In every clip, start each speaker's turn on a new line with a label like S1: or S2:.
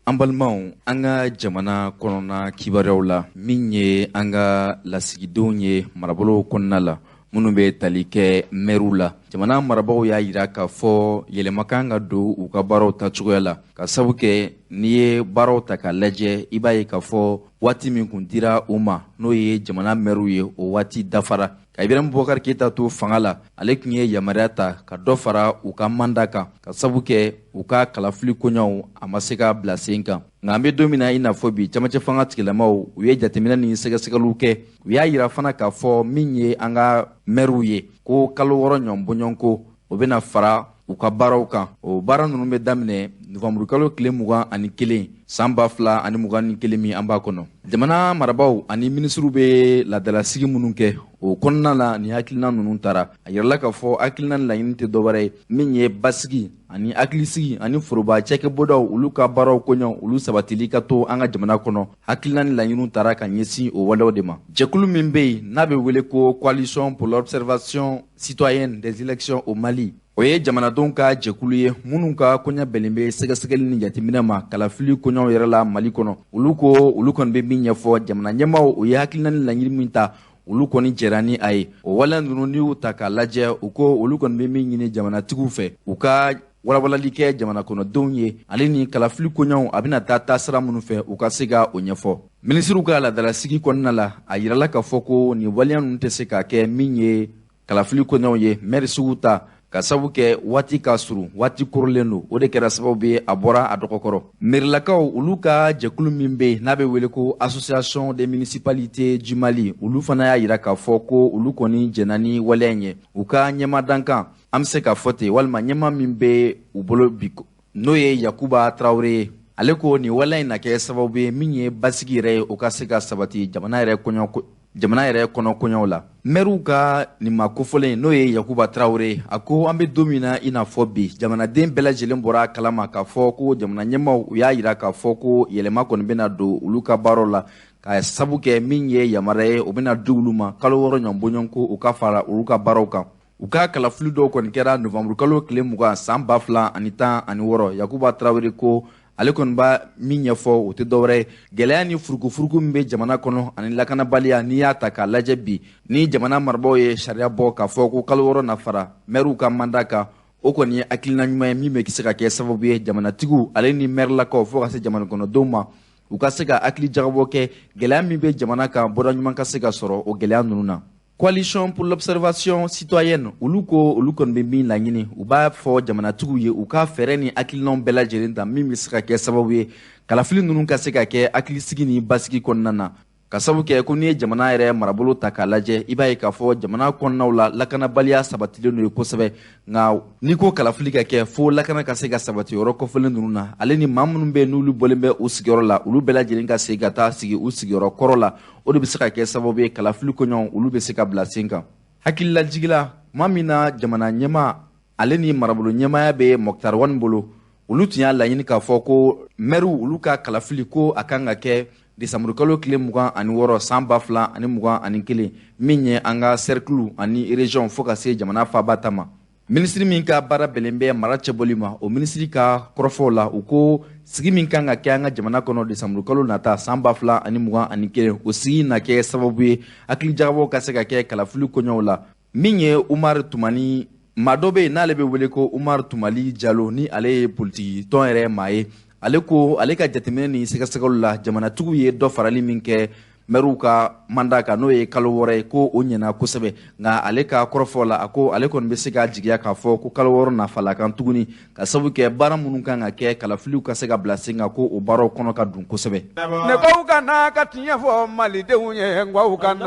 S1: An balimaw, an ka jamana kɔnɔna kibaruyaw la, min ye an ka lasigidenw ye marabolow kɔnɔna la, minnu bɛ tali kɛ mɛriw la, jamana marabagaw y'a jira k'a fɔ yɛlɛma kan ka don u ka baaraw tacogoya la, ka sabu kɛ n'i ye baaraw ta k'a lajɛ, i b'a ye k'a fɔ waati min kun dira u ma, n'o ye jamana mɛriw ye, o waati dafara. Ka Ibrahim Boubacar Keita to fanga la, ale tun ye yamaruya ta ka dɔ fara u ka manda kan, ka sabu kɛ u ka kalafili koɲaw a ma se ka bila sen kan. Nka an bɛ don min na i n'a fɔ bi, camancɛ fanga tigilamaw, u ye jateminɛ ni sɛgɛsɛgɛliw kɛ. U y'a yira fana k'a fɔ min ye an ka mɛriw ye, ko kalo 6 ɲɔgɔn bɔɲɔgɔnko o bɛna fara u ka baaraw kan. O baara ninnu bɛ daminɛ novanburukalo tile 21 san 2021 min an b'a kɔnɔ. Jamana marabaaw ani minisiriw bɛ laadalasigi minnu kɛ, o kɔnɔna la ni hakilina ninnu tara. A yirala k'a fɔ hakilina ni laɲini tɛ dɔwɛrɛ ye min ye basigi ani hakilisigi ani foroba cakɛbɔdaw, olu ka baaraw koɲɛw, olu sabatili ka to an ka jamana kɔnɔ. Hakilina ni laɲiniw tara ka ɲɛsin o walew de ma. Jɛkulu min bɛ yen n'a bɛ wele ko Coalition pour l'observation citoyenne des élections au Mali, o ye jamanadenw ka jɛkulu ye minnu ka koɲɛ bɛnnen bɛ sɛgɛsɛgɛli ni jateminɛ ma kalafili koɲɛw yɛrɛ la Mali kɔnɔ. Olu ko olu kɔni bɛ min ɲɛfɔ jamana ɲɛmaaw, o ye hakilina ni laɲini min ta, olu kɔni jɛra ni a ye. O waleya ninnu, n'i y'u ta k'a lajɛ, u ko olu kɔni bɛ min ɲini jamanatigiw fɛ, u ka walawalali kɛ jamana kɔnɔdenw ye, ale ni kalafili koɲɛw a bɛna taa taasira minnu fɛ, u ka se ka o ɲɛfɔ. Minisiriw ka laadalasigi kɔnɔna la, a yirala k'a fɔ ko nin waleya ninnu tɛ se ka kɛ min ye kalafili koɲɛw ye mɛri sugu ta, ka sabu kɛ waati ka surun, waati korolen don. O de kɛra sababu ye a bɔra a dɔgɔkɔrɔ. Merilakaw, olu ka jɛkulu min bɛ yen n'a bɛ wele ko Association des municipalités du Mali, olu fana y'a yira k'a fɔ ko olu kɔni jɛnna ni waleya in ye. U ka ɲɛma dankan, an bɛ se k'a fɔ ten, walima ɲɛma min bɛ u bolo bi, n'o ye Yakuba Tarawele ye, ale ko nin waleya in na kɛ sababu ye min ye basigi yɛrɛ ye, o ka se ka sabati jamana yɛrɛ kɔɲɔ jamana yɛrɛ kɔnɔ koɲɛw la. Mɛriw ka nin ma kofɔlen, n'o ye Yakuba Tarawele, a ko an bɛ don min na i n'a fɔ bi, jamanaden bɛɛ lajɛlen bɔra a kalama k'a fɔ ko jamana ɲɛmaaw, u y'a yira k'a fɔ ko yɛlɛma kɔni bɛna don olu ka baaraw la, ka sabu kɛ min ye yamaruya ye, o bɛna di olu ma kalo 6 ɲɔgɔn bɔɲɔgɔnko u ka fara olu ka baaraw kan. U ka kalafili dɔw kɔni kɛra novanburukalo tile 20 san 2016. Yakuba Tarawele ko ale kɔni b'a min ɲɛfɔ, o tɛ dɔwɛrɛ ye gɛlɛya ni furukufuruku min bɛ jamana kɔnɔ ani lakanabaliya. N'i y'a ta k'a lajɛ bi, ni jamana marabaaw ye sariya bɔ k'a fɔ ko kalo 6 na fara mɛriw ka manda kan, o kɔni ye hakilina ɲuman ye min bɛ se ka kɛ sababu ye jamanatigiw ale ni mɛrilakaw fo ka se jamana kɔnɔdenw ma, u ka se ka hakili jagabɔ kɛ gɛlɛya min bɛ jamana kan, bɔda ɲuman ka se ka sɔrɔ o gɛlɛya ninnu na. Coalition pour l'observation citoyenne, olu ko olu kɔni bɛ min laɲini, u b'a fɔ jamanatigiw ye u ka fɛɛrɛ ni hakilinaw bɛɛ lajɛlen ta min bɛ se ka kɛ sababu ye kalafili ninnu ka se ka kɛ hakilisigi ni basigi kɔnɔna na, ka sabu kɛ ko n'i ye jamana yɛrɛ marabolo ta k'a lajɛ, i b'a ye k'a fɔ jamana kɔnɔnaw la, lakanabaliya sabatilen don ye kosɛbɛ. Nka n'i ko kalafili ka kɛ, fo lakana ka se ka sabati yɔrɔ kɔfɛlen ninnu na, ale ni maa minnu bɛ yen n'olu bɔlen bɛ u sigiyɔrɔ la, olu bɛɛ lajɛlen ka segin ka taa sigi u sigiyɔrɔ kɔrɔ la. O de bɛ se ka kɛ sababu ye kalafili koɲɔgɔn olu bɛ se ka bila sen kan. Hakililajigila, tuma min na jamana ɲɛmaa ale ni marabolo ɲɛmaaya bɛ Moctar Ouane bolo, olu tun y'a laɲini k'a fɔ ko mɛriw, olu ka kalafili, ko a kan ka kɛ desanburukalo tile 26 san 2021, min ye an ka cercle ani région fo ka se jamana faaba ta ma. Minisiri min ka baara bɛnnen bɛ mara cɛbɔli ma, o minisiri ka kɔrɔfɔw la, u ko sigi min kan ka kɛ an ka jamana kɔnɔ desanburukalo nata san 2021, o sigi na kɛ sababu ye hakilijagabɔ ka se ka kɛ kalafili koɲɛw la. Min ye Umar Tumani, maa dɔ bɛ yen n'ale bɛ wele ko Umar Tumali Jalo, ni ale ye politiki tɔn yɛrɛ maa ye, ale ko ale ka jateminɛ ni sɛgɛsɛgɛliw la, jamanatigiw ye dɔ farali min kɛ mɛriw ka manda kan, n'o ye kalo 6 ye, ko o ɲɛna kosɛbɛ. Nka ale ka kɔrɔfɔ la, a ko ale kɔni bɛ se k'a jigiya k'a fɔ ko kalo 6 nafala kan tuguni, ka sabu kɛ baara minnu kan ka kɛ kalafiliw ka se ka bila sen kan, ko o baaraw kɔnɔ ka dun kosɛbɛ.
S2: Ne ko ka na ka tiɲɛ fɔ malidenw ye, n ko ka na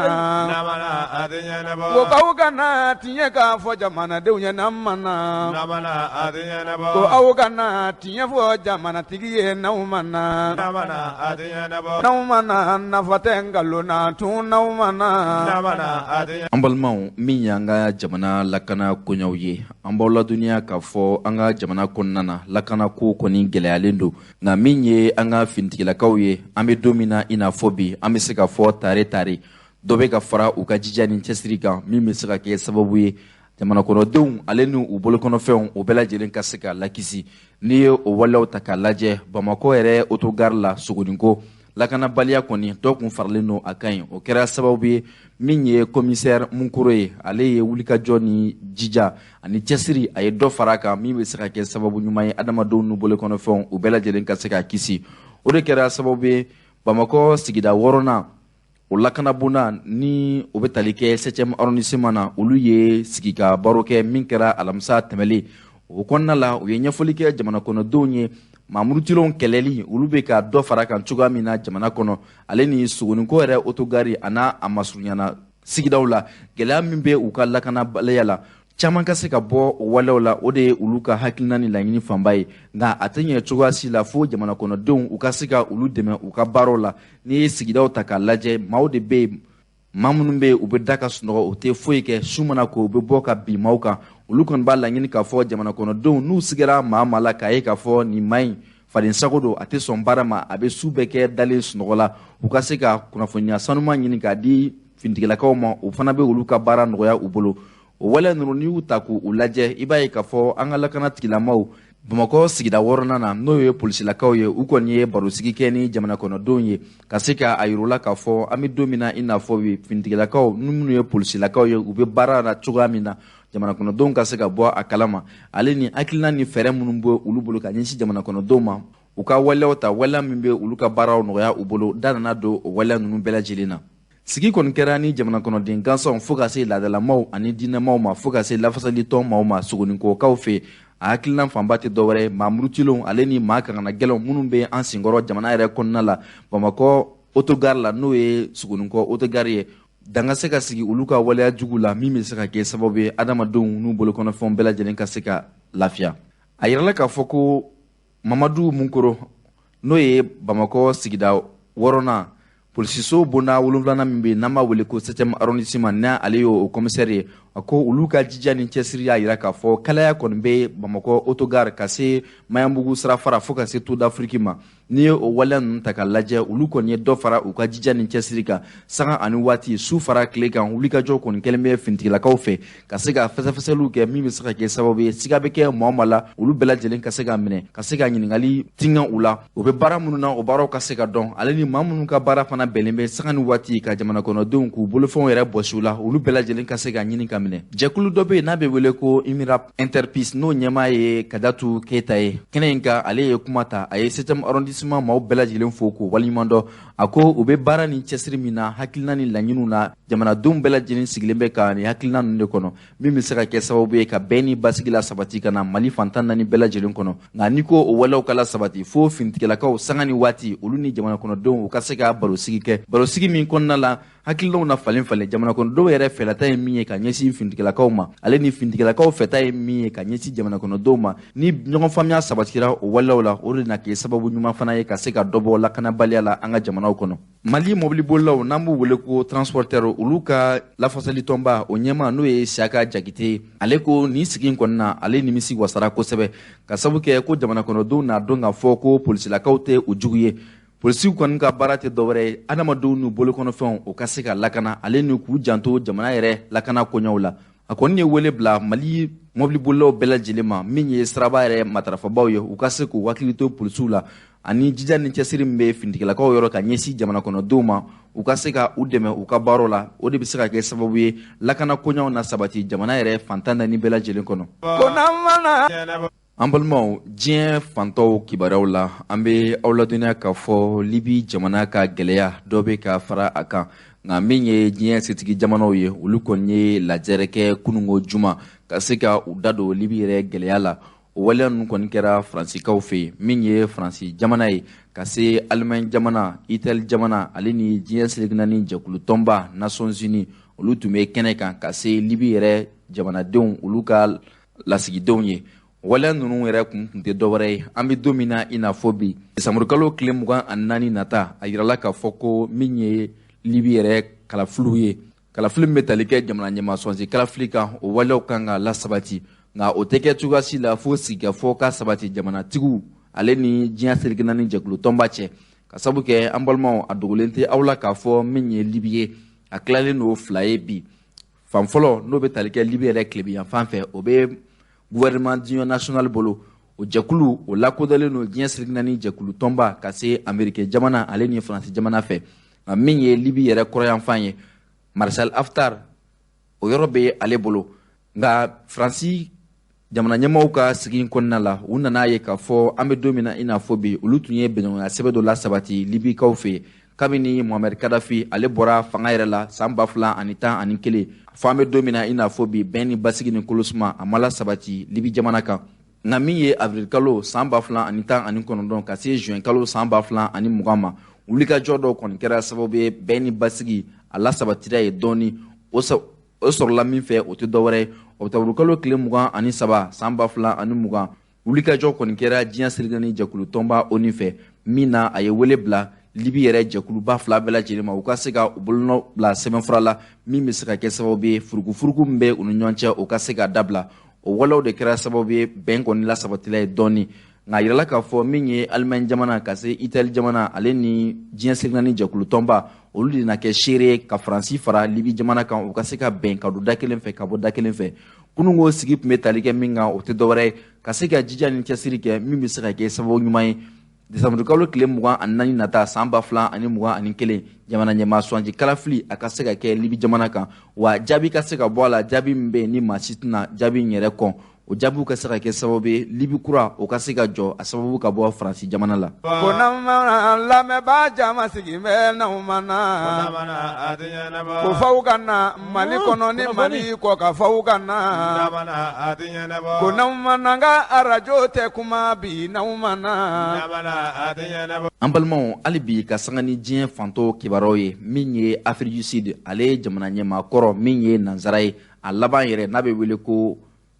S2: ko aw ka na tiɲɛ k'a fɔ jamanadenw ye, n'an ma na ko aw ka na tiɲɛ fɔ jamanatigi ye, n'aw ma na, n'aw ma na, nafa tɛ nkalon na tun, n'aw ma na.
S1: An balimaw, min y'an ka jamana lakana koɲaw ye, an b'aw ladɔnniya k'a fɔ an ka jamana kɔnɔna na, lakana ko kɔni gɛlɛyalen don. Nka min ye an ka finitigilakaw ye, an bɛ don min na i n'a fɔ bi, an bɛ se k'a fɔ tare tare dɔ bɛ ka fara u ka jija ni cɛsiri kan, min bɛ se ka kɛ sababu ye Jamana kɔnɔdenw ale ni u bolokɔnɔfɛnw o bɛɛ lajɛlen ka se ka lakisi. N'i ye o waleyaw ta k'a lajɛ, Bamakɔ yɛrɛ autogare la Sogoninko, lakanabaliya kɔni dɔ kun faralen don a kan yen. O kɛra sababu ye min ye commissaire Munkoro ye, ale ye wulikajɔ ni jija ani cɛsiri, a ye dɔ fara a kan min bɛ se ka kɛ sababu ɲuman ye adamadenw n'u bolokɔnɔfɛnw u bɛɛ lajɛlen ka se ka kisi. O de kɛra sababu ye Bamakɔ sigida 6nan o lakanabonda ni o bɛ tali kɛ 7e arrondissement na, olu ye sigi ka baro kɛ min kɛra alamisa tɛmɛlen. O kɔnɔna la, u ye ɲɛfɔli kɛ jamana kɔnɔdenw ye maamurutilenw kɛlɛli, olu bɛ ka dɔ fara kan cogoya min na jamana kɔnɔ, ale ni Sogoninko yɛrɛ autogare a n'a a masurunyana sigidaw la, gɛlɛya min bɛ u ka lakanabaliya la, caman ka se ka bɔ o walew la. O de ye olu ka hakilina ni laɲini fanba ye, nka a tɛ ɲɛ cogoya si la fo jamana kɔnɔdenw u ka se ka olu dɛmɛ u ka baaraw la. N'i ye sigidaw ta k'a lajɛ, maaw de bɛ yen, maa minnu bɛ yen u bɛ da ka sunɔgɔ, u tɛ foyi kɛ, su mana ko u bɛ bɔ ka bin maaw kan. Olu kɔni b'a laɲini k'a fɔ jamana kɔnɔdenw n'u sigira maa maa la k'a ye k'a fɔ nin maa in fadensago don, a tɛ sɔn baara ma, a bɛ su bɛɛ kɛ dalen sunɔgɔ la, u ka se ka kunnafoniya sanuman ɲini k'a di finitigilakaw ma, o fana bɛ olu ka baara nɔgɔya u bolo. O waleya ninnu, n'i y'u ta k'u lajɛ, i b'a ye k'a fɔ an ka lakana tigilamaw Bamakɔ sigida 6nan na, n'o ye polisilakaw ye, u kɔni ye barosigi kɛ ni jamana kɔnɔdenw ye ka se ka a yir'u la k'a fɔ an bɛ don min na i n'a fɔ bi, finitigilakaw ni minnu ye polisilakaw ye, u bɛ baara la cogoya min na jamana kɔnɔdenw ka se ka bɔ a kalama, ale ni hakilina ni fɛɛrɛ minnu bɛ olu bolo ka ɲɛsin jamana kɔnɔdenw ma, u ka waleyaw ta, waleya min bɛ olu ka baaraw nɔgɔya u bolo. Da nana don o waleya ninnu bɛɛ lajɛlen na. Sigi kɔni kɛra ni jamana kɔnɔden gansanw fo ka se laadalamaw ani diinɛmaw ma, fo ka se lafasalitɔn maaw ma Sogoninkokaw fɛ. A hakilina fanba tɛ dɔwɛrɛ ye maa murutilenw ale ni maa kangana gɛlɛnw minnu bɛ an senkɔrɔ jamana yɛrɛ kɔnɔna la, Bamakɔ autogare la, n'o ye Sogoninko autogare ye, dan ka se ka sigi olu ka waleya jugu la min bɛ se ka kɛ sababu ye adamadenw n'u bolokɔnɔfɛnw bɛɛ lajɛlen ka se ka lafiya. A yirala k'a fɔ ko Mamadu Munkoro, n'o ye Bamakɔ sigida 6nan polisiso bonda 7nan min bɛ yen n'an b'a wele ko 7e arrondissement, n'a ale y'o commissaire ye, a ko olu ka jija ni cɛsiri y'a yira k'a fɔ kalaya kɔni bɛ Bamakɔ autogare ka se Mayanbugu sirafara fo ka se Tour d'Afrique ma. N'i ye o waleya ninnu ta k'a lajɛ, olu kɔni ye dɔ fara u ka jija ni cɛsiri kan sanga ani waati, su fara tile kan. Wulikajɔ kɔni kɛlen bɛ finitigilakaw fɛ ka se ka fɛsɛfɛsɛliw kɛ min bɛ se ka kɛ sababu ye siga bɛ kɛ maa o maa la, olu bɛɛ lajɛlen ka se ka minɛ, ka se ka ɲininkali tingan u la, u bɛ baara minnu na o baaraw ka se ka dɔn, ale ni maa minnu ka baara fana bɛnnen bɛ sanga ni waati ka jamana kɔnɔdenw k'u bolofɛnw yɛrɛ bɔsi u la, olu bɛɛ lajɛlen ka se ka ɲini ka minɛ. Jɛkulu dɔ bɛ yen n'a bɛ wele ko Imirap Interpeace, n'o ɲɛmaa ye Kadatu Keyita ye. Kɛnɛ in kan, ale ye kuma ta, a ye 7e arrondissement maaw bɛɛ lajɛlen fo k'u waleɲuman dɔn. A ko u bɛ baara ni cɛsiri min na, hakilina ni laɲiniw na, jamanadenw bɛɛ lajɛlen sigilen bɛ ka nin hakilina ninnu de kɔnɔ, min bɛ se ka kɛ sababu ye ka bɛn ni basigi la sabati ka na Mali fantan naani bɛɛ lajɛlen kɔnɔ. Nka n'i ko o waleyaw ka la sabati, fo finitigilakaw sanga ni waati olu ni jamana kɔnɔdenw u ka se ka barosigi kɛ, barosigi min kɔnɔna la hakilinaw na falen falen, jamana kɔnɔdenw yɛrɛ fɛlata ye min ye ka ɲɛsin finitigilakaw ma, ale ni finitigilakaw fɛta ye min ye ka ɲɛsin jamana kɔnɔdenw ma. Ni ɲɔgɔn faamuya sabatira o waleyaw la, o de na kɛ sababu ɲuman fana ye ka se ka dɔ bɔ lakanabaliya la an ka jamanaw kɔnɔ. Mali mobilibolilaw, n'an b'u wele ko transporteur, olu ka lafasalitɔnba o ɲɛmaa, n'o ye Siyaka Jakite ye, ale ko nin sigi in kɔni na, ale nimisi wasara kosɛbɛ, ka sabu kɛ ko jamana kɔnɔdenw n'a dɔn k'a fɔ ko polisilakaw tɛ u jugu ye. Polisiw kɔni ka baara tɛ dɔwɛrɛ ye adamadenw n'u bolokɔnɔfɛnw o ka se ka lakana, ale ni k'u janto jamana yɛrɛ lakana koɲɛw la. A kɔni ye wele bila Mali mobilibolilaw bɛɛ lajɛlen ma, min ye siraba yɛrɛ matarafabaw ye, u ka se k'u hakili to polisiw la, ani jija ni cɛsiri min bɛ finitigilakaw yɔrɔ ka ɲɛsin jamana kɔnɔdenw ma, u ka se ka u dɛmɛ u ka baaraw la. O de bɛ se ka kɛ sababu ye lakana koɲɛw na sabati jamana yɛrɛ fantan naani bɛɛ lajɛlen kɔnɔ. An balimaw, diɲɛ fantɔw kibaruyaw la, an bɛ aw ladɔnniya k'a fɔ Libi jamana ka gɛlɛya dɔ bɛ ka fara a kan. Nka min ye diɲɛ setigi jamanaw ye, olu kɔni ye lajɛrɛ kɛ kununko juma ka se ka u da don Libi yɛrɛ gɛlɛya la. O waleya ninnu kɔni kɛra Faransikaw fɛ yen, min ye Faransi jamana ye ka se Allemagne jamana, Italie jamana, ale ni diɲɛ seleke naani jɛkulu tɔnba Nations Unies, olu tun bɛ kɛnɛ kan ka se Libi yɛrɛ jamanadenw olu ka lasigidenw ye. Waleya ninnu yɛrɛ kun tɛ dɔwɛrɛ ye, an bɛ don min na i n'a fɔ bi, desanburukalo tile 24 nata, a yirala k'a fɔ ko min ye Libi yɛrɛ kalafiliw ye, kalafili min bɛ tali kɛ jamana ɲɛmaa sɔnsi kalafili kan, o waleyaw kan ka lasabati. Nka o tɛ kɛ cogoya si la fo sigikafɔ ka sabati jamanatigiw ale ni diɲɛ seleke naani jɛkulu tɔnba cɛ, ka sabu kɛ an balimaw, a dogolen tɛ aw la k'a fɔ min ye Libi ye, a tilalen don fila ye bi. Fan fɔlɔ n'o bɛ tali kɛ Libi yɛrɛ tilebinyanfan fɛ, o bɛ gouvernement d'union nationale bolo. O jɛkulu o lakodɔnlen don diɲɛ seleke naani jɛkulu tɔnba ka se Ameriki jamana ale ni Faransi jamana fɛ. Nka min ye Libi yɛrɛ kɔrɔyanfan ye, Marshal Haftar, o yɔrɔ bɛ ale bolo. Nka Faransi jamana ɲɛmaaw ka sigi in kɔnɔna la, u nana ye k'a fɔ an bɛ don min na i n'a fɔ bi, olu tun ye bɛnɲɔgɔnya sɛbɛn dɔ lasabati Libikaw fɛ yen kabini Muammar Kadhafi ale bɔra fanga yɛrɛ la san 2011 fo an bɛ don min na i n'a fɔ bi, bɛn ni basigi ni kolosuma a ma lasabati Libi jamana kan. Nka min ye avril kalo san 2019 ka se juin kalo san 2020 ma, wulikajɔ dɔw kɔni kɛra sababu ye bɛn ni basigi a lasabatira ye dɔɔni. O sɔrɔla min fɛ, o tɛ dɔwɛrɛ ye, ɔkutɔburu kalo tile 23 san 2020, wulikajɔ kɔni kɛra diɲɛ seleke naani jɛkulu tɔnba ONU fɛ, min na a ye wele bila Libi yɛrɛ jɛkuluba fila bɛɛ lajɛlen ma, u ka se ka u bolonɔ bila sɛbɛnfura la min bɛ se ka kɛ sababu ye furukufuruku min bɛ u ni ɲɔgɔn cɛ, o ka se ka dabila. O walew de kɛra sababu ye bɛn kɔni lasabatila ye dɔɔni. Nka a yirala k'a fɔ min ye Allemagne jamana ka se Italie jamana ale ni diɲɛ seleke naani jɛkulu tɔnba, olu de na kɛ seere ye ka Faransi fara Libi jamana kan, u ka se ka bɛn ka don da kelen fɛ ka bɔ da kelen fɛ. Kununko sigi tun bɛ tali kɛ min kan, o tɛ dɔwɛrɛ ye ka se ka jija ni cɛsiri kɛ min bɛ se ka kɛ sababu ɲuman ye desanburu kalo tile 24 nata san 2021, jamana ɲɛmaa suganti kalafili a ka se ka kɛ Libi jamana kan, wa jaabi ka se ka bɔ a la, jaabi min bɛ yen ni maa si tɛna jaabi in yɛrɛ kɔn. O jaabiw ka se ka kɛ sababu ye Libi kura o ka se ka jɔ, a sababu ka bɔ Faransi jamana la.
S2: Ko lamɛnbaa jama sigi bɛ n'aw ma na, ko f'aw ka na Mali kɔnɔ ni Mali kɔ ka f'aw ka na, ko n'aw ma na n ka arajo tɛ kuma bi n'aw ma na.
S1: An balimaw, hali bi ka sanga ni diɲɛ fantɔw kibaruyaw ye, min ye Afrique du Sud, ale ye jamana ɲɛmaa kɔrɔ min ye nansara ye, a laban yɛrɛ n'a bɛ wele ko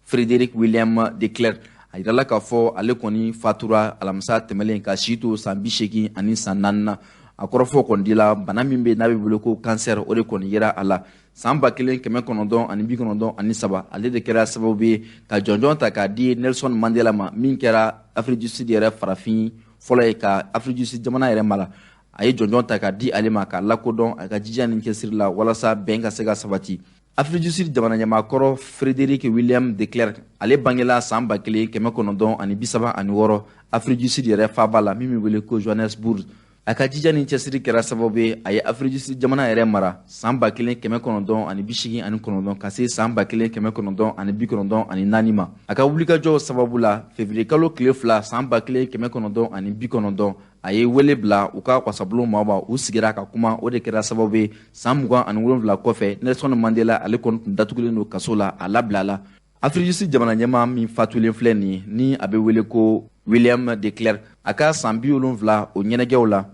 S1: Frédéric William de Klerk, a yirala k'a fɔ ale kɔni fatura alamisa tɛmɛlen ka si to san 84 san 4 na. A kɔrɔfɔ kɔni dila bana min bɛ n'a bɛ wele ko cancer, o de kɔni yera a la san 1993. Ale de kɛra sababu ye ka jɔnjɔn ta k'a di Nelson Mandela ma, min kɛra Afrique du Sud yɛrɛ farafin fɔlɔ ye ka Afrique du Sud jamana yɛrɛ mara. A ye jɔnjɔn ta k'a di ale ma k'a lakodɔn a ka jija ni cɛsiri la walasa bɛn ka se ka sabati. Afrique du Sud jamana ɲɛmaakɔrɔ Frédéric William de Klerk, ale bangela san 1936 Afrique du Sud yɛrɛ faaba la min bɛ wele ko Johannesburg. A ka jija ni cɛsiri kɛra sababu ye a ye Afrique du Sud jamana yɛrɛ mara san 1989 ka se san 1994 ma. A ka wulikajɔw sababu la, février kalo tile 2 san 1990, a ye wele bila u ka wasabulon maaw ma, u sigira ka kuma. O de kɛra sababu ye san 27 kɔfɛ, Nelson Mandela ale kɔni tun datugulen don kaso la, a labilala. Afrique du Sud jamana ɲɛmaa min fatulen filɛ nin ye, ni a bɛ wele ko William de Klerk, a ka san 70 o ɲɛnajɛw la,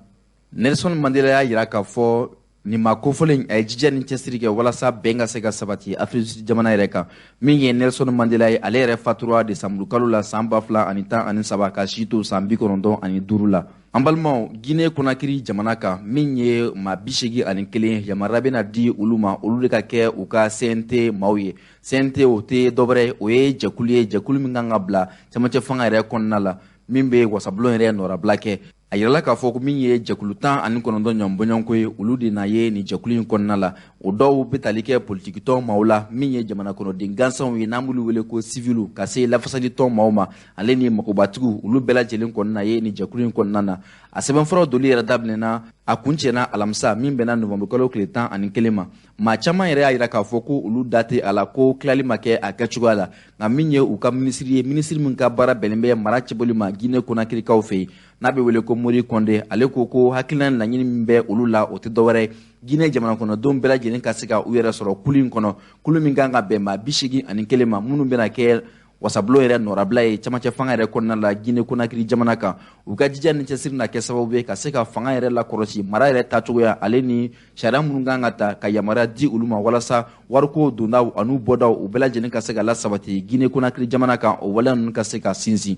S1: Nelson Mandela y'a yira k'a fɔ nin maa kofɔlen a ye jija ni cɛsiri kɛ walasa bɛn ka se ka sabati Afrique du Sud jamana yɛrɛ kan. Min ye Nelson Mandela ye, ale yɛrɛ fatura desanburu kalo la san 2013 ka si to san 95 la. An balimaw, Guinée Conakry jamana kan, min ye maa 81, yamaruya bɛna di olu ma, olu de ka kɛ u ka CNT maaw ye. CNT, o tɛ dɔwɛrɛ ye, o ye jɛkulu ye, jɛkulu min kan ka bila cɛmancɛ fanga yɛrɛ kɔnɔna la min bɛ wasabulon yɛrɛ nɔrabila kɛ. A yirala k'a fɔ ko min ye jɛkulu 19 ɲɔgɔn bɔɲɔgɔnko ye, olu de na ye nin jɛkulu in kɔnɔna la. O dɔw bɛ tali kɛ politikitɔn maaw la, min ye jamana kɔnɔden gansanw ye n'an b'olu wele ko siviliw, ka se lafasalitɔn maaw ma, ale ni magobatigiw, olu bɛɛ lajɛlen kɔnɔna ye nin jɛkulu in kɔnɔna na. A sɛbɛnfuraw doli yɛrɛ daminɛna, a kuncɛna alamisa min bɛnna novanburu kalo tile 11 ma. Maa caman yɛrɛ y'a yira k'a fɔ ko olu da tɛ a la, ko tilali ma kɛ a kɛcogoya la. Nka min ye u ka minisiri ye, minisiri min ka baara bɛnnen bɛ mara cɛbɔli ma Guinée Conakrykaw fɛ yen, n'a bɛ wele ko Mori Kɔnde, ale ko ko hakilina laɲini min bɛ olu la, o tɛ dɔwɛrɛ ye Guinée jamana kɔnɔdenw bɛɛ lajɛlen ka se ka u yɛrɛ sɔrɔ kulu in kɔnɔ, kulu min kan ka bɛn maa 81 ma, minnu bɛna kɛ wasabulon yɛrɛ nɔrabila ye camancɛ fanga yɛrɛ kɔnɔna la Guinée Conakry jamana kan. U ka jija ni cɛsiri na kɛ sababu ye ka se ka fanga yɛrɛ lakɔlɔsi, mara yɛrɛ taacogoya ale ni sariya minnu kan ka ta ka yamaruya di olu ma walasa wariko dondaw an'u bɔdaw, u bɛɛ lajɛlen ka se ka lasabati Guinée Conakry jamana kan, o waleya ninnu ka se ka sinsin.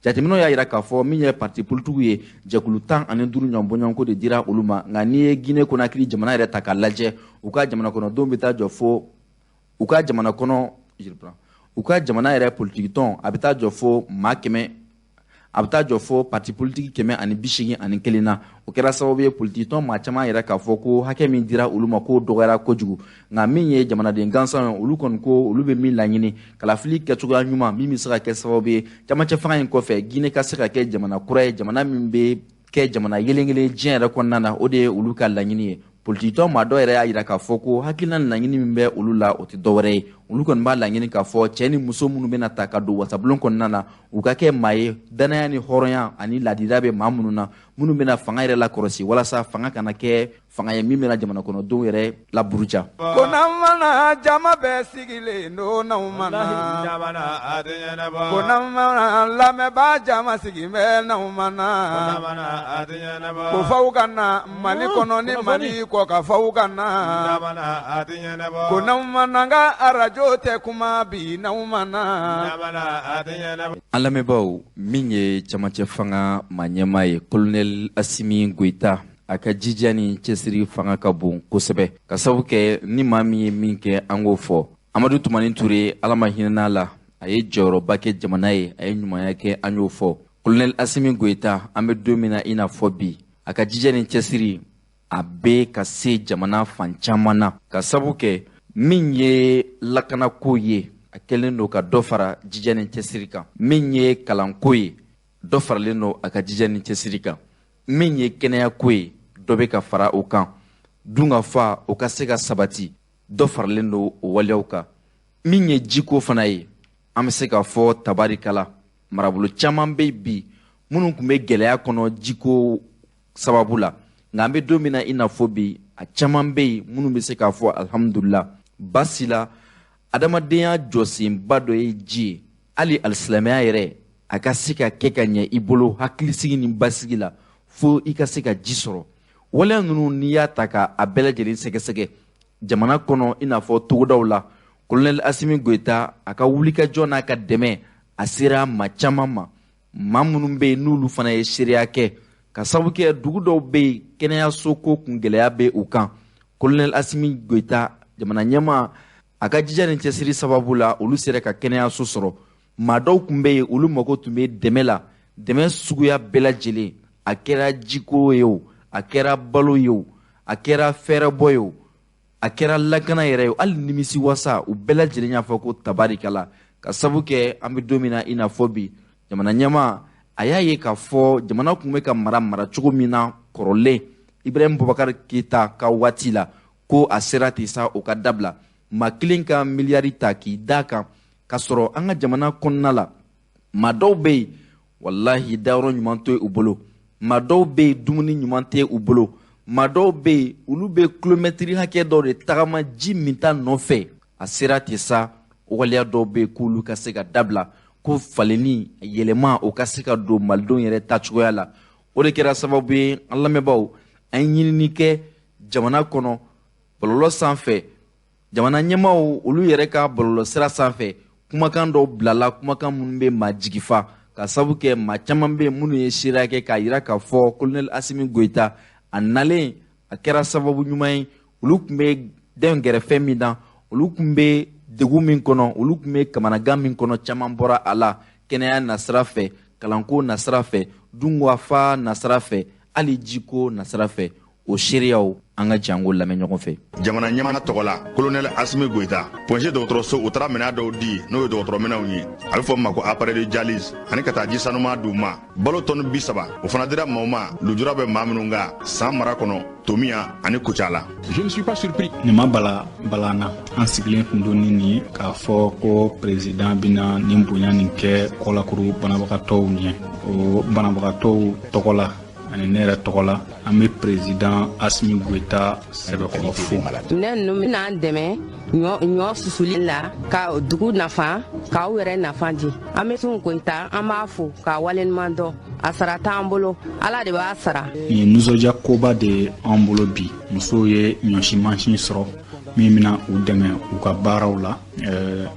S1: Jateminɛw y'a yira k'a fɔ min ye parti politikiw ye, jɛkulu 15 ɲɔgɔn bɔɲɔgɔnko de dira olu ma. Nka n'i ye Guinée Conakry jamana yɛrɛ ta k'a lajɛ, u ka jamana kɔnɔdenw bɛ taa jɔ fo u ka jamana kɔnɔ, u ka jamana yɛrɛ politikitɔn a bɛ taa jɔ fo maa 100. A bɛ taa jɔ fɔ parti politique 181 na. O kɛra sababu ye politiki tɔn maa caman yɛrɛ k'a fɔ ko hakɛ min dira olu ma k'o dɔgɔyara kojugu. Nka min ye jamanaden gansan ye, olu kɔni ko olu bɛ min laɲini, kalafili kɛcogoya ɲuman min bɛ se ka kɛ sababu ye camancɛ fanga in kɔfɛ Guinée ka se ka kɛ jamana kura ye, jamana min bɛ kɛ jamana yelenkelen diɲɛ yɛrɛ kɔnɔna na, o de ye olu ka laɲini ye. Politikitɔn maa dɔ yɛrɛ y'a jira k'a fɔ ko hakilina ni laɲini min bɛ olu la, o tɛ dɔwɛrɛ ye. Olu kɔni b'a laɲini k'a fɔ cɛ ni muso minnu bɛna ta ka don wasabulon kɔnɔna na, u ka kɛ maa ye danaya ni hɔrɔnya ani laadiriya bɛ maa minnu na, minnu bɛna fanga yɛrɛ lakɔlɔsi walasa fanga kana kɛ fanga ye min bɛna jamana kɔnɔdenw yɛrɛ laburuja.
S2: Ko n'an mana jama bɛɛ sigilen don, n'anw mana ko n'an mana lamɛnbaa jama sigilen bɛ, n'anw mana ko f'aw ka na Mali kɔnɔ ni Mali kɔ ka f'aw ka na ko n'anw mana n ka arajo tɛ kuma bi, n'anw mana.
S1: An lamɛnbaaw, min ye camancɛ fanga maa ɲɛmaa ye, colonel Assimi Goïta, a ka jija ni cɛsiri fanga ka bon kosɛbɛ, ka sababu kɛ ni maa min ye min kɛ, an k'o fɔ. Amadu Tumani Ture, Ala ma hinɛ la, a ye jɔyɔrɔba kɛ jamana ye, a ye ɲumanya kɛ, an y'o fɔ. Colonel Assimi Goïta, an bɛ don min na i n'a fɔ bi, a ka jija ni cɛsiri a bɛ ka se jamana fan caman na, ka sababu kɛ min ye lakanako ye, a kɛlen don ka dɔ fara jija ni cɛsiri kan. Min ye kalanko ye, dɔ faralen don a ka jija ni cɛsiri kan. Min ye kɛnɛyako ye, dɔ bɛ ka fara o kan. Dunkafa o ka se ka sabati, dɔ faralen don o waleyaw kan. Min ye jiko fana ye, an bɛ se k'a fɔ tabarikala, marabolo caman bɛ bi minnu tun bɛ gɛlɛya kɔnɔ jiko sababu la, nka an bɛ don min na i n'a fɔ bi, a caman bɛ yen minnu bɛ se k'a fɔ alihamudulila. Baasi la, adamadenya jɔsenba dɔ ye ji ye. Hali alisilamɛya yɛrɛ, a ka se ka kɛ ka ɲɛ i bolo hakilisigi ni basigi la, fo i ka se ka ji sɔrɔ. Waleya ninnu, n'i y'a ta ka a bɛɛ lajɛlen sɛgɛsɛgɛ jamana kɔnɔ i n'a fɔ togodaw la, colonel Assimi Goïta a ka wulikajɔ n'a ka dɛmɛ a sera maa caman ma, maa minnu bɛ yen n'olu fana ye seereya kɛ, ka sababu kɛ dugu dɔw bɛ yen kɛnɛyaso ko kun gɛlɛya bɛ u kan. Colonel Assimi Goïta, jamana ɲɛmaa, a ka jija ni cɛsiri sababu la, olu sera ka kɛnɛyaso sɔrɔ. Maa dɔw tun bɛ yen, olu mago tun bɛ dɛmɛ la, dɛmɛ suguya bɛɛ lajɛlen, a kɛra jiko ye o, a kɛra balo ye o, a kɛra fɛɛrɛbɔ ye o, a kɛra lakana yɛrɛ ye o, hali nimisi wasa, u bɛɛ lajɛlen y'a fɔ ko tabarikala. Ka sabu kɛ an bɛ don min na i n'a fɔ bi, jamana ɲɛmaa a y'a ye k'a fɔ jamana tun bɛ ka mara cogo min na kɔrɔlen Ibrahim Boubacar Keïta ka waati la, ko a sera ten sa o ka dabila. Maa kelen ka miliyari ta k'i da kan, k'a sɔrɔ an ka jamana kɔnɔna la maa dɔw bɛ yen, walahi, dayɔrɔ ɲuman tɛ u bolo, maa dɔw bɛ yen, dumuni ɲuman tɛ u bolo, maa dɔw bɛ yen, olu bɛ kilomɛtiri hakɛ dɔw de tagama ji minta nɔfɛ. A sera ten sa, waleya dɔw bɛ yen k'olu ka se ka dabila, ko falenni yɛlɛma o ka se ka don malidenw yɛrɛ tacogoya la. O de kɛra sababu ye, an lamɛnbaaw, an ye ɲinini kɛ jamana kɔnɔ bɔlɔlɔ sanfɛ, jamana ɲɛmaaw olu yɛrɛ ka bɔlɔlɔsira sanfɛ, kumakan dɔw bilala, kumakan minnu bɛ maa jigifa, ka sababu kɛ maa caman bɛ yen minnu ye seereya kɛ k'a jira k'a fɔ colonel Assimi Goïta a nalen a kɛra sababu ɲuman ye. Olu tun bɛ den gɛrɛfɛ min na, olu tun bɛ degun min kɔnɔ, olu tun bɛ kamanagan min kɔnɔ, caman bɔra a la, kɛnɛya nasira fɛ, kalanko nasira fɛ, dunkafa nasira fɛ, hali jiko nasira fɛ. O seereyaw, an ka jango lamɛn ɲɔgɔn fɛ.
S3: Jamana ɲɛmaa tɔgɔ la, colonel Assimi Goïta, Point G dɔgɔtɔrɔso, u taara minɛn dɔw di, n'o ye dɔgɔtɔrɔminɛnw ye, a bɛ fɔ min ma ko appareil de dialyse, ani ka taa ji sanuma d'u ma. Balo tɔni 30, o fana dira maaw ma lujura bɛ maa minnu kan San mara kɔnɔ, Tomiya ani Kucala.
S4: Je ne suis pas surpris.
S5: Nin ma bala bala na, an sigilen tun don ni nin ye k'a fɔ ko président bɛna nin bonya nin kɛ kɔlakuru banabagatɔw ɲɛ. O banabagatɔw tɔgɔ la ani ne yɛrɛ tɔgɔ la, an bɛ président Assimi Goïta sɛbɛkɔrɔ fo.
S6: Minɛn ninnu bɛna dɛmɛ ɲɔ susuli la, ka dugu nafa, k'aw yɛrɛ nafa di. An bɛ Assimi Goïta, an b'a fo k'a waleɲuman dɔn. A sara t'an bolo, Ala de b'a sara.
S5: Nin ye nisɔndiya koba de ye an bolo bi. Musow ye ɲɔsi mansin sɔrɔ min bɛna u dɛmɛ u ka baaraw la.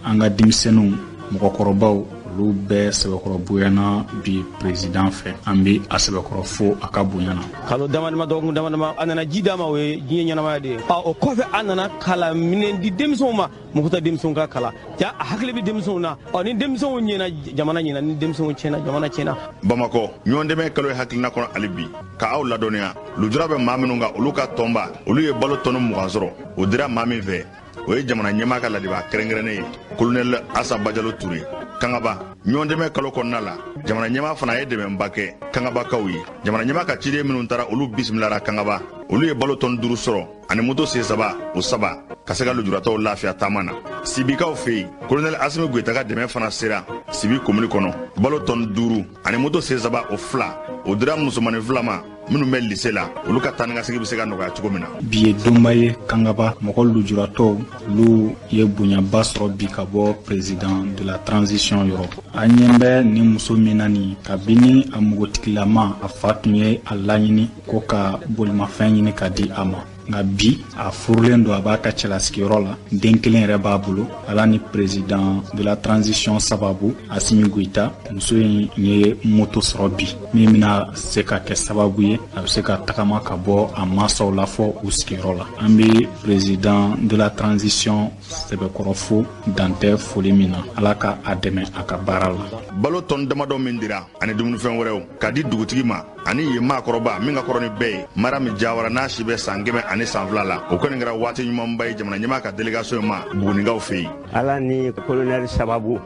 S5: An ka denmisɛnninw, mɔgɔkɔrɔbaw, olu bɛɛ sɛbɛkɔrɔ bonyana bi président fɛ. An bɛ a sɛbɛkɔrɔ fo a ka bonya na.
S4: Kalo dama dama, dɔgɔkun dama dama, a nana ji d'a ma, o ye diɲɛ ɲɛnamaya de ye. O kɔfɛ, a nana kalan minɛn di denmisɛnw ma, mɔgɔ tɛ denmisɛnw ka kalan ja, a hakili bɛ denmisɛnw na. Ɔ, ni denmisɛnw ɲɛna, jamana ɲɛna; ni denmisɛnw tiɲɛna, jamana tiɲɛna.
S3: Bamakɔ, ɲɔgɔndɛmɛ kalo ye hakilina kɔnɔ hali bi ka aw ladɔnniya lujura bɛ maa minnu kan, olu ka tɔnba, olu ye balo tɔni 20 sɔrɔ. O dira maa min fɛ, o ye jamana ɲɛmaa ka ladibaa kɛrɛnkɛrɛnnen ye, kolonɛli Asa Bajalo Ture. Kangaba, ɲɔgɔndɛmɛ kalo kɔnɔna la, jamana ɲɛmaa fana ye dɛmɛba kɛ Kangabakaw ye. Jamana ɲɛmaa ka ciden minnu taara, olu bisimilara Kangaba. Olu ye balo tɔni 5 sɔrɔ ani moto sen saba, o saba, ka se ka lujuratɔw lafiya taama na. Sibikaw fɛ yen, kolonɛli Asimi Goyita ka dɛmɛ fana sera Sibi komini kɔnɔ. Balo tɔni 5 ani moto sen saba, o fila, o dira musomanin fila ma minnu bɛ lise la, olu ka taa ni ka segin bɛ se ka nɔgɔya cogo min na.
S5: Bi ye donba ye Kangaba. Mɔgɔ lujuratɔw, olu ye bonyaba sɔrɔ bi ka bɔ président de la transition yɔrɔ. An ɲɛ bɛ nin muso min na nin, kabini a npogotigilama, a fa tun ye a laɲini ko ka bolimafɛn ɲini ka di a ma. Nka bi, a furulen don, a b'a ka cɛlasigiyɔrɔ la, den kelen yɛrɛ b'a bolo. Ala ni président de la transition sababu, Asimi Goyita, muso in ye moto sɔrɔ bi, min bɛna se ka kɛ sababu ye a bɛ se ka tagama ka bɔ a mansaw la fɔ u sigiyɔrɔ la. An bɛ président de la transition sɛbɛkɔrɔ fo dantɛ foli min na. Ala ka a dɛmɛ a ka baara la.
S3: Balo tɔni damadɔ min dira ani dumunifɛn wɛrɛw ka di dugutigi ma ani yen maakɔrɔba min ka kɔrɔ ni bɛɛ ye, Mariam Jawara, n'a si bɛ san 102 la, o kɔni kɛra waati ɲumanba ye jamana ɲɛmaa ka délégation ma Bugunikaw fɛ yen.
S7: Ala ni kolonɛli sababu,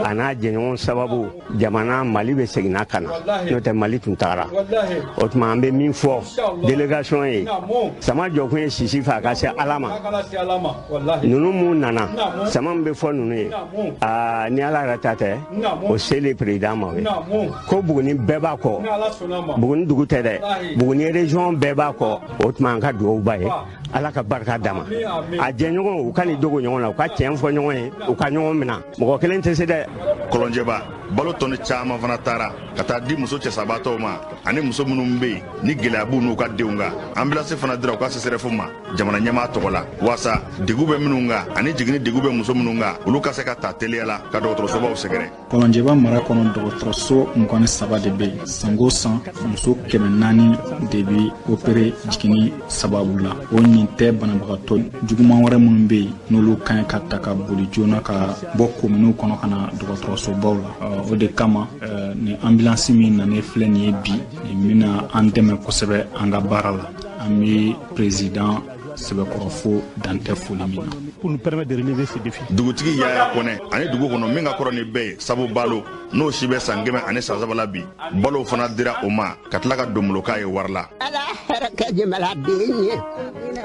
S7: a n'a jɛɲɔgɔn sababu, jamana Mali bɛ seginna ka na, n'o tɛ Mali tun tagara. O tuma, an bɛ min fɔ délégation ye, sama jɔkun ye sisi fɛ a ka se Ala ma. Ninnu mun nana, sama min bɛ fɔ ninnu ye, aa, ni Ala yɛrɛ ta tɛ, o selen président ma, o ye ko Buguni bɛɛ b'a kɔ. Buguni dugu tɛ dɛ, Buguni région bɛɛ b'a kɔ. O tuma, an ka dugawu ba ye, Ala ka barika d'a ma. A jɛɲɔgɔn, u ka nin dogo ɲɔgɔn na, u ka tiɲɛ fɔ ɲɔgɔn ye, u ka ɲɔgɔn minɛ, mɔgɔ kelen tɛ se dɛ.
S3: Kɔlɔnjɛba, balo tɔni caman fana taara ka taa di muso cɛsabaatɔw ma ani muso minnu bɛ yen ni gɛlɛya b'u n'u ka denw kan. Ambulance fana dira u ka CSRéf ma jamana ɲɛmaa tɔgɔ la, waasa degun bɛ minnu kan ani jiginni degun bɛ muso minnu kan, olu ka se ka ta teliya la ka dɔgɔtɔrɔsobaw sɛgɛrɛ.
S5: Kɔlɔnjɛba mara kɔnɔ, dɔgɔtɔrɔso 23 de bɛ yen. San o san, muso 400 de bɛ opéré jiginni sababu la. O nin tɛ banabagatɔ juguman wɛrɛ minnu bɛ yen, n'olu ka ɲi ka ta ka boli joona ka bɔ kominiw kɔnɔ ka na dɔgɔtɔrɔsobaw la. O de kama, ni ambulance min nanen filɛ nin ye bi, nin bɛna an dɛmɛ kosɛbɛ an ka baara la. An bɛ président sɛbɛkɔrɔ fo dantɛ foli min na.
S8: Pour nous permettre de relever ce défi.
S3: Dugutigi Yaya Kɔnɛ ani dugu kɔnɔ min ka kɔrɔ ni bɛɛ ye, Sabu Balo, n'o si bɛ san 103 la bi, balo fana dira o ma ka tila ka donbolo k'a ye wari la.
S9: Ala hɛrɛ kɛ jamanaden ye.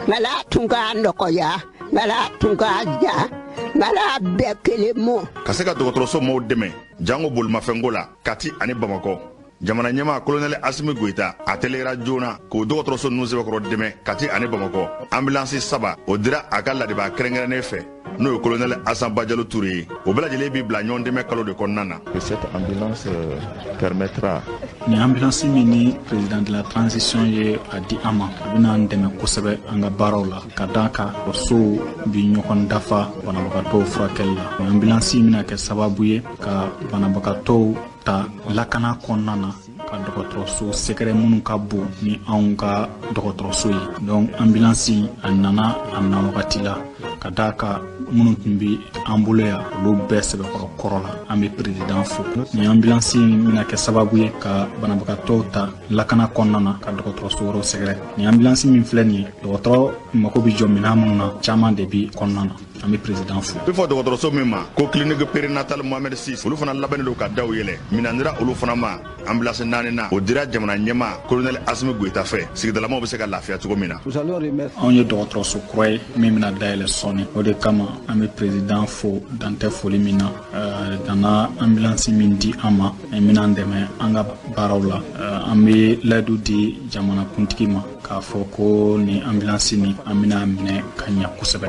S9: Ala tun k'a nɔgɔya, Ala tun k'a ja, Ala bɛɛ kelen mɔ.
S3: Ka se ka dɔgɔtɔrɔso maaw dɛmɛ jango bolimafɛnko la Kati ani Bamakɔ, jamana ɲɛmaa kolonɛli Asimi Goyita a teliyara joona k'o dɔgɔtɔrɔso ninnu sɛbɛkɔrɔ dɛmɛ Kati ani Bamakɔ. Ambulance saba, o dira a ka ladibaa kɛrɛnkɛrɛnnen fɛ, n'o ye kolonɛli Asan Bajalo Ture ye. O bɛɛ lajɛlen b'i bila ɲɔgɔn dɛmɛ kalo de kɔnɔna na.
S10: Cette ambulance permettra
S5: Nin ambulance min ni président de la transition ye a di an ma, a bɛna an dɛmɛ kosɛbɛ an ka baaraw la, ka d'a kan sow bi ɲɔgɔn dafa banabagatɔw furakɛli la. Ambulance bɛna kɛ sababu ye ka banabagatɔw ta lakana kɔnɔna na ka dɔgɔtɔrɔso sɛgɛrɛ minnu ka bon ni anw ka dɔgɔtɔrɔso ye. Donc ambulance, a nana a na wagati la, ka d'a kan minnu tun bɛ an bolo yan, olu bɛɛ sɛbɛkɔrɔ kɔrɔ la. An bɛ président fo. Nin ambulance bɛna kɛ sababu ye ka banabagatɔw ta lakana kɔnɔna na ka dɔgɔtɔrɔso wɛrɛw sɛgɛrɛ. Nin ambulance min filɛ nin ye, dɔgɔtɔrɔ mako bɛ jɔ minɛn minnu na, caman de bɛ kɔnɔna na. An bɛ président fo.
S3: Bɛ fɔ dɔgɔtɔrɔso min ma ko Clinique Périnatale Mohamed VI, olu fana labɛnnen don ka daw yɛlɛ. Minɛn dira olu fana ma ambulance naani na, o dira jamana ɲɛmaa kolonɛli Asimi Goyita fɛ, sigidalamaw bɛ se ka lafiya cogo min na.
S5: Anw ye dɔgɔtɔrɔso kura ye min bɛna dayɛlɛ sɔɔni. O de kama, an bɛ président fo dantɛ foli min na, ka na ambulance min di an ma, min bɛna an dɛmɛ an ka baaraw la. An bɛ layidu di jamanakuntigi ma k'a fɔ ko nin ambulance nin, an bɛna minɛ ka ɲɛ kosɛbɛ.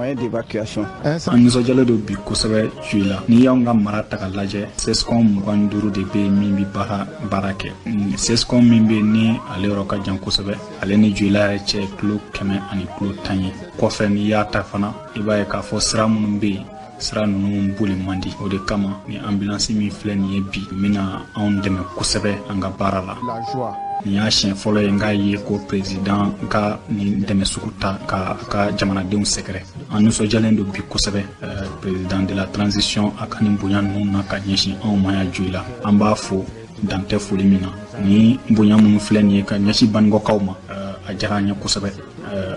S5: An nisɔndiyalen don bi kosɛbɛ Joyila. N'i y'anw ka mara ta k'a lajɛ, CSCOM 25 de bɛ yen min bɛ baara kɛ. CSCOM min bɛ yen ni ale yɔrɔ ka jan kosɛbɛ, ale ni Joyila yɛrɛ cɛ ye kilo 110 ye. Kɔfɛ, n'i y'a ta fana, i b'a ye k'a fɔ sira minnu bɛ yen Sira ninnu boli man di. O de kama ni ambulance min filɛ nin ye bi, n bɛna anw dɛmɛ kosɛbɛ an ka baara la. Nin y'a siɲɛ fɔlɔ ye n k'a ye ko président ka nin dɛmɛ sugu ta ka a ka jamanadenw sɛgɛrɛ. An nisɔndiyalen don bi kosɛbɛ, président de la transition a ka nin bonya ninnu na ka ɲɛsin anw ma yan Joyila. An b'a fo dan tɛ foli min na. Ni bonya minnu filɛ nin ye ka ɲɛsin Banikɔkaw ma, a diyara an ye kosɛbɛ.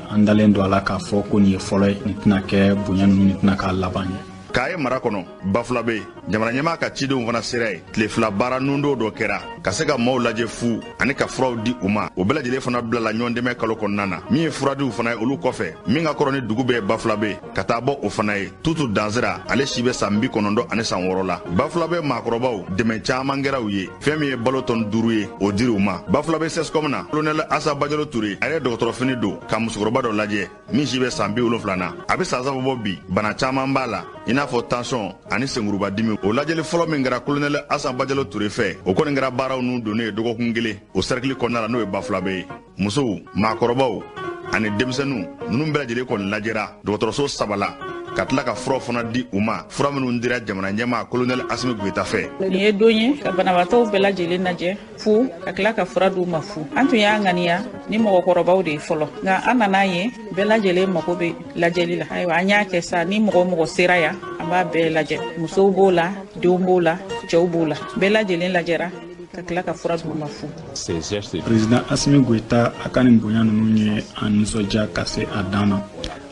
S5: An dalen don a la k'a fɔ ko nin ye fɔlɔ ye, nin tɛna kɛ bonya ninnu, nin tɛna k'a laban ye.
S3: K'a ye mara kɔnɔ Bafulabe, jamana ɲɛmaa ka cidenw fana sera yen. Tile 2 baara nundo dɔ kɛra ka se ka maaw lajɛ fu ani ka furaw di u ma. O bɛɛ lajɛlen fana bilala ɲɔgɔn dɛmɛ kalo kɔnɔna na. Min ye furadiw fana ye olu kɔfɛ, min ka kɔrɔ ni dugu bɛɛ Bafulabe ka taa bɔ o fana ye Tutu Dansira, ale si bɛ san 96 la. Bafulabe maakɔrɔbaw dɛmɛ caman kɛra u ye. Fɛn min ye balo tɔni 5 ye, o dira u ma. Bafulabe CSCOM na, colonel Asa Bajalo Ture, a yɛrɛ dɔgɔtɔrɔfini don ka musokɔrɔba dɔ lajɛ min si bɛ san 70 na. A bɛ san 3 bɔ bi, bana caman b'a la i n'a fɔ tension ani senkurubadimi. O lajɛli fɔlɔ min kɛra colonel Asa Bajalo Ture fɛ, o kɔni kɛra baaraw n'u donnen ye dɔgɔkun kelen o cercle kɔnɔna la, n'o ye Bafulabe ye. Musow, maakɔrɔbaw ani denmisɛnninw ninnu bɛɛ lajɛlen kɔni lajɛra dɔgɔtɔrɔso 3 la ka tila ka furaw fana di u ma, fura minnu dira jamana ɲɛmaa colonel Asimi Goyita fɛ.
S8: Nin ye don ye ka banabaatɔw bɛɛ lajɛlen lajɛ fu ka tila ka fura d'u ma fu. An tun y'a ŋaniya ni mɔgɔkɔrɔbaw de ye fɔlɔ, nka an nana ye bɛɛ lajɛlen mako bɛ lajɛli la. Ayiwa, an y'a kɛ sa, ni mɔgɔ o mɔgɔ sera yan, an b'a bɛɛ lajɛ. Musow b'o la, denw b'o la, cɛw b'o la, bɛɛ lajɛlen lajɛra ka tila ka fura d'u ma fu.
S5: Président Asimi Goyita a ka nin bonya ninnu ye an nisɔndiya ka se a dan na.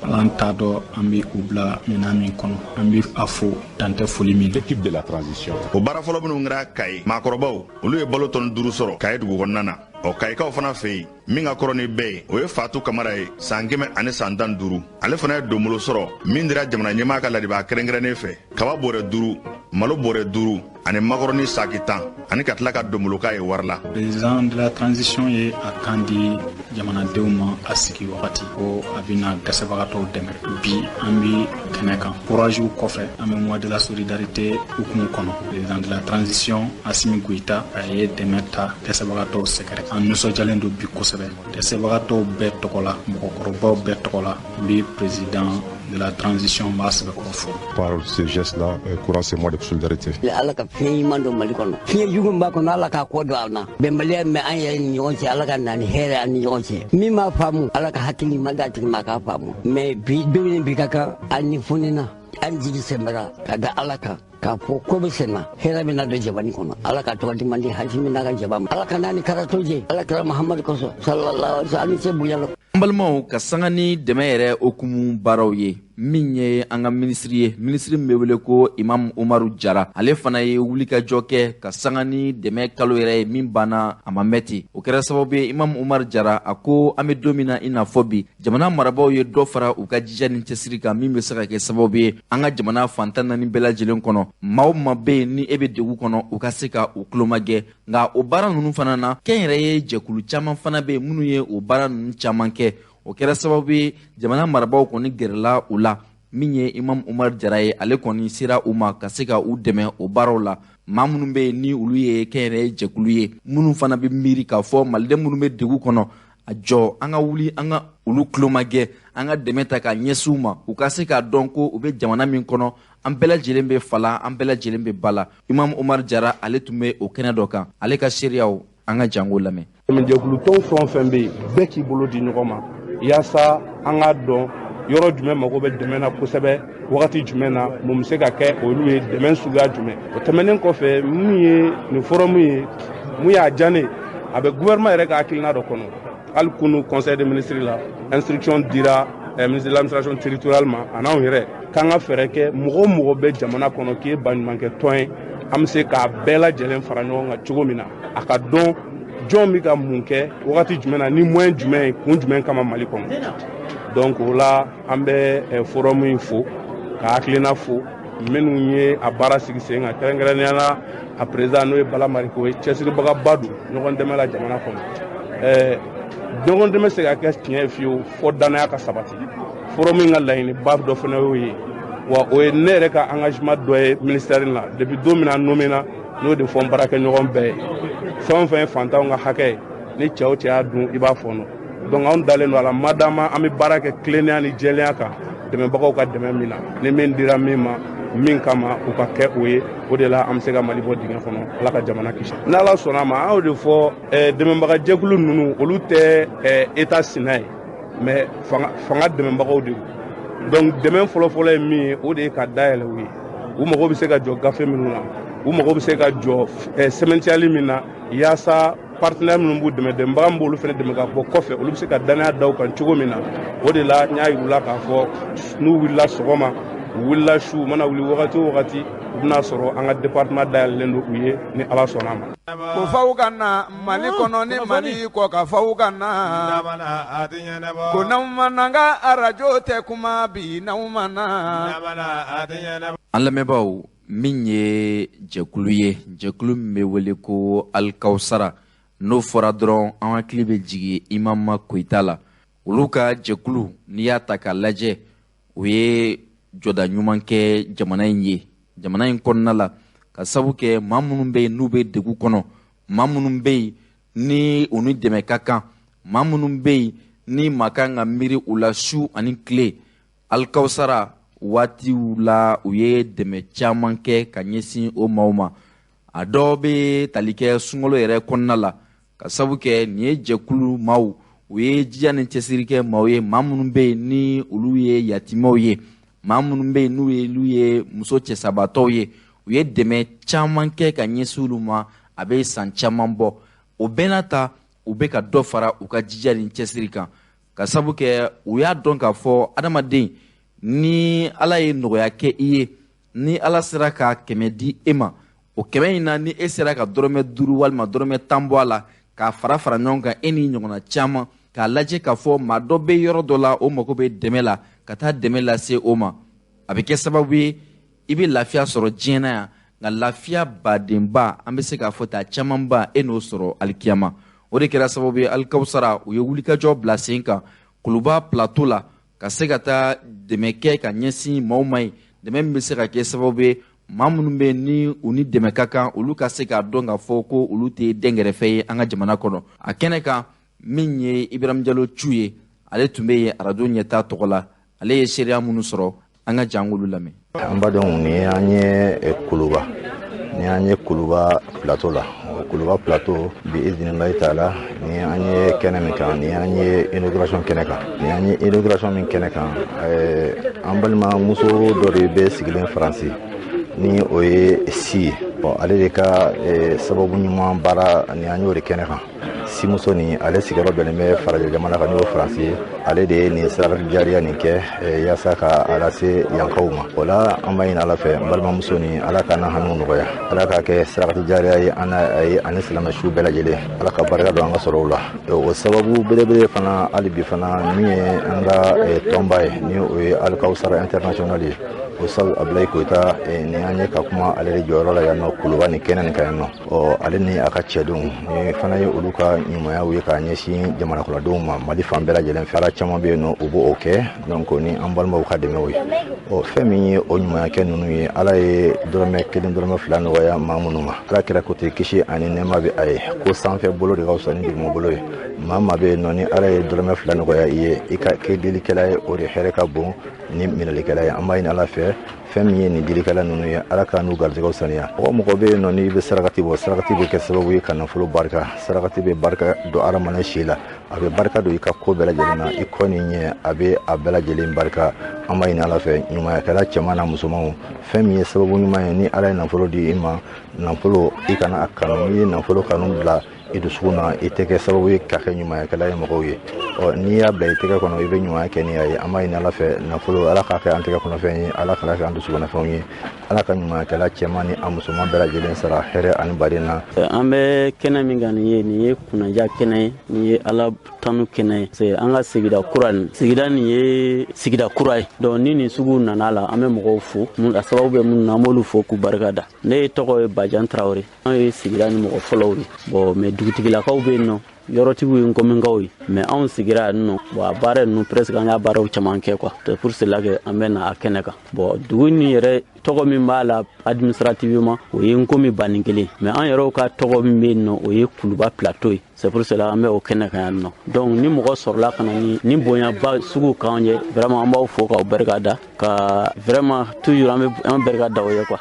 S5: Ala an t'a dɔn an bɛ u bila minɛn min kɔnɔ, an bɛ a fo dan tɛ foli min.
S10: L'équipe de la transition.
S3: O baara fɔlɔ minnu kɛra Kayi, maakɔrɔbaw olu ye balo tɔni 5 sɔrɔ Kayi dugu kɔnɔna na. Ɔ Kayikaw fana fɛ yen, min ka kɔrɔ ni bɛɛ ye, o ye Fatu Kamara ye, san 115. Ale fana ye donbolo sɔrɔ min dira jamana ɲɛmaa ka ladibaa kɛrɛnkɛrɛnnen fɛ, kaba bɔrɛ 5, malo bɔrɛ 5 ani makɔrɔni saki 10, ani ka tila ka donbolo k'a ye wari la.
S5: Président de la transition ye a kan di jamanadenw ma a sigi wagati ko a bɛna dɛsɛbagatɔw dɛmɛ. Bi an bɛ kɛnɛ kan, courage kɔfɛ an bɛ mois de la solidarité hukumu kɔnɔ. Président de la transition Asimi Goyita a ye dɛmɛ ta dɛsɛbagatɔw sɛgɛrɛ. An nisɔndiyalen don bi kosɛbɛ. Dɛsɛbagatɔw bɛɛ tɔgɔ la, mɔgɔkɔrɔbaw bɛɛ tɔgɔ la, n bɛ président de la transition b'a sɛbɛkɔrɔ fo.
S10: Par ce geste-là, courant ce mois de solidarité.
S9: Ala ka fiɲɛ ɲuman don Mali kɔnɔ. Fiɲɛ jugu min b'a kɔnɔ, Ala k'a kɔ don an na. Bɛnbaliya min bɛ an yɛrɛ ni ɲɔgɔn cɛ, Ala ka na ni hɛrɛ an ni ɲɔgɔn cɛ. Min m'a faamu, Ala ka hakili ɲuman d'a tigi ma a k'a faamu. Mais bi don ni bi ka kan, an ni fonina, an jigi sɛmɛra ka da Ala kan. K'a fɔ ko bɛ senna, hɛrɛ bɛ na don jamana kɔnɔ. Ala ka tɔgɔ duman di Hasimi n'a ka jama ma. Ala ka n'a ni karato jɛ, Ala kɛra Muhamadu kosɔn sallallahu alaihi wa sallam, ani ce bonya la.
S1: An balimaw, ka sanga ni dɛmɛ yɛrɛ hukumu baaraw ye, min ye an ka minisiri ye, minisiri min bɛ wele ko Imam Umaru Jara, ale fana ye wulikajɔ kɛ ka sanga ni dɛmɛ kalo yɛrɛ ye min banna a ma mɛn ten. O kɛra sababu ye Imam Umaru Jara a ko an bɛ don min na i n'a fɔ bi, jamana marabaaw ye dɔ fara u ka jija ni cɛsiri kan min bɛ se ka kɛ sababu ye an ka jamana fantan naani bɛɛ lajɛlen kɔnɔ, maa o maa bɛ yen ni e bɛ degun kɔnɔ, u ka se ka u tulomagɛ. Nka o baara ninnu fana na, kɛnyɛrɛye jɛkulu caman fana bɛ yen minnu ye o baara ninnu caman kɛ. O kɛra sababu ye jamana marabaaw kɔni gɛrɛla u la. Min ye Imam Umaru Jara ye, ale kɔni sera u ma ka se ka u dɛmɛ o baaraw la. Maa minnu bɛ yen ni olu ye kɛnyɛrɛye jɛkulu ye, minnu fana bɛ miiri k'a fɔ maliden minnu bɛ degun kɔnɔ, a jɔ an ka wuli an ka olu tulomagɛ, an ka dɛmɛ ta k'a ɲɛsin u ma, u ka se k'a dɔn ko u bɛ jamana min kɔnɔ, an bɛɛ lajɛlen bɛ fa la, an bɛɛ lajɛlen bɛ ba la. Imam Umaru Jara ale tun bɛ o kɛnɛ dɔ kan, ale ka seereyaw an ka jango lamɛn.
S11: Jɛkulutɔn fɛn o fɛn bɛ yen, bɛɛ k'i bolo di ɲɔgɔn ma yaasa an k'a dɔn yɔrɔ jumɛn mago bɛ dɛmɛ na kosɛbɛ, wagati jumɛn na, mun bɛ se ka kɛ olu ye dɛmɛ suguya jumɛn. O tɛmɛnen kɔfɛ, mun ye nin forum ye, mun y'a diya ne ye, a bɛ gouvernement yɛrɛ ka hakilina dɔ kɔnɔ. Hali kunu conseil des ministres la, instruction dira ministre de l'administration territoriale ma a n'anw yɛrɛ k'an ka fɛɛrɛ kɛ mɔgɔ o mɔgɔ bɛ jamana kɔnɔ k'i ye baɲumankɛ tɔn ye, an bɛ se k'a bɛɛ lajɛlen fara ɲɔgɔn kan cogo min na a ka dɔn jɔn bɛ ka mun kɛ wagati jumɛn na ni moyen jumɛn ye kun jumɛn kama Mali kɔnɔ. Donc o la an bɛ forum in fo ka hakilina fo minnu ye a baara sigi sen kan, kɛrɛnkɛrɛnnenya la a président n'o ye Bala Mariko ye, cɛsiribagaba don ɲɔgɔn dɛmɛ la jamana kɔnɔ. Ɲɔgɔn dɛmɛ se ka kɛ tiɲɛ ye fiyewu fo danaya ka sabati. Forum in ka laɲiniba dɔ fana y'o ye, wa o ye ne yɛrɛ ka engagement dɔ ye ministère la depuis don min na nommé na, n'o de fɔ n baarakɛɲɔgɔn bɛɛ ye. Fɛn o fɛn ye fantanw ka hakɛ ye, ni cɛ o cɛ y'a dun i b'a fɔnɔ. Donc anw dalen don a la, madama an bɛ baara kɛ tilennenya ni jɛlenya kan dɛmɛbagaw ka dɛmɛ min na, ni min dira min ma min kama u ka kɛ o ye. O de la an bɛ se ka Mali bɔ dingɛ kɔnɔ. Ala ka jamana kisi. N'Ala sɔnna a ma, an y'o de fɔ, dɛmɛbagajɛkulu ninnu, olu tɛ État sina ye, mais fanga dɛmɛbagaw de don. Donc dɛmɛ fɔlɔfɔlɔ ye min ye, o de ye ka dayɛlɛ u ye. U mago bɛ se ka jɔ gafe minnu na, u mago bɛ se ka jɔ sɛmɛntiyali min na, yaasa partenaire minnu b'u dɛmɛ, dɛmɛbaga min b'olu fana dɛmɛ ka bɔ kɔfɛ, olu bɛ se ka danaya da u kan cogo min na. O de la n y'a yir'u la k'a fɔ n'u wulila sɔgɔma, u wulila su, u mana wuli wagati o wagati, u bɛna sɔrɔ an ka département dayɛlɛlen don u ye, ni Ala sɔnna a ma.
S2: Ko faw ka na Mali kɔnɔ ni Mali kɔ ka faw ka na, ko n'aw ma na n ka arajo tɛ kuma bi, n'aw ma na.
S1: An lamɛnbaaw, min ye jɛkulu ye, jɛkulu min bɛ wele ko Alikawusara, n'o fɔra dɔrɔn an hakili bɛ jigin Imama Koyita la. Olu ka jɛkulu, n'i y'a ta k'a lajɛ, o ye jɔda ɲuman kɛ jamana in ye, jamana in kɔnɔna la, ka sabu kɛ maa minnu bɛ yen n'u bɛ degun kɔnɔ, maa minnu bɛ yen ni u ni dɛmɛ ka kan, maa minnu bɛ yen ni maa kan ka miiri u la su ani tile. Alikawusara waatiw la, u ye dɛmɛ caman kɛ ka ɲɛsin o maaw ma. A dɔw bɛ tali kɛ sunkalo yɛrɛ kɔnɔna la, ka sabu kɛ nin ye jɛkulu maaw, u ye jija ni cɛsiri kɛ maaw ye, maa minnu bɛ yen ni olu ye yatimɛw ye, maa minnu bɛ yen n'u ye olu ye muso cɛsabaatɔw ye. U ye dɛmɛ caman kɛ ka ɲɛsin olu ma, a bɛ san caman bɔ. O bɛɛ n'a ta, u bɛ ka dɔ fara u ka jija ni cɛsiri kan, ka sabu kɛ u y'a dɔn k'a fɔ adamaden, ni Ala ye nɔgɔya kɛ i ye, ni Ala sera ka 100 di e ma, o 100 in na, ni e sera ka dɔrɔmɛ 5 walima dɔrɔmɛ 10 bɔ a la, k'a fara fara ɲɔgɔn kan e ni ɲɔgɔnna caman, k'a lajɛ k'a fɔ maa dɔ bɛ yɔrɔ dɔ la, o mago bɛ dɛmɛ la, ka taa dɛmɛ lase o ma, a bɛ kɛ sababu ye i bɛ lafiya sɔrɔ diɲɛ na yan, nka lafiya badenba, an bɛ se k'a fɔ ta camanba, e n'o sɔrɔ alikiyama. O de kɛra sababu ye Alikawusara, u ye wulikajɔ bila sen kan Kuluba plateau la, ka se ka taa dɛmɛ kɛ ka ɲɛsin maaw ma ye, dɛmɛ min bɛ se ka kɛ sababu ye maa minnu bɛ ni u ni dɛmɛ ka kan, olu ka se k'a dɔn k'a fɔ ko olu tɛ dɛnkɛrɛfɛ ye an ka jamana kɔnɔ. A kɛnɛ kan, min ye Ibrahim Jalo Cu ye, ale tun bɛ yen arajo ɲɛta tɔgɔ la, ale ye seereya minnu sɔrɔ, an ka jan k'olu lamɛn.
S12: An badenw, ni an ye Kuluba, ni an ye Kuluba plateau la, Kuluba plateau bi iznillahi taala, ni an ye kɛnɛ min kan, ni an ye inauguration kɛnɛ kan, ni an ye inauguration min kɛnɛ kan, an balimamuso dɔ de bɛ sigilen Faransi, ni o ye si ye. Ale de ka sababu ɲuman baara, ni an y'o de kɛnɛ kan. Simuso ni ale sigiyɔrɔ bɛnnen bɛ farajɛ jamana kan, n'o ye Faransi ye. Ale de ye nin saraka jariya nin kɛ yaasa ka a lase yankaw ma. O la an b'a ɲini Ala fɛ, n balimamuso ni Ala ka n'a hamiw nɔgɔya, Ala k'a kɛ saraka jariya ye an n'a ye ani silamɛ su bɛɛ lajɛlen, Ala ka barika don an ka sɔrɔw la. O sababu belebele fana hali bi fana, min ye an ka tɔnba ye, ni o ye Alikawusara international ye, o sabu Abulayi Koyita, ni an ye ka kuma ale de jɔyɔrɔ la yan nɔ Kuluba ni kɛnɛ nin kan yan nɔ. Ɔ ale ni a ka cɛdenw, ni fana ye olu ka ɲumanyaw ye k'a ɲɛsin jamana kɔnɔdenw ma Mali fan bɛɛ lajɛlen fɛ. Ala caman bɛ yen nɔ, u b'o kɛ, donc ni an balimaw ka dɛmɛw ye. Ɔ fɛn min ye o ɲumanya kɛ ninnu ye, Ala ye dɔrɔmɛ 1 dɔrɔmɛ 2 nɔgɔya maa minnu ma, Ala kɛra ko ten, kisi ani nɛɛma bɛ a ye, ko sanfɛ bolo de ka fisa ni duguma bolo ye. Maa maa bɛ yen nɔ, ni Ala ye dɔrɔmɛ 2 nɔgɔya i ye, i ka kɛ delikɛla ye, o de hɛrɛ ka bon ni minɛlikɛla ye. An b'a ɲini Ala fɛ, fɛn min ye nin dilikɛla ninnu ye, Ala ka n'u garijɛgɛw saniya. Mɔgɔ mɔgɔ bɛ yen nɔ, n'i bɛ sarakati bɔ, sarakati bɛ kɛ sababu ye ka nafolo barika, sarakati bɛ barika don hadamaden si la, a bɛ barika don i ka ko bɛɛ lajɛlen na, i kɔ ni ɲɛ, a bɛ a bɛɛ lajɛlen barika. An b'a ɲini Ala fɛ, ɲumanyakɛla cɛman n'a musomanw, fɛn min ye sababu ɲuman ye, ni Ala ye nafolo di i ma, nafolo i kana a kanu. N'i ye nafolo kanu bila i dusukun na, i tɛ kɛ sababu ye ka kɛ ɲumanyakɛla ye mɔgɔw ye. Ɔ n'i y'a bila i tɛgɛ kɔnɔ, i bɛ ɲumanya kɛ ni a ye. An b'a ɲini Ala fɛ, nafolo Ala k'a kɛ an tɛgɛ kɔnɔfɛn ye, Ala kana kɛ an dusukunnafɛnw ye. Ala ka ɲumanyakɛla cɛman ni a musoman bɛɛ lajɛlen sara hɛrɛ ani baden na.
S13: An bɛ kɛnɛ min kan nin ye, nin ye kunnaja kɛnɛ ye, nin ye Ala tanu kɛnɛ ye. An ka sigida kura nin, sigida nin ye sigida kura ye. Donc ni nin sugu nana la, an bɛ mɔgɔw fo, a sababu bɛ minnu na, an b'olu fo k'u barika da. Ne tɔgɔ ye Bajan Tarawele, an ye sigida ni mɔgɔ fɔlɔw ye. Bon mais dugutigilakaw bɛ yen nɔ, Yɔrɔtigiw ye Nkominkaw ye, mais anw sigira yan nɔ. Bon, a baara ninnu, presque an y'a baaraw caman kɛ quoi. C'est pour cela que an bɛ na a kɛnɛ kan. Bon, dugu nin yɛrɛ tɔgɔ min b'a la administrativement, o ye Nkomi Banni kelen, mais an yɛrɛw ka tɔgɔ min bɛ yen nɔ, o ye Kuluba Plateau ye. C'est pour cela an bɛ o kɛnɛ kan yan nɔ. Donc ni mɔgɔ sɔrɔla ka na ni bonyaba sugu k'an ye, vraiment an b'aw fo k'aw barika da, ka vraiment toujours an bɛ an barika da o ye quoi.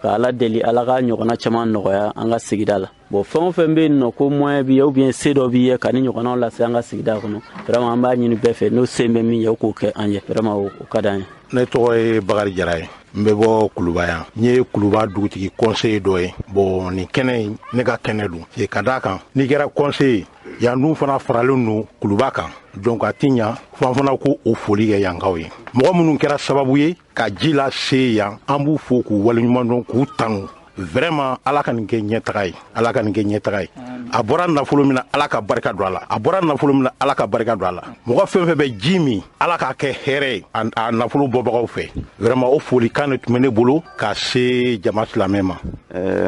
S13: Ka Ala deli, Ala ka ɲɔgɔnna caman nɔgɔya an ka sigida la. Bon, fɛn o fɛn bɛ yen nɔ ko moyen b'i ye ou bien se dɔ b'i ye ka ni ɲɔgɔnnaw lase an ka sigida kɔnɔ, vraiment an b'a ɲini bɛɛ fɛ, n'o sen bɛ min ye, o k'o kɛ an ye. Vraiment o ka d'an ye.
S14: Ne tɔgɔ ye Bakari Jara ye, n bɛ bɔ Kuluba yan. N ye Kuluba dugutigi conseiller dɔ ye. Bon, nin kɛnɛ in, ne ka kɛnɛ don, ka d'a kan n'i kɛra conseiller yan dun fana faralen don Kuluba kan, donc a ti ɲa fo an fana ko o foli kɛ yankaw ye. Mɔgɔ minnu kɛra sababu ye ka ji lase yan, an b'u fo k'u waleɲuman dɔn, k'u tanu. Vraiment, Ala ka nin kɛ ɲɛtaga ye, Ala ka nin kɛ ɲɛtaga ye. A bɔra nafolo min na, Ala ka barika don a la. A bɔra nafolo min na, Ala ka barika don a la. Mɔgɔ fɛn fɛn bɛ ji min, Ala k'a kɛ hɛrɛ ye a nafolo bɔbagaw fɛ. Vraiment, o folikan de tun bɛ ne bolo ka se jama silamɛ ma.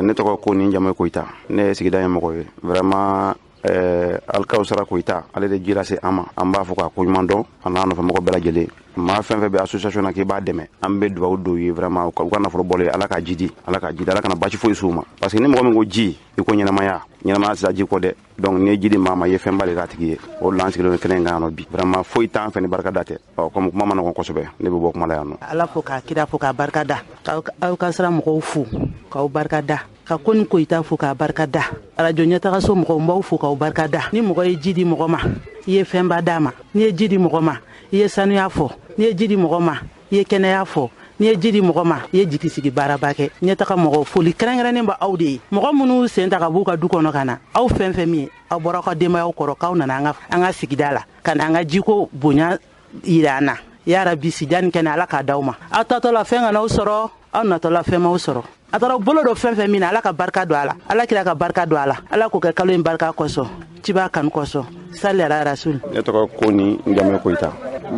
S15: Ne tɔgɔ ko ni jamu Koyita, ne ye sigida ye mɔgɔ ye. Vraiment, Alikawusara Koyita, ale de ji lase an ma. An b'a fɔ k'a koɲuman dɔn, a n'a nɔfɛ mɔgɔ bɛɛ lajɛlen. Maa fɛn fɛn bɛ association na k'i b'a dɛmɛ, an bɛ dugawu don ye. Vraiment, u ka nafolo bɔlen, Ala k'a jidi, Ala k'a jidi, Ala kana basi foyi s'u ma, parce que ni mɔgɔ min ko ji, i ko ɲɛnamaya. Ɲɛnamaya sira ji kɔ dɛ. Donc n'i ye ji di maa ma, i ye fɛnba de k'a tigi ye. O de la an sigilen don kɛnɛ in kan yan nɔ bi. Vraiment, foyi t'an fɛ ni barika da tɛ. Ɔ, comme kuma ma nɔgɔn kosɛbɛ, ne bɛ bɔ kuma la yan nɔ.
S16: Ala fo, k'a kira fo, k'a barika da, k'aw ka sira mɔgɔw fo k'aw barika da, ka ko ni Koyita fo k'a barika da, arajo ɲɛtagaso mɔgɔw, n b'aw fo k'aw barika da. Ni mɔgɔ ye ji di mɔgɔ ma, i ye fɛnba d'a ma. N'i ye ji di mɔgɔ ma, i ye sanuya fɔ. N'i ye ji di mɔgɔ ma, i ye kɛnɛya fɔ. N'i ye ji di mɔgɔ ma, i ye jigi sigi baaraba kɛ. Ɲɛtaga mɔgɔw, foli kɛrɛnkɛrɛnnen bɛ aw de ye. Mɔgɔ minnu sen ta ka b'u ka du kɔnɔ ka na, aw fɛn fɛn min ye, aw bɔra aw ka denbayaw kɔrɔ k'aw nana an ka sigida la ka na an ka jiko bonya yira an na. Yarabi, sida ni kɛnɛ, Ala k'a d'aw ma. Aw tatɔ la, fɛn kana aw sɔrɔ. Aw natɔla, fɛn m'aw sɔrɔ. A taara bolo dɔ fɛn fɛn min na, Ala ka barika don a la. Ala kira ka barika don a la. Ala k'o kɛ kalo in barika kosɔn, ciba kanu kosɔn. Sali ala rasul.
S15: Ne tɔgɔ ko ni jamu Koyita.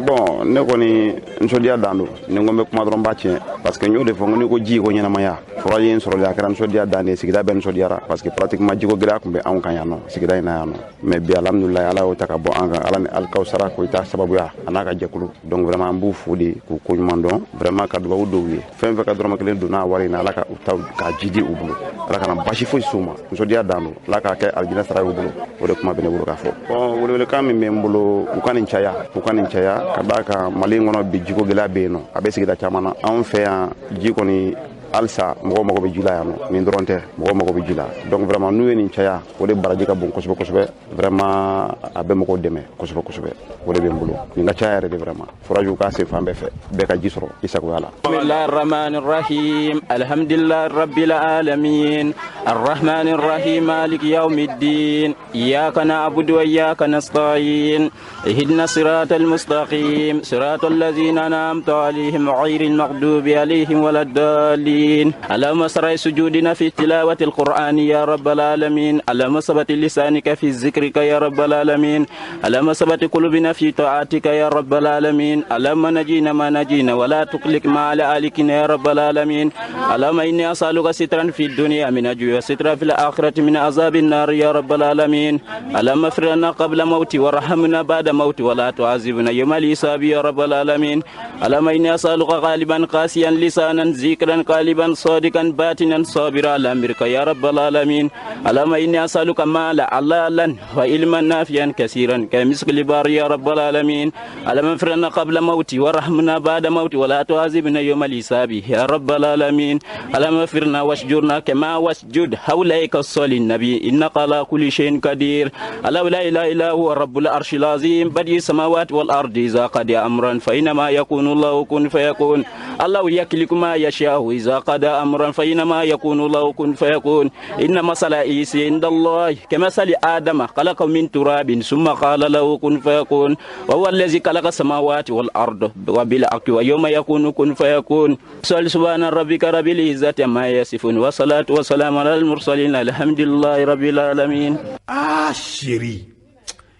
S15: Bon, ne kɔni nisɔndiya dan don. Ni n ko n bɛ kuma dɔrɔn, b'a tiɲɛ, parce que n y'o de fɔ, n ko n'i ko ji, ko ɲɛnamaya. Forage in sɔrɔli, a kɛra nisɔndiya dan de ye. Sigida bɛɛ nisɔndiyara, parce que pratiquement jiko gɛlɛya tun bɛ anw kan yan nɔ, sigida in na yan nɔ. Mais bi, alhamdulilayi, Ala y'o ta ka bɔ an kan, Ala ni Alikawusara Koyita sababuya, a n'a ka jɛkulu. Donc vraiment, an b'u fo de k'u koɲuman dɔn, vraiment ka dugawu dɔw ye. Fɛn fɛn ka dɔrɔmɛ kelen donna a wari in na, Ala ka u ta k'a jidi u bolo, Ala kana basi foyi s'u ma. Nisɔndiya dan don, Ala k'a kɛ alijinɛ sara y'u bolo. O de kuma bɛ ne bolo k'a fɔ. Bon, welewelekan min bɛ n bolo, u ka nin caya, u ka nin caya, ka d'a kan Mali in kɔnɔ bi, jiko gɛlɛya bɛ yen nɔ, a bɛ sigida caman na. Anw fɛ yan, ji kɔni halisa mɔgɔw mago bɛ ji la yan nɔ. Nin dɔrɔn tɛ, mɔgɔw mago bɛ ji la. Donc vraiment, n'u ye nin caya, o de baraji ka bon kosɛbɛ kosɛbɛ. Vraiment, a bɛ mɔgɔw dɛmɛ kosɛbɛ kosɛbɛ. O de bɛ n bolo, nin ka caya yɛrɛ de. Vraiment, forage k'a se fan bɛɛ fɛ, bɛɛ ka ji sɔrɔ i sagoya la.
S17: Bismillahirrahmanirrahim. Alhamdulillahi rabbil alamin. Arrahmanir rahim. Maliki yawmiddin. Iyyaka na'budu wa iyyaka nasta'in. Ihdina siratal mustaqim. Siratal ladzina an'amta alaihim ghairil maghdubi alaihim waladdallin. اللهم اسرع سجودنا في تلاوة القرآن يا رب العالمين. اللهم ثبت لسانك في ذكرك يا رب العالمين. اللهم ثبت قلوبنا في طاعتك يا رب العالمين. اللهم نجينا ما نجينا ولا تقلق ما على آلكنا يا رب العالمين. اللهم إني أسألك سترا في الدنيا من أجل وسترا في الآخرة من عذاب النار يا رب العالمين. اللهم اغفر لنا قبل موتي وارحمنا بعد موتي ولا تعذبنا يوم الحساب يا رب العالمين. اللهم إني أسألك غالبا قاسيا لسانا ذكرا قالبا صادقا باطنا صابرا على امرك يا رب العالمين. اللهم اني اسالك مالا حلالا وعلما نافعا كثيرا كمسك البار يا رب العالمين. اللهم اغفر لنا قبل موتي وارحمنا بعد موتي ولا تعذبنا يوم الحساب يا رب العالمين. اللهم اغفر لنا واشجرنا كما واسجد حولك الصلي النبي انك على كل شيء قدير. الله لا اله الا هو رب العرش العظيم بديع السماوات والارض اذا قضى امرا فانما يكون الله كن فيكون. الله يخلق ما يشاء اذا قضى أمرا فإنما يكون له كن فيكون. إن مثل عيسى عند الله كمثل آدم خلقه من تراب ثم قال له كن فيكون. وهو الذي خلق السماوات والأرض وبالحق ويوم يكون كن فيكون. سبحان ربك رب العزة عما يصفون والصلاة والسلام على المرسلين الحمد لله رب العالمين.
S18: Ah chérie,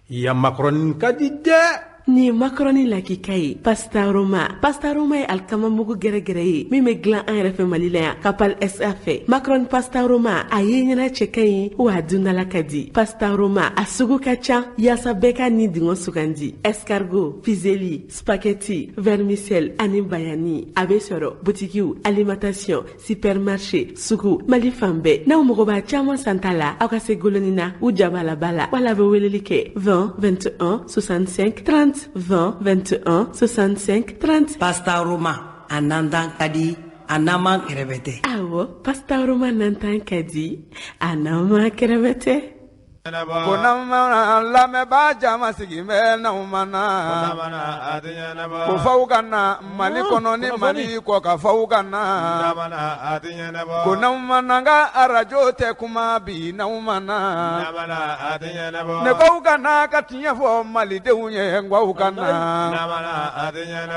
S18: ya macaroni ka di dɛ. Nin ye macaroni lakika ye, pasta Roma. Pasta Roma ye alikama mugu gɛrɛgɛrɛ ye min bɛ dilan an yɛrɛ fɛ Mali la yan, Kapal SA fɛ. Macaroni pasta Roma, a ye ɲɛna cɛ ka ɲi wa a dundala ka di. Pasta Roma a sugu ka ca yaasa bɛɛ ka ni dingɔ sugandi: escargot, fusilli, spaghetti, vermicelle ani bayani. A bɛ sɔrɔ butikiw, alimentation, supermarché, sugu, Mali fan bɛɛ. N'aw mago b'a caman santa la, aw ka se Golonina u jabalaba la, wala bɛ weleli kɛ 20 21 65 30, 20 21 65 30.
S19: Pasta Roma, a nantan ka di, a n'an kɛrɛfɛ tɛ.
S18: Awɔ, pasta Roma nantan ka di, a n'an kɛrɛfɛ tɛ.
S2: Ko n'an lamɛnbaa jama sigi bɛ n'aw ma na, ko faw ka na Mali kɔnɔ ni Mali kɔ ka faw ka na, ko n'aw ma na ka arajo tɛ kuma bi n'aw ma na, ne baw ka na ka tiɲɛ fɔ malidenw ye, n baw ka na.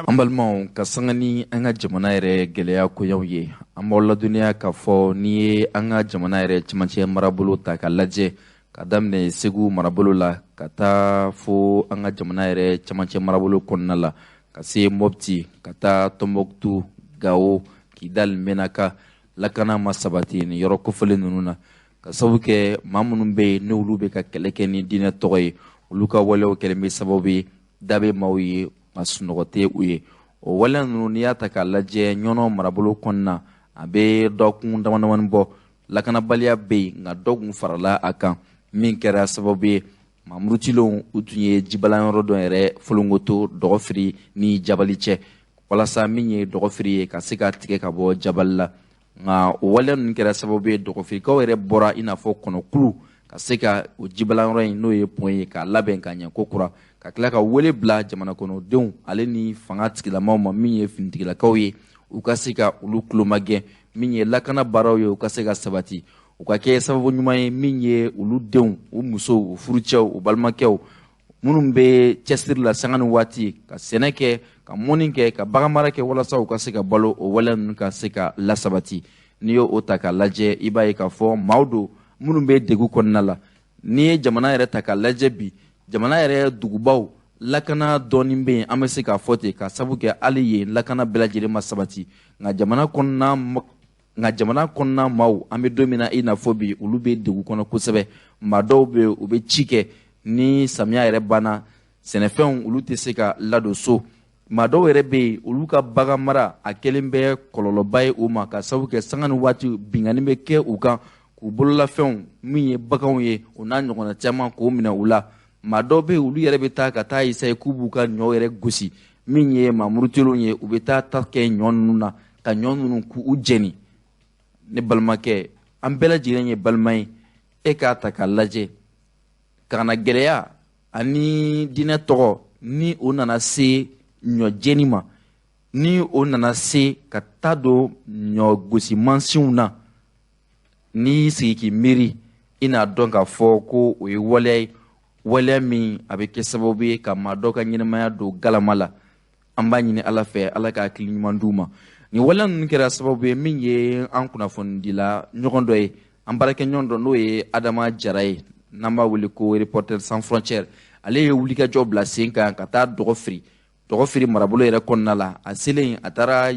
S1: An balimaw, ka sanga ni an ka jamana yɛrɛ gɛlɛya koyaw ye, an b'aw ladɔnniya k'a fɔ n'i ye an ka jamana yɛrɛ cɛmancɛ marabolo ta ka lajɛ, ka daminɛ Segu marabolo la ka taa fo an ka jamana yɛrɛ cɛmancɛ marabolo kɔnɔna la, ka se Mopti, ka taa Tɔnbɔkutu, Gawo, Kidal, Menaka, lakana ma sabati nin yɔrɔ kofɔlen ninnu na, ka sababu kɛ maa minnu bɛ yen n'olu bɛ ka kɛlɛ kɛ ni diinɛ tɔgɔ ye, olu ka walew kɛlen bɛ sababu ye da bɛ maaw ye nka sunɔgɔ tɛ u ye. O waleya ninnu, n'i y'a ta k'a lajɛ Ɲɔnɔ marabolo kɔnɔna, a bɛ dɔgɔkun damadamani bɔ, lakanabaliya bɛ yen, nka dɔ kun farala a kan, min kɛra sababu ye maa murutilenw u tun ye jibalanyɔrɔ dɔ yɛrɛ folonkoto Dɔgɔfiri ni Jabali cɛ, walasa min ye Dɔgɔfiri ye ka se ka tigɛ ka bɔ Jabali la. Nka o waleya ninnu kɛra sababu ye Dɔgɔfirikaw yɛrɛ bɔra i n'a fɔ kɔnɔkulu ka se ka o jibalanyɔrɔ in, n'o ye pɔn ye, k'a labɛn ka ɲɛ ko kura, ka tila ka wele bila jamana kɔnɔdenw ale ni fanga tigilamaw ma, min ye finitigilakaw ye, u ka se ka olu tulomagɛn, min ye lakana baaraw ye, u ka se ka sabati, u ka kɛ sababu ɲuman ye min ye olu denw, u musow, u furucɛw, u balimakɛw minnu bɛ cɛsiri la sanga ni waati ka sɛnɛ kɛ, ka mɔni kɛ, ka baganmara kɛ, walasa u ka se ka balo, o waleya ninnu ka se ka lasabati. N'i y'o ta k'a lajɛ, i b'a ye k'a fɔ maaw don minnu bɛ degun kɔnɔna la. N'i ye jamana yɛrɛ ta k'a lajɛ bi, jamana yɛrɛ dugubaw lakana dɔɔnin bɛ yen, an bɛ se k'a fɔ ten, ka sabu kɛ hali yen lakana bɛɛ lajɛlen ma sabati. Nka jamana kɔnɔna maaw, an bɛ don min na i n'a fɔ bi, olu bɛ degun kɔnɔ kosɛbɛ. Maa dɔw bɛ yen, u bɛ ci kɛ ni samiya yɛrɛ banna, sɛnɛfɛnw olu tɛ se ka ladon so. Maa dɔw yɛrɛ bɛ yen, olu ka bagan mara a kɛlen bɛ kɔlɔlɔba ye u ma, ka sababu kɛ sanga ni waati binkanni bɛ kɛ u kan, k'u bololafɛnw min ye baganw ye, o n'a ɲɔgɔnna caman, k'o minɛ u la. Maa dɔw bɛ yen, olu yɛrɛ bɛ taa ka taa essayer k'u b'u ka ɲɔ yɛrɛ gosi, min ye maa murutilenw ye, u bɛ taa ta kɛ ɲɔ ninnu na, ka ɲɔ ninnu k'u jɛni. Ne balimakɛ, an bɛɛ lajɛlen ye balima ye, e k'a ta k'a lajɛ, ka na gɛlɛya ani diinɛ tɔgɔ, ni o nana se ɲɔjɛni ma, ni o nana se ka taa don ɲɔ gosi mansinw na, n'i sigi k'i miiri, i n'a dɔn k'a fɔ ko o ye waleya ye, waleya min a bɛ kɛ sababu ye ka maa dɔ ka ɲɛnamaya don galama la. An b'a ɲini Ala fɛ, Ala ka hakili ɲuman d'u ma. Nin waleya ninnu kɛra sababu ye min ye an kunnafonidila ɲɔgɔn dɔ ye, an baarakɛɲɔgɔn dɔ, n'o ye Adama Jara ye, n'an b'a wele ko Reporter sans frontières, ale ye wulikajɔ bila sen kan ka taa Dɔgɔfiri marabolo yɛrɛ kɔnɔna la. A selen, a taara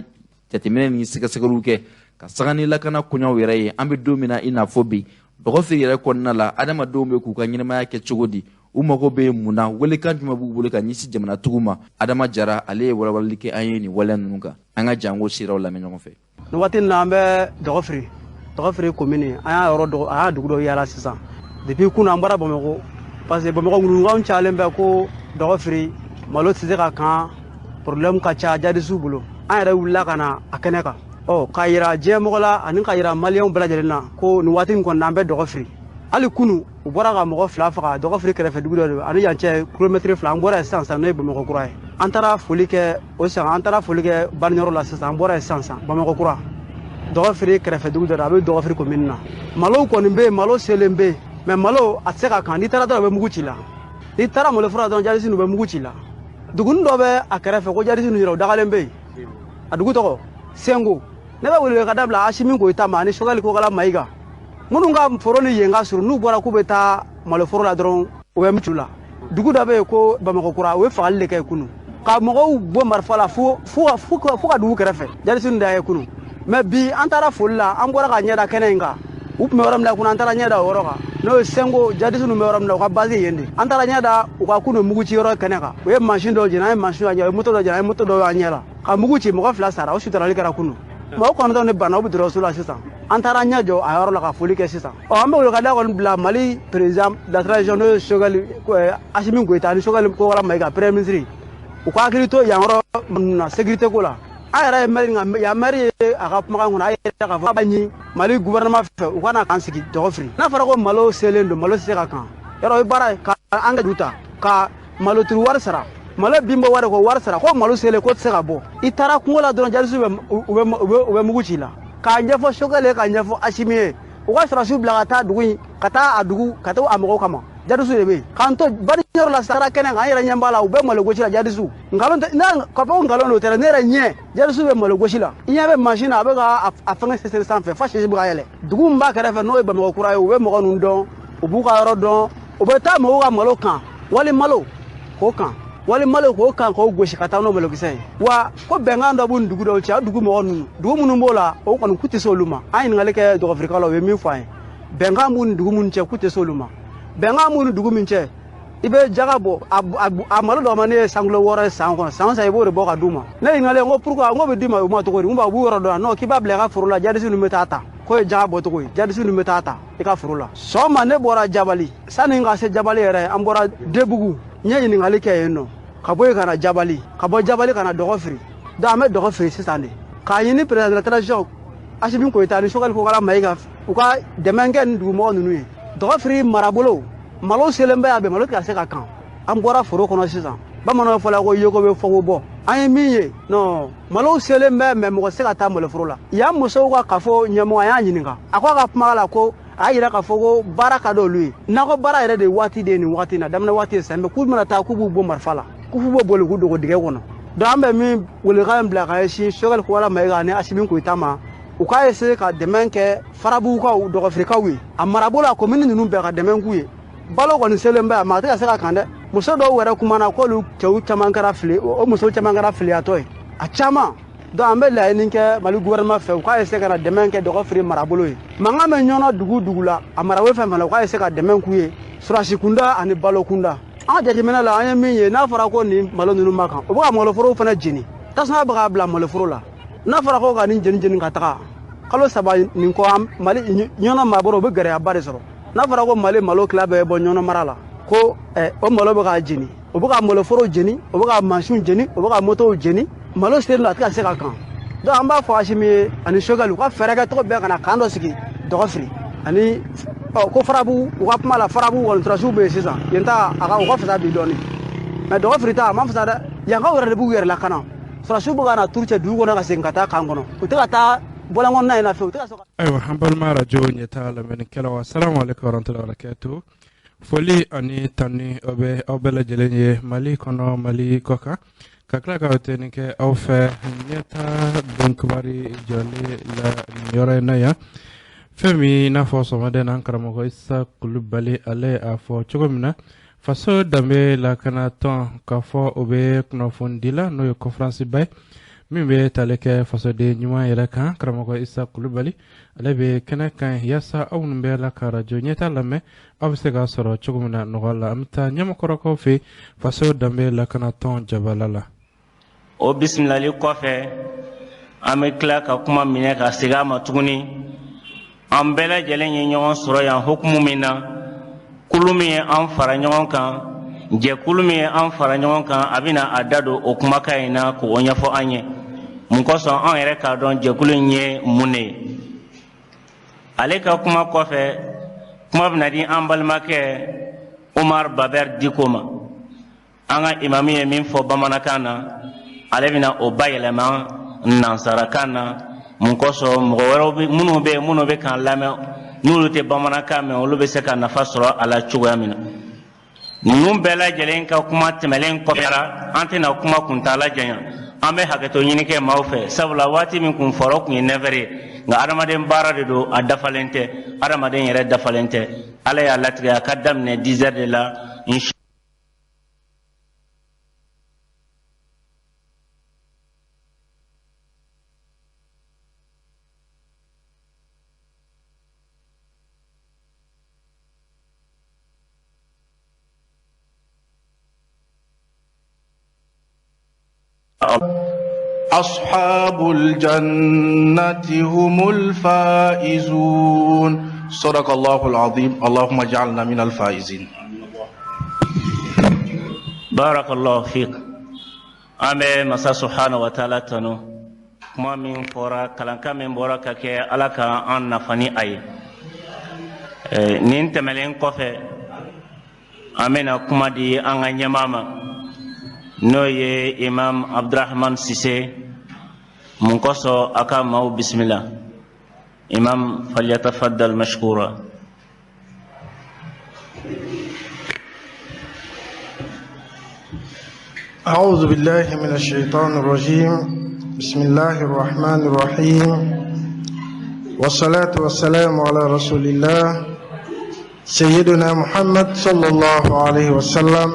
S1: jateminɛ ni sɛgɛsɛgɛliw kɛ ka sanga ni lakana koɲaw yɛrɛ ye. An bɛ don min na i n'a fɔ bi, Dɔgɔfiri yɛrɛ kɔnɔna la, adamadenw bɛ k'u ka ɲɛnamaya kɛ cogo di, u mago bɛ mun na, welekan jumɛn b'u bolo ka ɲɛsin jamanatigiw ma. Adama Jara, ale ye walawalali kɛ an ye nin waleya ninnu kan. An ka jango siraw lamɛn ɲɔgɔn fɛ.
S20: Nin waati in na, an bɛ Dɔgɔfiri commune, an y'a yɔrɔ dɔ, an y'a dugu dɔ yaala sisan. Depuis kunun an bɔra Bamakɔ, parce que Bamakɔ ŋunuŋunukanw cayalen bɛ ko Dɔgɔfiri malo tɛ se ka kan, problème ka ca jadisiw bolo. An yɛrɛ wulila ka na a kɛnɛ kan, ɔ k'a yira diɲɛmɔgɔ la ani k'a yira maliyɛnw bɛɛ lajɛlen na ko nin waati in kɔni na an bɛ Dɔgɔfiri. Hali kunu u bɔra ka mɔgɔ 2 faga Dɔgɔfiri kɛrɛfɛ dugu dɔ de ani yan cɛ kilomɛtiri 2. An bɔra yen sisan sisan, n'o ye Bamakɔ kura ye. An taara foli kɛ o san, an taara foli kɛ baniyɔrɔ la sisan, an bɔra yen sisan sisan Bamakɔ kura, Dɔgɔfiri kɛrɛfɛ dugu dɔ de, a bɛ Dɔgɔfiri commune na. Malo kɔni bɛ yen, malo selen bɛ yen, mais malo a tɛ se ka kan. N'i taara dɔrɔn u bɛ mugu ci la, n'i taara maloforo la dɔrɔn jadisi ninnu bɛ mugu ci la. Duguni dɔ bɛ a kɛrɛfɛ ko jadisi ninnu yɛrɛ, o dagalen bɛ yen, a dugu tɔgɔ Sengo. Ne bɛ wele ka dabila Asimi Goyita ma ani Sogɛli Kokala Mayiga, minnu ka foro ni yen ka surun, n'u bɔra k'u bɛ taa maloforo la dɔrɔn u bɛ mugu ci la. Dugu dɔ bɛ yen ko Bamakɔ kura, o ye fagali de kɛ kunun ka mɔgɔw bɔ marifa la fo ka dugu kɛrɛfɛ. Jadisi ninnu de y'a ye kunun. Mais bi an taara foli la, an bɔra ka ɲɛ da kɛnɛ in kan. U tun bɛ yɔrɔ min na kunun, an taara ɲɛ da o yɔrɔ kan, n'o ye Senko jadisi ninnu bɛ yɔrɔ min na, u ka base yen de. An taara ɲɛ da u ka kunun mugu ci yɔrɔ kɛnɛ kan. U ye mansin dɔw jeni, an ye mansin y'an ɲɛ, u ye moto dɔ jeni, an ye moto dɔw y'an ɲɛ la ka mugu ci, mɔgɔ 2 sara. O suturali kɛra kunun. Mɔgɔ 9 de banna, u bɛ dɔgɔtɔrɔso la sisan. An taara ɲɛ jɔ a yɔrɔ la ka foli kɛ sisan. Ɔ, an bɛ welekada kɔni bila Mali président de la transition, n'o ye Choguel Assimi Goïta ani Choguel Kokalla Maïga premier ministre, u ka hakili to yan yɔrɔ ninnu na sécurité ko la. An yɛrɛ ye maire nka yan maire ye a ka kumakan kɔnɔ, a yɛrɛ k'a fɔ a b'a ɲini Mali gouvernement fɛ u ka na k'an sigi Dɔgɔfiri. N'a fɔra ko malo selen don, malo tɛ se ka kan yɔrɔ, o ye baara ye ka an ka ju ta ka malo turu wari sara, malo bin bɔ wari ko wari sara, ko malo selen ko tɛ se ka bɔ. I taara kungo la dɔrɔn, jadisiw bɛ u bɛ mugu ci la. K'a ɲɛfɔ Choguel ye, k'a ɲɛfɔ Assimi ye, u ka sɔrɔdasiw bila ka taa dugu in, ka taa a dugu, ka taa a mɔgɔw kama. Jadisiw de bɛ yen k'an to bari yɔrɔ la, sara kɛnɛ kan, an yɛrɛ ɲɛ b'a la, u bɛ malo gosi la. Jadisiw nkalon tɛ, n'a ka fɔ ko nkalon don tɛ, ne yɛrɛ ɲɛ jadisiw bɛ malo gosi la. I ɲɛ bɛ mansin na, a bɛ ka a fɛngɛ sɛsɛri sanfɛ fo sisi bɛ ka yɛlɛ. Dugu min b'a kɛrɛfɛ, n'o ye Bamakɔ kura ye, u bɛ mɔgɔ ninnu dɔn, u b'u ka yɔrɔ dɔn. U bɛ taa mɔgɔw ka malo kan, wali malo k'o kan, wali malo k'o kan, k'o gosi ka taa n'o malokisɛ ye. Wa ko bɛnkan dɔ b'u ni dugu dɔw cɛ, o dugu mɔgɔ ninnu, dugu minnu b'o la, o kɔni k'u tɛ se olu ma. An ɲininkali kɛ dɔgɔfirikaw la, u ye min fɔ an ye, bɛnkan b'u ni dugu minnu cɛ, k'u tɛ se olu ma. Bɛnkan b'u ni dugu min cɛ, i bɛ jaga bɔ a malo dɔ ma, ne ye sankilo 6 ye san kɔnɔ, san o san i b'o de bɔ ka d'u ma. Ne ɲininkalen ko pourquoi, n ko bɛ d'i ma u ma cogo di? N ko u b'u yɔrɔ dɔn yan nɔ, k'i b'a bila i ka foro la, jadisi ninnu bɛ taa ta. K'o ye jaga bɔcogo ye, jadisi ninnu bɛ taa ta i ka foro la. Sɔgɔma ne bɔra Jabali, sanni n ka se Jabali yɛrɛ, an bɔra Debugu, n ye ɲininkali kɛ yen nɔ, ka bɔ yen ka na Jabali, ka bɔ Jabali ka na Dɔgɔfiri. Donc an bɛ Dɔgɔfiri sisan de k'a ɲini président de la transition Assimi Goïta ni Choguel Kokalla Maïga, u ka dɛmɛ kɛ nin dugumɔgɔ ninnu ye. Dɔgɔfiri marabolo, malo selen bɛ yan bɛɛ, malo tɛ ka se ka kan. An bɔra foro kɔnɔ sisan, bamananw fɔla ko yeko bɛ fɔko bɔ. An ye min ye non, malo selen bɛ, mais mɔgɔ tɛ se ka taa maloforo la. Yan musow ka kafo ɲɛmɔgɔ, an y'a ɲininka, a ko a ka kuma la ko a y'a yira k'a fɔ ko baara ka d'olu ye, nakɔ baara yɛrɛ de waati de ye nin waati in na, daminɛ waati ye san bɛɛ, k'u bɛna taa k'u b'u bɔ marifa la, k'u b'u boli k'u dogo dingɛ kɔnɔ. Donc an bɛ min welekan bila ka ɲɛsin Choguel Kokalla Maïga ani Assimi Goïta ma, u k'a essayer ka dɛmɛ kɛ Farabugukaw, Dɔgɔfirikaw ye, a marabolo a commune ninnu bɛɛ ka dɛmɛ k'u ye. Balo kɔni selen bɛ, a ma a tɛ ka se ka kan dɛ. Muso dɔw yɛrɛ kumana k'olu cɛw caman kɛra fili, o muso caman kɛra filiyatɔ ye a caman. Donc an bɛ laɲini kɛ Mali gouvernement fɛ, u k'a essayer ka na dɛmɛ kɛ Dɔgɔfiri marabolo ye. Mankan bɛ ɲɔnɔ dugu dugu la, a marabolo fɛn fɛn la, u k'a essayer ka dɛmɛ k'u ye, sɔrɔdasi kunda ani balo kunda. An ka jateminɛ la, an ye min ye, n'a fɔra ko nin malo ninnu ma kan, u bɛ ka maloforow fana jeni, tasuma bɛ k'a bila maloforo la. N'a fɔra ko ka nin jeni jeni ka taga kalo 3 nin kɔ, Mali ɲɔnɔ maabɔrɔ, u bɛ gɛlɛyaba de sɔrɔ. N'a fɔra ko Mali malo tila bɛɛ bɔ ɲɔnɔ mara la, ko o malo bɛ ka jeni, u bɛ ka maloforo jeni, u bɛ ka mansinw jeni, u bɛ ka motow jeni, malo selen don, a tɛ ka se ka kan. Donc an b'a fɔ Assimi ye ani Choguel, u ka fɛɛrɛ kɛ cogo bɛɛ ka na kan dɔ sigi Dɔgɔfiri ani ɔ ko Farabugu. U ka kuma la, Farabugu kɔni sɔrɔdasiw bɛ yen sisan, yen ta a ka u ka fisa bi dɔɔnin, mais Dɔgɔfiri ta a ma fisa dɛ. Yankaw yɛrɛ de b'u yɛrɛ lakana, sɔrɔdasiw bɛ ka na turu cɛ dugu kɔnɔ ka segin ka taa kan kɔnɔ, u tɛ ka taa bɔlɔn kɔnɔna in na fiyewu, u tɛ ka sɔn.
S21: Ayiwa, an balima arajo ɲɛta lamɛnnikɛlaw, asalamu aleykum warahmatulahi wabarakatuh. Foli ani tani o bɛ aw bɛɛ lajɛlen ye Mali kɔnɔ, Mali kɔ kan, ka tila ka tɛni kɛ aw fɛ ɲɛta don kibaru jɔlen la nin yɔrɔ in na yan. Fɛn min i n'a fɔ sɔgɔmada in na, an karamɔgɔ Isa Kulubali, ale a fɔ cogo min na, faso danbe lakanatɔn k'a fɔ o bɛ kunnafonidi la, n'o ye conférence ba ye min bɛ tali kɛ fasoden ɲuman yɛrɛ kan. Karamɔgɔ Isa Kulubali, ale bɛ kɛnɛ kan yaasa aw minnu bɛ la ka arajo ɲɛta lamɛn, aw bɛ se k'a sɔrɔ cogo min na nɔgɔya la. An bɛ taa ɲɛmakɔrɔkaw fɛ faso danbe lakanatɔn jabala la.
S22: O bisimilali kɔfɛ, an bɛ tila ka kuma minɛ ka segin a ma tuguni. An bɛɛ lajɛlen ye ɲɔgɔn sɔrɔ yan hukumu min na, kulu min ye an fara ɲɔgɔn kan, jɛkulu min ye an fara ɲɔgɔn kan, a bɛna a da don o kumakan in na k'o ɲɛfɔ an ye. Mun kosɔn an yɛrɛ k'a dɔn jɛkulu in ye mun de ye? Ale ka kuma kɔfɛ, kuma bɛna di an balimakɛ Umar Baber Diko ma. An ka imamu ye min fɔ bamanankan na, ale bɛna o bayɛlɛma nansarakan na. Mun kosɔn mɔgɔ wɛrɛw bɛ minnu bɛ yen, minnu bɛ k'an lamɛn, n'olu tɛ bamanankan mɛn, olu bɛ se ka nafa sɔrɔ a la cogoya min na. Ninnu bɛɛ lajɛlen ka kuma tɛmɛlen kɔfɛ, an tɛna kuma kuntaala janya. An bɛ hakɛto ɲini kɛ maaw fɛ, sabula waati min kun fɔra, o kun ye 9 heures ye, nka adamaden baara de don, a dafalen tɛ, adamaden yɛrɛ dafalen tɛ. Ala y'a latigɛ a ka daminɛ 10 heures de la.
S4: أصحاب الجنة هم الفائزون. صدق الله العظيم. اللهم اجعلنا من الفائزين.
S22: بارك الله فيك. An bɛ masa subhanahu wa taala tanu. Kuma min fɔra, kalankan min bɔra ka kɛ, Ala ka an nafa ni a ye. Nin tɛmɛlen kɔfɛ, an bɛna kuma di an ka ɲɛmaa ma, n'o ye Imam Abdurahman Sise. Mun kosɔn a ka maaw bisimila. Imam, falyatafaddal mashkura.
S6: أعوذ بالله من الشيطان الرجيم. بسم الله الرحمن الرحيم، والصلاة والسلام على رسول الله سيدنا محمد صلى الله عليه وسلم.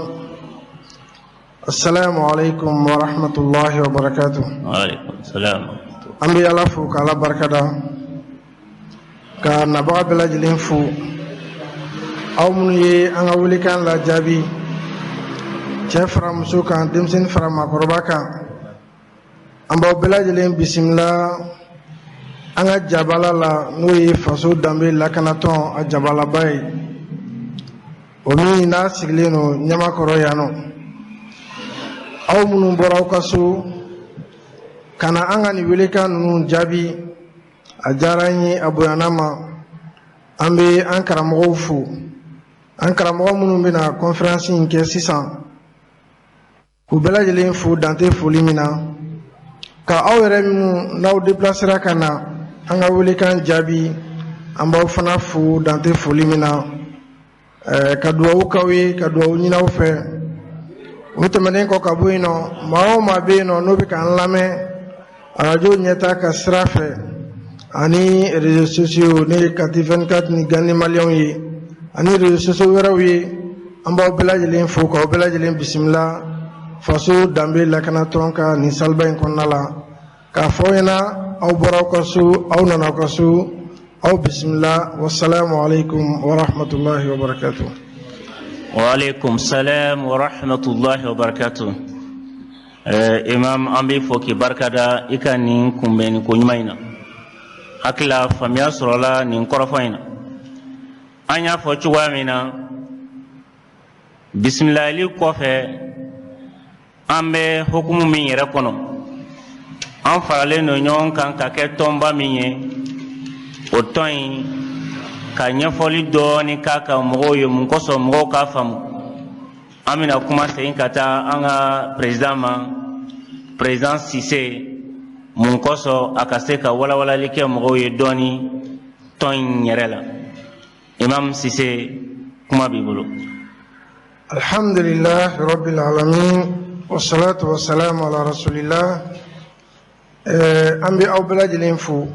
S6: السلام عليكم ورحمة الله وبركاته.
S22: وعليكم السلام.
S6: An bɛ Ala fo k'Ala barikada, ka nabaga bɛɛ lajɛlen fo, aw minnu ye an ka welekan lajaabi, cɛ fara muso kan, denmisɛnnin fara maakɔrɔba kan. An b'aw bɛɛ lajɛlen bisimila an ka jabala la, n'o ye Faso Danbe Lakanatɔn a jabalaba ye, o min n'a sigilen don Ɲamakɔrɔ yan nɔ. Aw minnu bɔra aw ka so ka na an ka nin welekan ninnu jaabi, a diyara an ye, a bonyana ma. An bɛ an karamɔgɔw fo, an karamɔgɔ minnu bɛna conférence in kɛ sisan, k'u bɛɛ lajɛlen fo dante foli min na, ka aw yɛrɛ minnu n'aw déplacera ka na an ka welekan jaabi, an b'aw fana fo dante foli min na, ka duwawu k'aw ye, ka duwawu ɲini aw fɛ. O tɛmɛnen kɔ ka bɔ yen nɔ, maa o maa bɛ yen nɔ n'o bɛ k'an lamɛn arajo ɲɛta ka sira fɛ ani réseaux sociaux, ne ye Kati 24 ni Gandi Maliyɛnw ye ani réseaux sociaux wɛrɛw ye, an b'aw bɛɛ lajɛlen fo k'aw bɛɛ lajɛlen bisimila Faso Danbe Lakanatɔn ka nin saliba in kɔnɔna la, k'a fɔ aw ɲɛna aw bɔra aw ka so, aw nana aw ka so, aw bisimila. Wasalaamu aleykum wa rahmatulahi wa barakatuh.
S22: Waaleykum salam wa rahmatulahi wa barakatuh. Imam, an b'i fo k'i barikada i ka nin kunbɛnni ko ɲuman in na. Hakili faamuya sɔrɔla nin kɔrɔfɔ in na. An y'a fɔ cogoya min na, bisimilayili kɔfɛ, an bɛ hukumu min yɛrɛ kɔnɔ, an faralen don ɲɔgɔn kan ka kɛ tɔnba min ye, o tɔn in ka ɲɛfɔli dɔɔni k'a kan mɔgɔw ye, mun kosɔn mɔgɔw k'a faamu. An bɛna kuma segin ka taa an ka président ma, président Sise, mun kosɔn a ka se ka walawalali kɛ mɔgɔw ye dɔɔni tɔn in yɛrɛ la. Imam Sise, kuma b'i bolo.
S6: Alhamdulilah rabbil alamin, wasalaatu wasalaamu ala rasulillah. An bɛ aw bɛɛ lajɛlen fo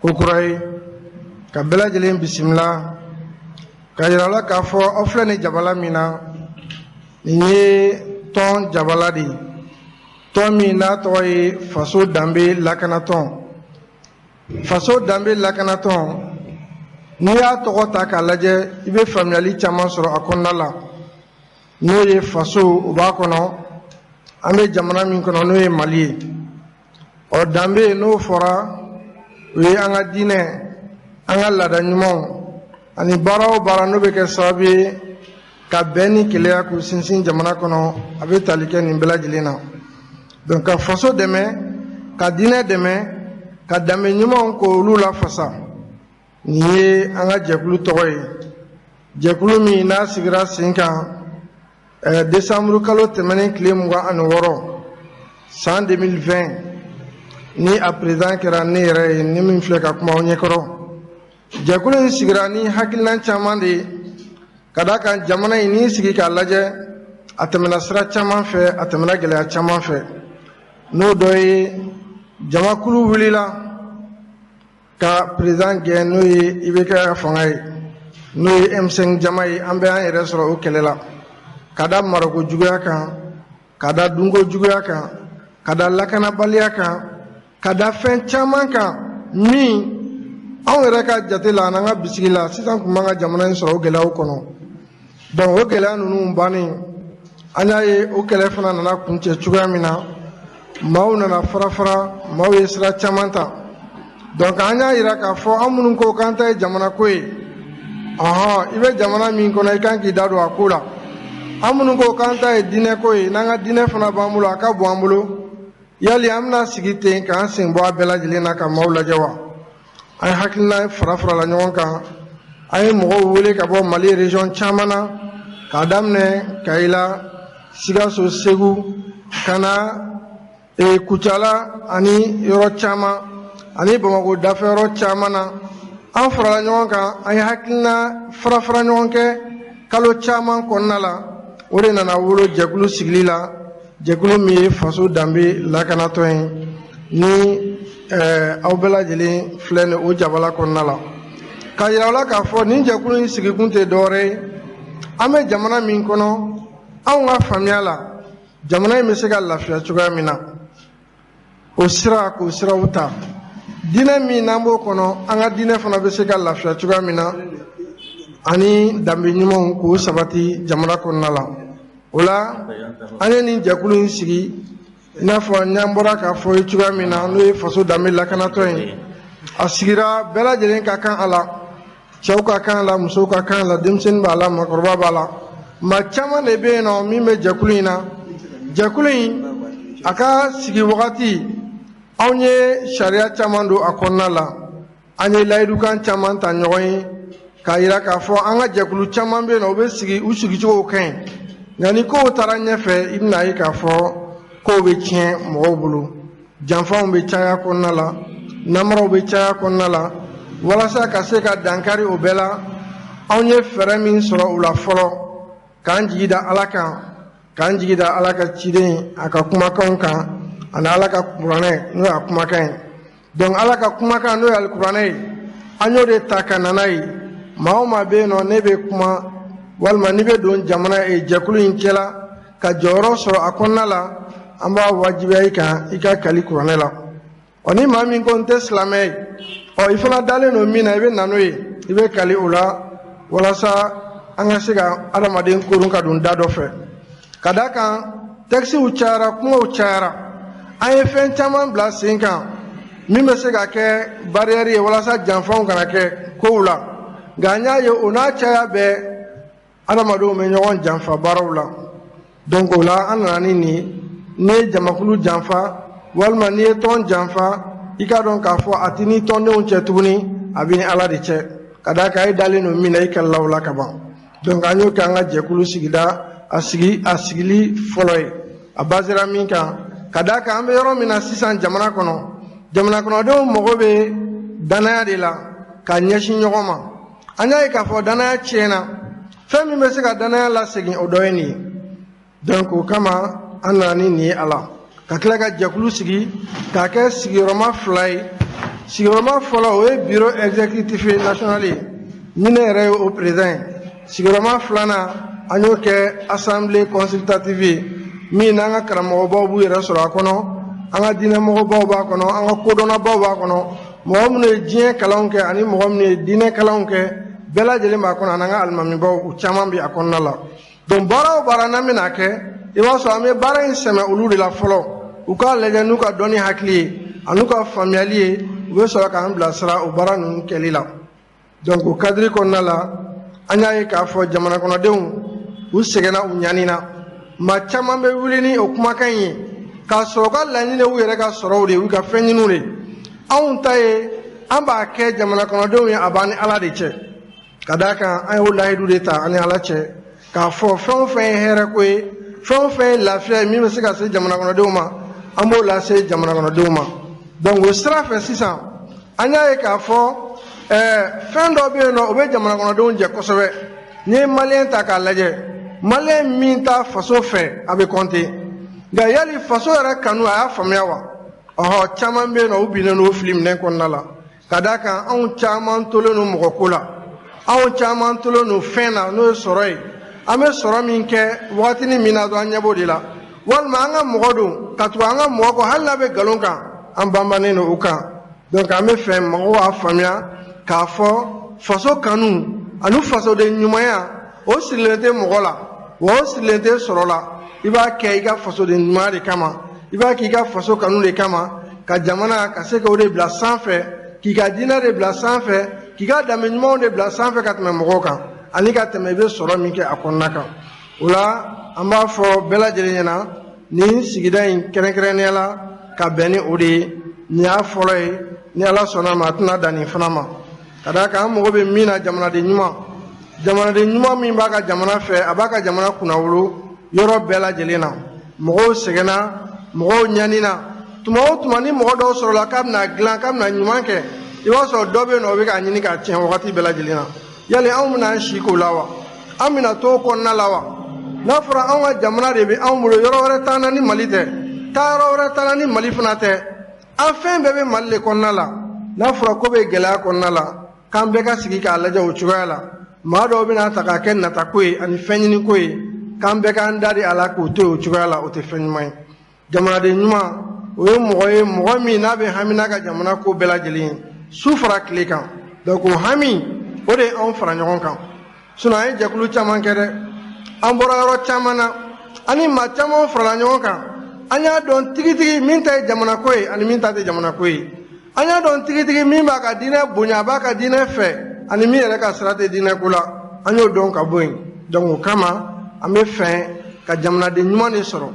S6: ko kura ye, ka bɛɛ lajɛlen bisimila, ka yira la k'a fɔ aw filɛ nin jabala min na, nin ye tɔn jabala de ye, tɔn min n'a tɔgɔ ye Faso Danbe Lakanatɔn. Faso Danbe Lakanatɔn, n'i y'a tɔgɔ ta k'a lajɛ, i bɛ faamuyali caman sɔrɔ a kɔnɔna la. N'o ye faso, o b'a kɔnɔ, an bɛ jamana min kɔnɔ n'o ye Mali ye. Ɔ, danbe n'o fɔra, o ye an ka diinɛ, an ka laada ɲumanw ani baara o baara n'o bɛ kɛ sababu ye ka bɛn ni kelenya k'u sinsin jamana kɔnɔ, a bɛ tali kɛ nin bɛɛ lajɛlen na. Donc ka faso dɛmɛ, ka diinɛ dɛmɛ, ka danbe ɲumanw k'olu lafasa, nin ye an ka jɛkulu tɔgɔ ye. Jɛkulu min n'a sigira sen kan décembre kalo tɛmɛnen tile 26 san 2020, ni a président kɛra ne yɛrɛ ye, ni min filɛ ka kuma aw ɲɛkɔrɔ. Jɛkulu in sigira ni hakilina caman de ye, ka d'a kan jamana in n'i sigi k'a lajɛ, a tɛmɛna sira caman fɛ, a tɛmɛna gɛlɛya caman fɛ. N'o dɔ ye jamakulu wulila ka président gɛn, n'o ye IBK fanga ye, n'o ye M5 jama ye. An bɛ an yɛrɛ sɔrɔ o kɛlɛ la, ka da marako juguya kan, ka da dunko juguya kan, ka da lakanabaliya kan, ka da fɛn caman kan min anw yɛrɛ ka jate la an'an ka bisigi la sisan tun b'an ka jamana in sɔrɔ o gɛlɛyaw kɔnɔ. Donc o gɛlɛya ninnu bannen, an y'a ye o kɛlɛ fana nana kuncɛ cogoya min na, Maaw nana fara fara, maaw ye sira caman ta. Donc an y'a yira k'a fɔ an minnu ko k'an ta ye jamana ko ye, ɔhɔn, i bɛ jamana min kɔnɔ, i kan k'i da don a ko la. An minnu ko k'an ta ye diinɛ ko ye, n'an ka diinɛ fana b'an bolo, a ka bon an bolo. Yali an bɛna sigi ten k'an sen bɔ a bɛɛ lajɛlen na ka maaw lajɛ wa? An ye hakilina fara farala ɲɔgɔn kan. An ye mɔgɔw wele ka bɔ Mali région caman na, k'a daminɛ Kayila, Sikaso, Segu, ka na Kucala ani yɔrɔ caman ani Bamakɔ dafɛ yɔrɔ caman na. An farala ɲɔgɔn kan, an ye hakilina fara fara ɲɔgɔn kɛ kalo caman kɔnɔna la. O de nana wolo jɛkulu sigili la, jɛkulu min ye faso danbe lakanatɔn ye, ni aw bɛɛ lajɛlen filɛ nin o jabala kɔnɔna la. K'a yira aw la k'a fɔ nin jɛkulu in sigikun tɛ dɔwɛrɛ ye, an bɛ jamana min kɔnɔ, anw ka faamuya la, jamana in bɛ se ka lafiya cogoya min na, o sira k'o siraw ta. Diinɛ min n'an b'o kɔnɔ, an ka diinɛ fana bɛ se ka lafiya cogoya min na, ani danbe ɲumanw k'o sabati jamana kɔnɔna la. O la an ye nin jɛkulu in sigi, i n'a fɔ n'an bɔra k'a fɔ ye cogoya min na, n'o ye faso danbe lakanatɔ ye. A sigira bɛɛ lajɛlen ka kan a la, cɛw ka kan a la, musow ka kan a la, denmisɛnnin b'a la, maakɔrɔba b'a la. Maa caman de bɛ yen nɔ min bɛ jɛkulu in na. Jɛkulu in a ka sigi wagati, anw ye sariya caman don a kɔnɔna la, an ye layidukan caman ta ɲɔgɔn ye k'a yira k'a fɔ an ka jɛkulu caman bɛ yen nɔ, u bɛ sigi, u sigicogo ka ɲi, nka ni kow taara ɲɛfɛ, i bɛna ye k'a fɔ kow bɛ tiɲɛ mɔgɔw bolo, janfanw bɛ caya kɔnɔna la, namaraw bɛ caya kɔnɔna la. Walasa ka se ka dankari o bɛɛ la, anw ye fɛɛrɛ min sɔrɔ u la fɔlɔ, k'an jigi da Ala kan, k'an jigi da Ala ka ciden a ka kumakanw kan, ani Ala ka kuranɛ n'o y'a kumakan ye. Donc Ala ka kumakan n'o ye alikuranɛ ye, an y'o de ta ka na n'a ye. Maa o maa bɛ yen nɔ, ne bɛ kuma walima n'i bɛ don jamana jɛkulu in cɛla ka jɔyɔrɔ sɔrɔ a kɔnɔna la, an b'a wajibiya i kan i ka kali kuranɛ la. Ɔ ni maa min ko n tɛ silamɛ ye, ɔ i fana dalen don min na, i bɛ na n'o ye, i bɛ kali o la, walasa an ka se ka adamaden koron ka don da dɔ fɛ. Ka d'a kan tɛkisiw cayara, kumaw cayara, an ye fɛn caman bila sen kan min bɛ se ka kɛ bariyɛri ye walasa janfanw kana kɛ kow la. Nka an y'a ye o n'a caya bɛɛ, adamadenw bɛ ɲɔgɔn janfa baaraw la. Donc o la an nana ni nin ye. N'i ye jamakulu janfa walima n'i ye tɔn janfa, i k'a dɔn k'a fɔ a t'i ni tɔndenw cɛ tuguni, a b'i ni Ala de cɛ. Ka d'a kan e dalen don min na, i kalila o la ka ban. Donc an y'o kɛ an ka jɛkulu sigida a sigili fɔlɔ ye, a basera min kan. Ka d'a kan an bɛ yɔrɔ min na sisan jamana kɔnɔ, jamana kɔnɔdenw mago bɛ danaya de la ka ɲɛsin ɲɔgɔn ma. An y'a ye k'a fɔ danaya tiɲɛna, fɛn min bɛ se ka danaya lasegin, o dɔ ye nin ye. Donc o kama an nana ni nin ye a la, ka tila ka jɛkulu sigi k'a kɛ sigiyɔrɔma fila ye. Sigiyɔrɔma fɔlɔ, o ye bureau exécutif national ye, ni ne yɛrɛ ye o président ye. Sigiyɔrɔma filanan, an y'o kɛ assemblée consultative ye, min n'an ka karamɔgɔbaw b'u yɛrɛ sɔrɔ a kɔnɔ, an ka diinɛmɔgɔbaw b'a kɔnɔ, an ka kodɔnnabaw b'a kɔnɔ, mɔgɔ minnu ye diɲɛ kalanw kɛ ani mɔgɔ minnu ye diinɛ kalanw kɛ, bɛɛ lajɛlen b'a kɔnɔ, ani an ka alimamibaw, u caman bɛ a kɔnɔna la. Donc baara o baara n'an bɛna kɛ, i b'a sɔrɔ an bɛ baara in sɛmɛ olu de la fɔlɔ, u k'a lajɛ n'u ka dɔnni hakili ye an'u ka faamuyali ye, u bɛ sɔrɔ k'an bilasira o baara ninnu kɛli la. Donc o cadre kɔnɔna la, an y'a ye k'a fɔ jamana kɔnɔdenw u sɛgɛnna, u ɲanina. Maa caman bɛ wuli ni o kumakan in ye k'a sɔrɔ u ka laɲini ye u yɛrɛ ka sɔrɔw de ye, u ka fɛn ɲiniw de ye. Anw ta ye, an b'a kɛ jamana kɔnɔdenw ye, a b'an ni Ala de cɛ. Ka d'a kan an y'o layidu de ta an ni Ala cɛ, k'a fɔ fɛn o fɛn ye hɛrɛ ko ye, fɛn o fɛn ye lafiya ye min bɛ se ka se jamana kɔnɔdenw ma, an b'o lase jamana kɔnɔdenw ma. Donc o sira fɛ sisan, an y'a ye k'a fɔ fɛn dɔ bɛ yen nɔ, o bɛ jamana kɔnɔdenw jɛ kosɛbɛ. N'i ye maliyɛn ta k'a lajɛ, maliyɛn min t'a faso fɛ, a bɛ kɔnte. Nka yali faso yɛrɛ kanu, a y'a faamuya wa? Ɔhɔ, caman bɛ yen nɔ, u binnen don o fili minɛn kɔnɔna la. Ka d'a kan anw caman tolen don mɔgɔ ko la, anw caman tolen don fɛn na, n'o ye sɔrɔ ye. An bɛ sɔrɔ min kɛ wagatinin min na dɔrɔn, an ɲɛ b'o de la. Walima an ka mɔgɔ don ka tugu an ka mɔgɔ kɔ, hali n'a bɛ nkalon kan, an banbannen don o kan. Donc an bɛ fɛ mɔgɔw b'a faamuya k'a fɔ faso kanu ani fasoden ɲumanya, o sirilen tɛ mɔgɔ la, wa o sirilen tɛ sɔrɔ la. I b'a kɛ i ka fasoden ɲumanya de kama. I b'a k'i ka faso kanu de kama, ka jamana ka se k'o de bila sanfɛ, k'i ka diinɛ de bila sanfɛ, k'i ka danbe ɲumanw de bila sanfɛ ka tɛmɛ mɔgɔw kan, ani ka tɛmɛ i bɛ sɔrɔ min kɛ a kɔnɔna kan. O la an b'a fɔ bɛɛ lajɛlen ɲɛna nin sigida in kɛrɛnkɛrɛnnenya la ka bɛn ni o de ye. Nin y'a fɔlɔ ye, ni Ala sɔnna a ma a tɛna dan nin fana ma. Ka d'a kan an mago bɛ min na, jamanaden ɲuman, jamanaden ɲuman min b'a ka jamana fɛ, a b'a ka jamana kunnawolo yɔrɔ bɛɛ lajɛlen na. Mɔgɔw sɛgɛnna, mɔgɔw ɲanina. Tuma o tuma ni mɔgɔ dɔw sɔrɔla k'a bɛna dilan, k'a bɛna ɲuman kɛ, i b'a sɔrɔ dɔ bɛ yen nɔ o bɛ k'a ɲini k'a tiɲɛ wagati bɛɛ lajɛlen na. Yali anw bɛna an si k'o la wa? An bɛna to o kɔnɔna la wa? N'a fɔra anw ka jamana de bɛ anw bolo, yɔrɔ wɛrɛ t'an na ni Mali tɛ, taa yɔrɔ wɛrɛ t'an na ni Mali fana tɛ, an fɛn bɛɛ bɛ Mali de kɔnɔna la. N'a fɔra ko bɛ gɛlɛya kɔnɔna la, k'an bɛɛ ka sigi k'a lajɛ o cogoya la. Maa dɔw bɛna ta k'a kɛ natako ye ani fɛn ɲiniko ye, k'an bɛɛ k'an da di a la k'o to yen o cogoya la, o tɛ fɛn ɲuman ye. Jamanaden ɲuman, o ye mɔgɔ ye, mɔgɔ min n'a bɛ hami n'a ka jamana ko bɛɛ lajɛlen ye, su fara tile kan. Donc o hami, o de ye anw fara ɲɔgɔn kan. Sinon an ye jɛkulu caman kɛ dɛ, an bɔra yɔrɔ caman na, an ni maa caman farala ɲɔgɔn kan. An y'a dɔn tigitigi min ta ye jamanako ye ani min ta tɛ jamanako ye. An y'a dɔn tigitigi min b'a ka diinɛ bonya, a b'a ka diinɛ fɛ, ani min yɛrɛ ka sira tɛ diinɛ ko la, an y'o dɔn ka bɔ yen. Donc o kama an bɛ fɛ ka jamanaden ɲuman de sɔrɔ.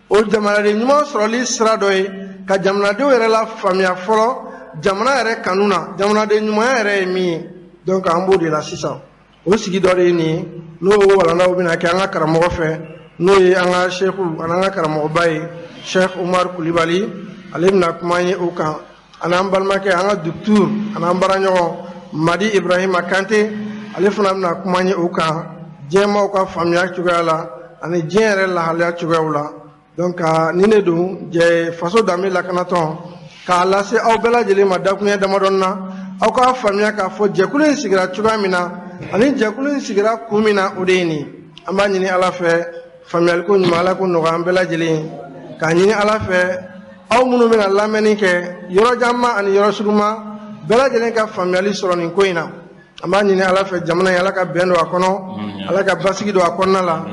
S6: O jamanaden ɲuman sɔrɔli sira dɔ ye ka jamanadenw yɛrɛ la faamuya fɔlɔ jamana yɛrɛ kanu na, jamanaden ɲumanya yɛrɛ ye min ye. Donc an b'o de la sisan. O sigi dɔ de ye nin ye, n'o walandaw bɛna kɛ an ka karamɔgɔ fɛ, n'o ye an ka seku ani an ka karamɔgɔba ye, Cheikh Umar Kulibali, ale bɛna kuma ye o kan, ani an balimakɛ, an ka docteur ani an baaraɲɔgɔn Madi Ibrahima Kante, ale fana bɛna kuma ye o kan, diɲɛmaaw ka faamuya cogoya la ani diɲɛ yɛrɛ lahalaya cogoyaw la. Donc ni ne don jɛ faso danbe lakanatɔn k'a lase aw bɛɛ lajɛlen ma dakuɲɛ damadɔni na, aw k'a faamuya k'a fɔ jɛkulu in sigira cogoya min na ani jɛkulu in sigira kun min na, o de ye nin. An b'a ɲini Ala fɛ faamuyaliko ɲuman, Ala ko nɔgɔya an bɛɛ lajɛlen, k'a ɲini Ala fɛ aw minnu bɛna lamɛnni kɛ yɔrɔjanma ani yɔrɔ surunma, bɛɛ lajɛlen ka faamuyali sɔrɔ nin ko in na. An b'a ɲini Ala fɛ jamana in, Ala ka bɛn don a kɔnɔ, Ala ka basigi don a kɔnɔna la,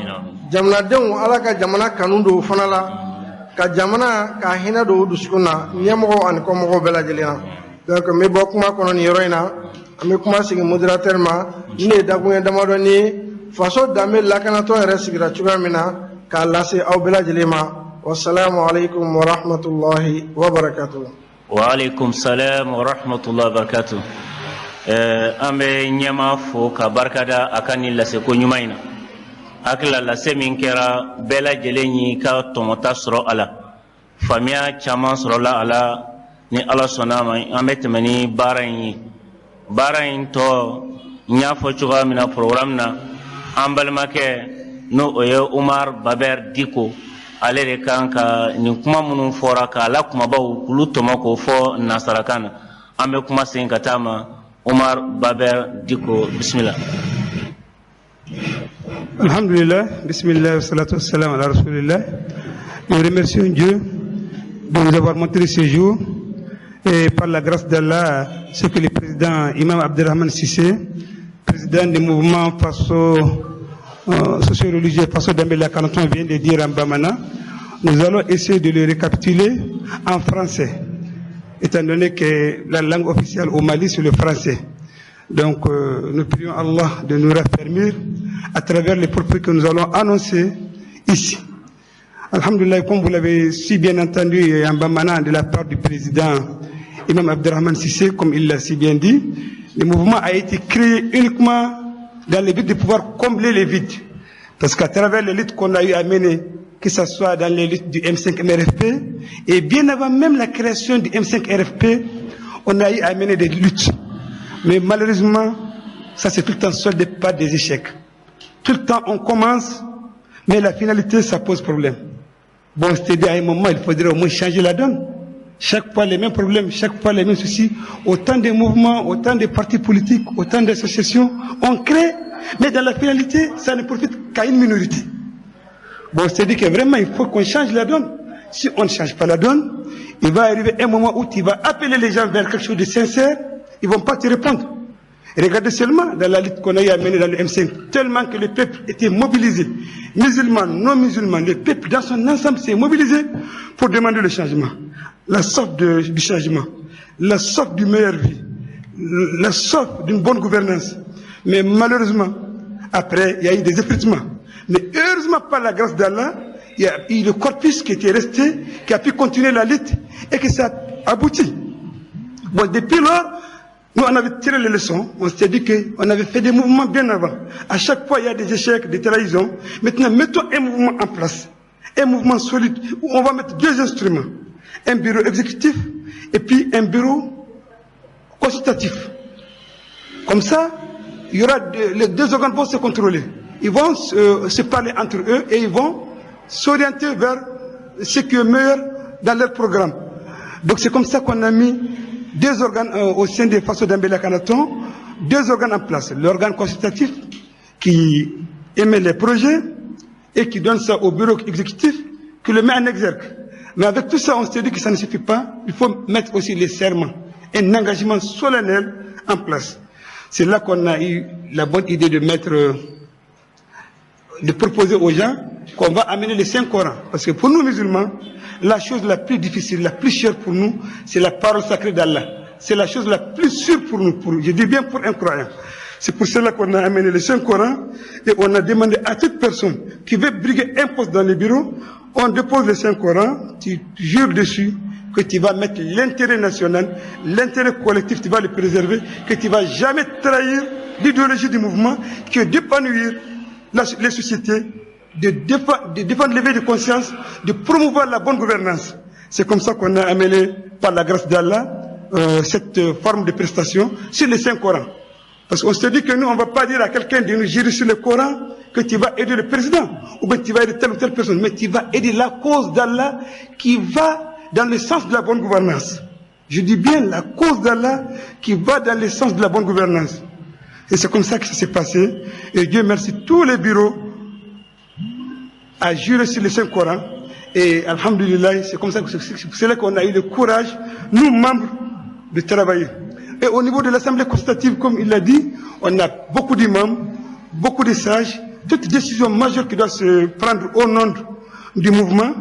S6: jamanadenw Ala ka jamana kanu don o fana la, ka jamana ka hinɛ don u dusukun na, ɲɛmɔgɔw ani kɔmɔgɔw bɛɛ lajɛlen na. Donc n bɛ bɔ kuma kɔnɔ nin yɔrɔ in na, an bɛ kuma sigi modérateur ma, ni ne ye dakuɲɛ damadɔni ye faso danbe lakanatɔ yɛrɛ sigira cogoya min na k'a lase aw bɛɛ lajɛlen ma. Wasalaamu aleykum wa rahmatulahi wa barakatuh.
S22: Wa aleykum salam wa rahmatulahi wa barakatuh. An bɛ ɲɛmaa fo ka barika da a ka nin laseko ɲuman in na. Hakili la lase min kɛra, bɛɛ lajɛlen y'i ka tɔmɔta sɔrɔ a la, faamuya caman sɔrɔla a la. Ni Ala sɔnna a ma, an bɛ tɛmɛ ni baara in ye. Baara in tɔ, n y'a fɔ cogoya min na programme na, an balimakɛ n'o o ye Umar Baber Diko, ale de kan ka nin kuma minnu fɔra k'a la kumabaw k'olu tɔmɔ k'o fɔ nansarakan na. An bɛ kuma segin ka taa ma. Umar Baber Diko, bisimila.
S7: Alhamdulillah, bismillah, salatu wassalam ala rasulillah. Nous remercions Dieu de nous avoir montré ce jour et par la grâce d'Allah, ce que le président Imam Abderrahmane Cissé, président du mouvement Faso socio-religieux Faso Danbe Lakanatɔn, vient de dire en bamana, nous allons essayer de le récapituler en français, étant donné que la langue officielle au Mali, c'est le français. Donc, nous prions Allah de nous raffermir à travers les propos que nous allons annoncer ici. Alhamdulillah, comme vous l'avez si bien entendu en bamana de la part du président Imam Abderrahmane Cissé, comme il l'a si bien dit, le mouvement a été créé uniquement dans le but de pouvoir combler les vides. Parce qu'à travers les luttes qu'on a eu à mener, que ce soit dans les luttes du M5 MRFP, et bien avant même la création du M5 RFP, on a eu à mener des luttes. Mais malheureusement, ça c'est tout le temps soldé par des échecs. Tout le temps on commence, mais la finalité, ça pose problème. Bon, c'est-à-dire à un moment, il faudrait au moins changer la donne. Chaque fois les mêmes problèmes, chaque fois les mêmes soucis. Autant de mouvements, autant de partis politiques, autant d'associations, on crée, mais dans la finalité, ça ne profite qu'à une minorité. Bon, c'est-à-dire que vraiment, il faut qu'on change la donne. Si on ne change pas la donne, il va arriver un moment où tu vas appeler les gens vers quelque chose de sincère, ils ne vont pas te répondre. Regardez seulement dans la lutte qu'on a eu à mener dans le M5, tellement que le peuple était mobilisé, musulmans, non musulmans, le peuple dans son ensemble s'est mobilisé pour demander le changement. La soif du changement, la soif d'une meilleure vie, la soif d'une bonne gouvernance. Mais malheureusement, après, il y a eu des effritements. Mais heureusement, par la grâce d'Allah, il y a eu le corpus qui était resté, qui a pu continuer la lutte et que ça a abouti. Bon, depuis lors, nous, on avait tiré les leçons. On s'est dit qu'on avait fait des mouvements bien avant. À chaque fois, il y a des échecs, des trahisons. Maintenant, mettons un mouvement en place, un mouvement solide, où on va mettre deux instruments. Un bureau exécutif et puis un bureau consultatif. Comme ça, il y aura les deux organes vont se contrôler. Ils vont se parler entre eux et ils vont s'orienter vers ce qui est meilleur dans leur programme. Donc c'est comme ça qu'on a mis deux organes au sein des Faso Danbé Lakanaton, deux organes en place. L'organe consultatif qui émet les projets et qui donne ça au bureau exécutif qui le met en exergue. Mais avec tout ça, on s'est dit que ça ne suffit pas. Il faut mettre aussi les serments, un engagement solennel en place. C'est là qu'on a eu la bonne idée de mettre, de proposer aux gens qu'on va amener les Saint Corans. Parce que pour nous musulmans, la chose la plus difficile, la plus chère pour nous, c'est la parole sacrée d'Allah. C'est la chose la plus sûre pour nous, je dis bien pour un croyant. C'est pour cela qu'on a amené le Saint Coran et on a demandé à toute personne qui veut briguer un poste dans le bureau, on dépose le Saint Coran, tu jures dessus que tu vas mettre l'intérêt national, l'intérêt collectif, tu vas le préserver, que tu ne vas jamais trahir l'idéologie du mouvement, qui est d'épanouir les sociétés, de défendre l'éveil de conscience, de promouvoir la bonne gouvernance. C'est comme ça qu'on a amené, par la grâce d'Allah, cette forme de prestation sur le Saint Coran. Parce qu'on se dit que nous, on ne va pas dire à quelqu'un de nous gérer sur le Coran que tu vas aider le président, ou bien tu vas aider telle ou telle personne, mais tu vas aider la cause d'Allah qui va dans le sens de la bonne gouvernance. Je dis bien la cause d'Allah qui va dans le sens de la bonne gouvernance. Et c'est comme ça que ça s'est passé. Et Dieu merci, tous les bureaux a juré sur le Saint Coran. Et alhamdoulilah, c'est comme ça que c'est là qu'on a eu le courage, nous membres, de travailler. Et au niveau de l'Assemblée consultative, comme il l'a dit, on a beaucoup d'imams, beaucoup de sages. Toute décision majeure qui doit se prendre au nom du mouvement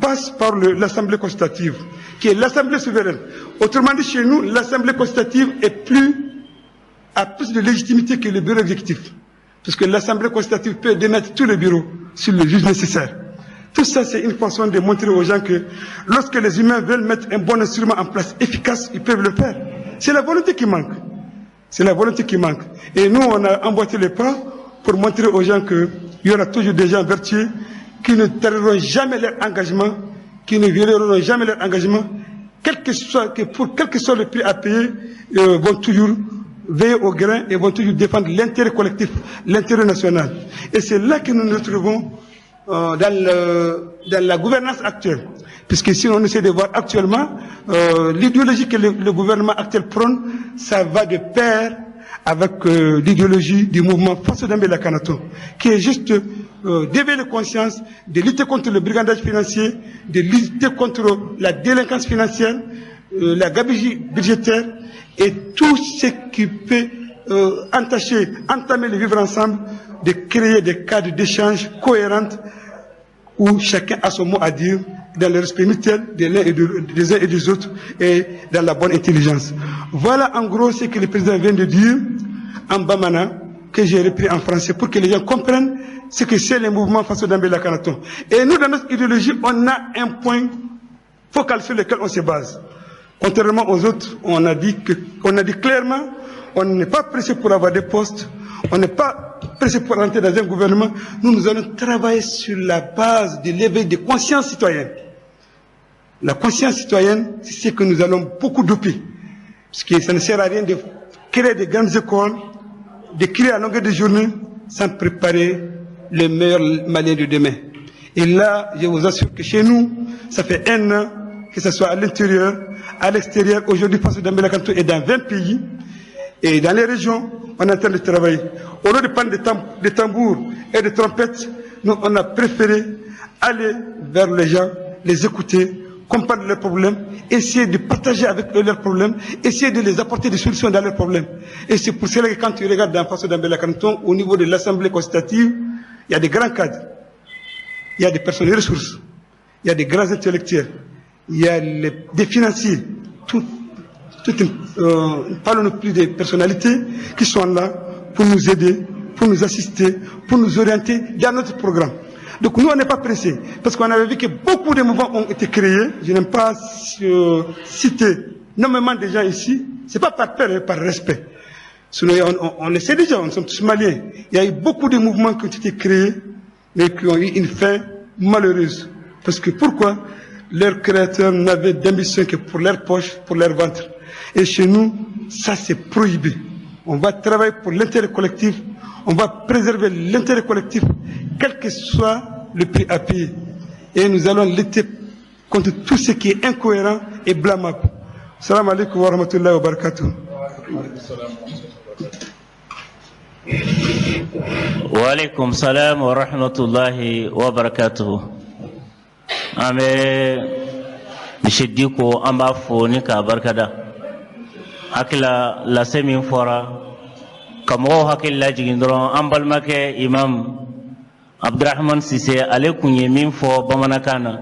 S7: passe par l'Assemblée consultative, qui est l'Assemblée souveraine. Autrement dit, chez nous, l'Assemblée consultative est a plus de légitimité que le bureau exécutif. Parce que l'Assemblée consultative peut démettre tous les bureaux s'il le juge nécessaire. Tout ça, c'est une façon de montrer aux gens que lorsque les humains veulent mettre un bon instrument en place efficace, ils peuvent le faire. C'est la volonté qui manque. C'est la volonté qui manque. Et nous, on a emboîté les pas pour montrer aux gens qu'il y aura toujours des gens vertueux qui ne trahiront jamais leur engagement, qui ne violeront jamais leur engagement, quel que soit le prix à payer, vont toujours veiller au grain et vont toujours défendre l'intérêt collectif, l'intérêt national. Et c'est là que nous nous retrouvons dans la gouvernance actuelle. Puisque si on essaie de voir actuellement, l'idéologie que le gouvernement actuel prône, ça va de pair avec l'idéologie du mouvement Faso Danbé Lakanaton, qui est juste d'éveiller les consciences, de lutter contre le brigandage financier, de lutter contre la délinquance financière, la gabegie budgétaire et tout ce qui peut entamer le vivre ensemble, de créer des cadres d'échange cohérents où chacun a son mot à dire dans le respect mutuel des uns et des autres et dans la bonne intelligence. Voilà en gros ce que le président vient de dire en Bamana, que j'ai repris en français pour que les gens comprennent ce que c'est le mouvement Faso Danbé Lakanaton. Et nous, dans notre idéologie, on a un point focal sur lequel on se base. Contrairement aux autres, on a dit clairement, on n'est pas pressé pour avoir des postes, on n'est pas pressé pour rentrer dans un gouvernement. Nous, nous allons travailler sur la base de l'éveil des consciences citoyennes. La conscience citoyenne, c'est ce que nous allons beaucoup doper. Parce que ça ne sert à rien de créer des grandes écoles, de créer à longueur de journée, sans préparer le meilleur Malien de demain. Et là, je vous assure que chez nous, ça fait un an, que ce soit à l'intérieur, à l'extérieur, aujourd'hui, Faso Danbé Lakanaton est dans 20 pays, et dans les régions, on est en train de travailler. Au lieu de prendre des tambours et des trompettes, nous, on a préféré aller vers les gens, les écouter, comprendre leurs problèmes, essayer de partager avec eux leurs problèmes, essayer de les apporter des solutions dans leurs problèmes. Et c'est pour cela que quand tu regardes dans Faso Danbé Lakanatɔn, au niveau de l'Assemblée consultative, il y a des grands cadres, il y a des personnes ressources, il y a des grands intellectuels, il y a des financiers, parlons plus des personnalités qui sont là pour nous aider, pour nous assister, pour nous orienter dans notre programme. Donc nous, on n'est pas pressés, parce qu'on avait vu que beaucoup de mouvements ont été créés. Je n'aime pas citer nommément des gens ici, c'est pas par peur, mais par respect. Sinon, on le sait déjà, on sommes tous maliens. Il y a eu beaucoup de mouvements qui ont été créés, mais qui ont eu une fin malheureuse. Parce que pourquoi? Leurs créateurs n'avaient d'ambition que pour leur poche, pour leur ventre. Et chez nous, ça c'est prohibé. On va travailler pour l'intérêt collectif, on va préserver l'intérêt collectif, quel que soit le prix à payer. Et nous allons lutter contre tout ce qui est incohérent et blâmable. Salam alaikum wa rahmatullahi wa barakatuh.
S22: Wa alaikum salam wa rahmatullahi wa barakatuh. An bɛ Monsieur Diko, an b'a fo ni k'a barikada. Hakili lase min fɔra ka mɔgɔw hakili lajigin dɔrɔn, an balimakɛ Imam Abdurahman Sise, ale kun ye min fɔ bamanankan na,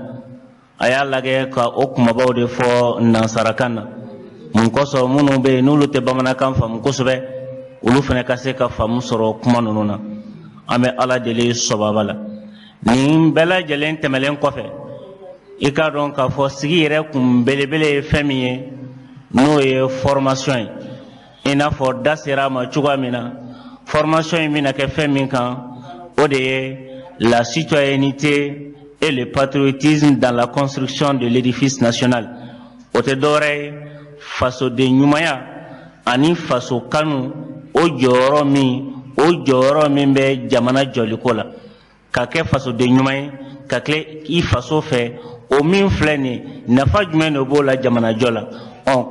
S22: a y'a lajɛ ka o kumabaw de fɔ nansarakan na. Mun kosɔn, minnu bɛ yen n'olu tɛ bamanankan faamu kosɛbɛ, olu fana ka se ka faamu sɔrɔ kuma ninnu na. An bɛ Ala deli sɔbaba la. Nin bɛɛ lajɛlen tɛmɛlen kɔfɛ, i k'a dɔn k'a fɔ sigi yɛrɛ kun belebele ye fɛn min ye, n'o ye formation ye. I n'a fɔ da sera a ma cogoya min na, formation in bɛna kɛ fɛn min kan, o de ye la citoyenneté et le patriotisme dans la construction de l'édifice national. O tɛ dɔwɛrɛ ye, fasoden ɲumanya ani faso kanu, o jɔyɔrɔ min bɛ jamana jɔliko la. Ka kɛ fasoden ɲuman ye, ka tile i faso fɛ, o min filɛ nin ye, nafa jumɛn de b'o la jamana jɔ la?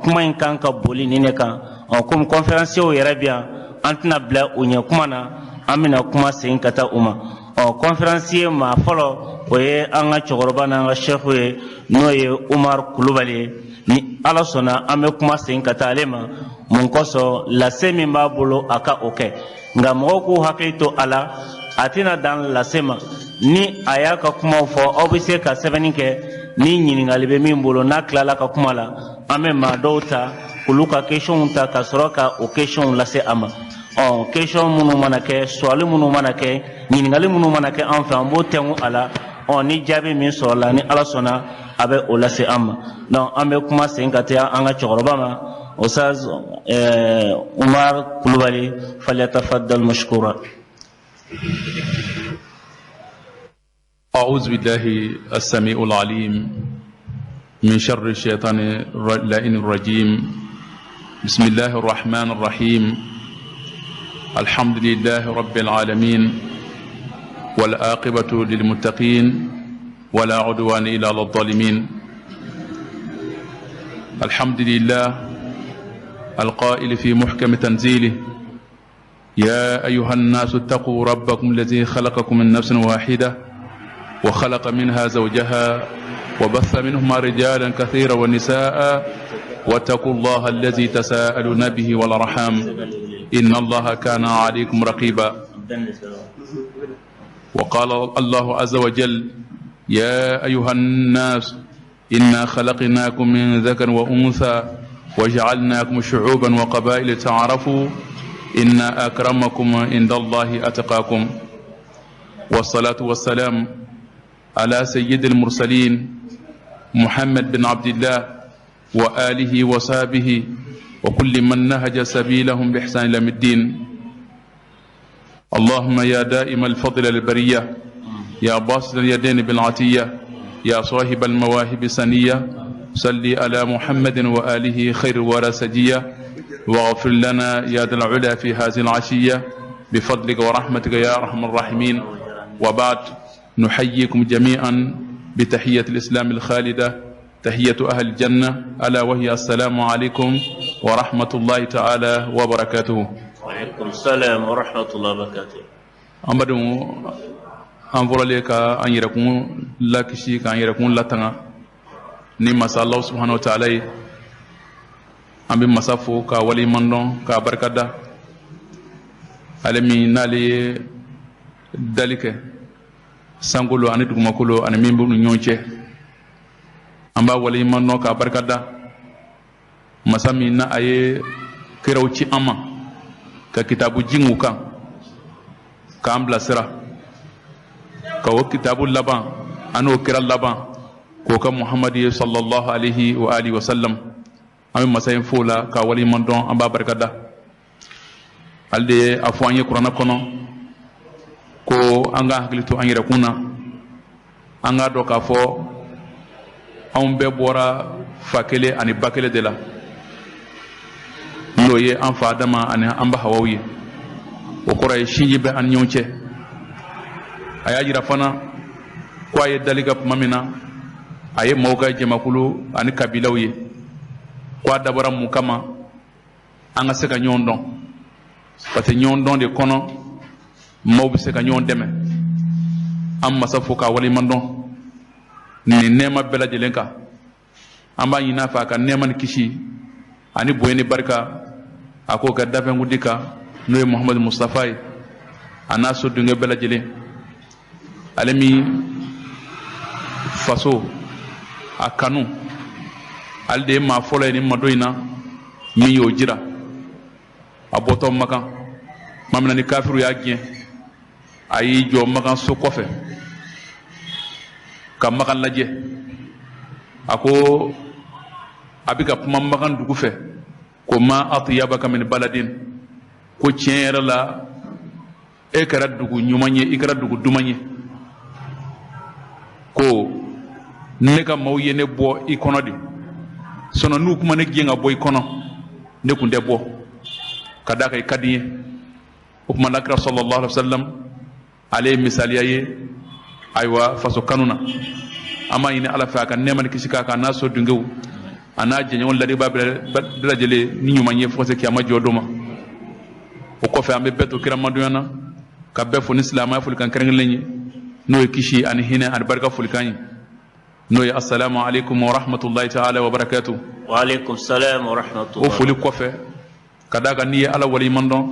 S22: Kuma in kan ka boli nin de kan. Komi conférenciers yɛrɛ bɛ yan, an tɛna bila u ɲɛ kuma na, an bɛna kuma segin ka taa u ma. Conférencier maa fɔlɔ, o ye an ka cɛkɔrɔba n'an ka chef ye, n'o ye Umar Kulubali ye. Ni Ala sɔnna, an bɛ kuma segin ka taa ale ma. Mun kosɔn, lase min b'a bolo, a ka o kɛ. Nka mɔgɔw k'u hakili to a la, a tɛna dan lase ma. Ni a y'a ka kumaw fɔ, aw bɛ se ka sɛbɛnni kɛ ni ɲininkali bɛ min bolo. N'a tilala ka kuma la, an bɛ maa dɔw ta, olu ka questionw ta ka sɔrɔ ka o questionw lase a ma. Question minnu mana kɛ, suwali minnu mana kɛ, ɲininkali minnu mana kɛ an fɛ, an b'o tɛnku a la. Ni jaabi min sɔrɔla, ni Ala sɔnna, a bɛ o lase an ma. Donc an bɛ kuma segin ka taa an ka cɛkɔrɔba ma, Ustaz Umar Kulubali, falyatafaddal mashkura.
S3: أعوذ بالله السميع العليم من شر الشيطان اللعين الرجيم. بسم الله الرحمن الرحيم. الحمد لله رب العالمين، والعاقبة للمتقين، ولا عدوان إلا على الظالمين. الحمد لله القائل في محكم تنزيله: يا أيها الناس اتقوا ربكم الذي خلقكم من نفس واحدة وخلق منها زوجها وبث منهما رجالا كثيرا ونساء واتقوا الله الذي تساءلون به والأرحام إن الله كان عليكم رقيبا. وقال الله عز وجل: يا أيها الناس إنا خلقناكم من ذكر وأنثى وجعلناكم شعوبا وقبائل تعارفوا إن أكرمكم عند الله أتقاكم. والصلاة والسلام على سيد المرسلين محمد بن عبد الله وآله وصحبه وكل من نهج سبيلهم بإحسان إلى يوم الدين. اللهم يا دائم الفضل البرية، يا باسط اليدين بالعطية، يا صاحب المواهب السنية، صل على محمد وآله خير ورسجية، واغفر لنا يا ذا العلا في هذه العشية بفضلك ورحمتك يا أرحم الراحمين. وبعد، نحييكم جميعا بتحية الإسلام الخالدة، تحية أهل الجنة، ألا وهي السلام عليكم ورحمة الله تعالى وبركاته.
S22: وعليكم السلام ورحمة الله وبركاته.
S3: An badenw, an fɔlɔlen ka an yɛrɛkun lakisi, k'an yɛrɛkun latanga Ni masa Allah subhanahu wa ta'ala ye, an bɛ masa fo k'a waleɲuman dɔn k'a barikada, ale min n'ale ye dali kɛ sankolo ani dugumakolo ani min b'u ni ɲɔgɔn cɛ. An b'a waleɲuman dɔn k'a barikada, masa min n'a ye kiraw ci an ma ka kitabu jigin u kan k'an bilasira, ka o kitabu laban an'o kira laban k'o kɛ Muhamadu ye sallallahu alaihi wa alihi wa sallam. An bɛ masa in fo la k'a waleɲuman dɔn, an b'a barikada. Ale de ye a fɔ an ye kuranɛ kɔnɔ ko an ka hakili to an yɛrɛkun na, an k'a dɔn k'a fɔ anw bɛɛ bɔra fa kelen ani ba kelen de la, n'o ye an fa Adama ani an ba Hawaw ye. O kɔrɔ ye sinji bɛ an ni ɲɔgɔn cɛ. A y'a jira fana ko a ye dali kɛ tuma min na, a ye maaw ka jamakulu ani kabilaw ye, ko a dabɔra mun kama? An ka se ka ɲɔgɔn dɔn, parce que ɲɔgɔn dɔn de kɔnɔ maaw bɛ se ka ɲɔgɔn dɛmɛ. An masa fo k'a waleɲuman dɔn nin nɛɛma bɛɛ lajɛlen kan. An b'a ɲini a fɛ a ka nɛɛma ni kisi ani bonya ni barika a k'o kɛ dafɛnkundi kan, n'o ye Muhamadu Mustafa ye, a n'a so denkɛ bɛɛ lajɛlen. Ale min faso a kanu, ale de ye maa fɔlɔ ye nin madon in na min y'o jira. A bɔtɔ Makan tuma min na ni kafiru y'a gɛn, a y'i jɔ Makan so kɔfɛ ka Makan lajɛ. A ko a bɛ ka kuma Makan dugu fɛ ko ma atiyabaka min baladin, ko tiɲɛ yɛrɛ la e kɛra dugu ɲuman ye, i kɛra dugu duman ye, ko ne ka maaw ye ne bɔ i kɔnɔ de, sinon n'u kuma ne gɛn ka bɔ i kɔnɔ ne kun tɛ bɔ, ka d'a kan i ka di n ye. O tuma na kira sallallahu alaihi wa sallam ale ye misaliya ye ayiwa faso kanu na. An b'a ɲini Ala fɛ a ka nɛɛma ni kisi k'a kan, a n'a so dunkew a n'a jɛɲɔgɔn ladibaa bɛɛ lajɛlen ni ɲuman ye fo ka se kiyama jɔ don ma. O kɔfɛ an bɛ bɛɛ to kira madonya na, ka bɛɛ fo ni silamɛya folikan kɛrɛnkɛrɛnlen ye, n'o ye kisi ani hinɛ ani barika folikan ye, n'o ye assalamu alaikum wa rahmatullahi ta'ala wa barakatuh.
S22: Wa alaikum salam wa rahmatullahi.
S3: O foli kɔfɛ, ka d'a kan n'i ye Ala waleɲuman dɔn,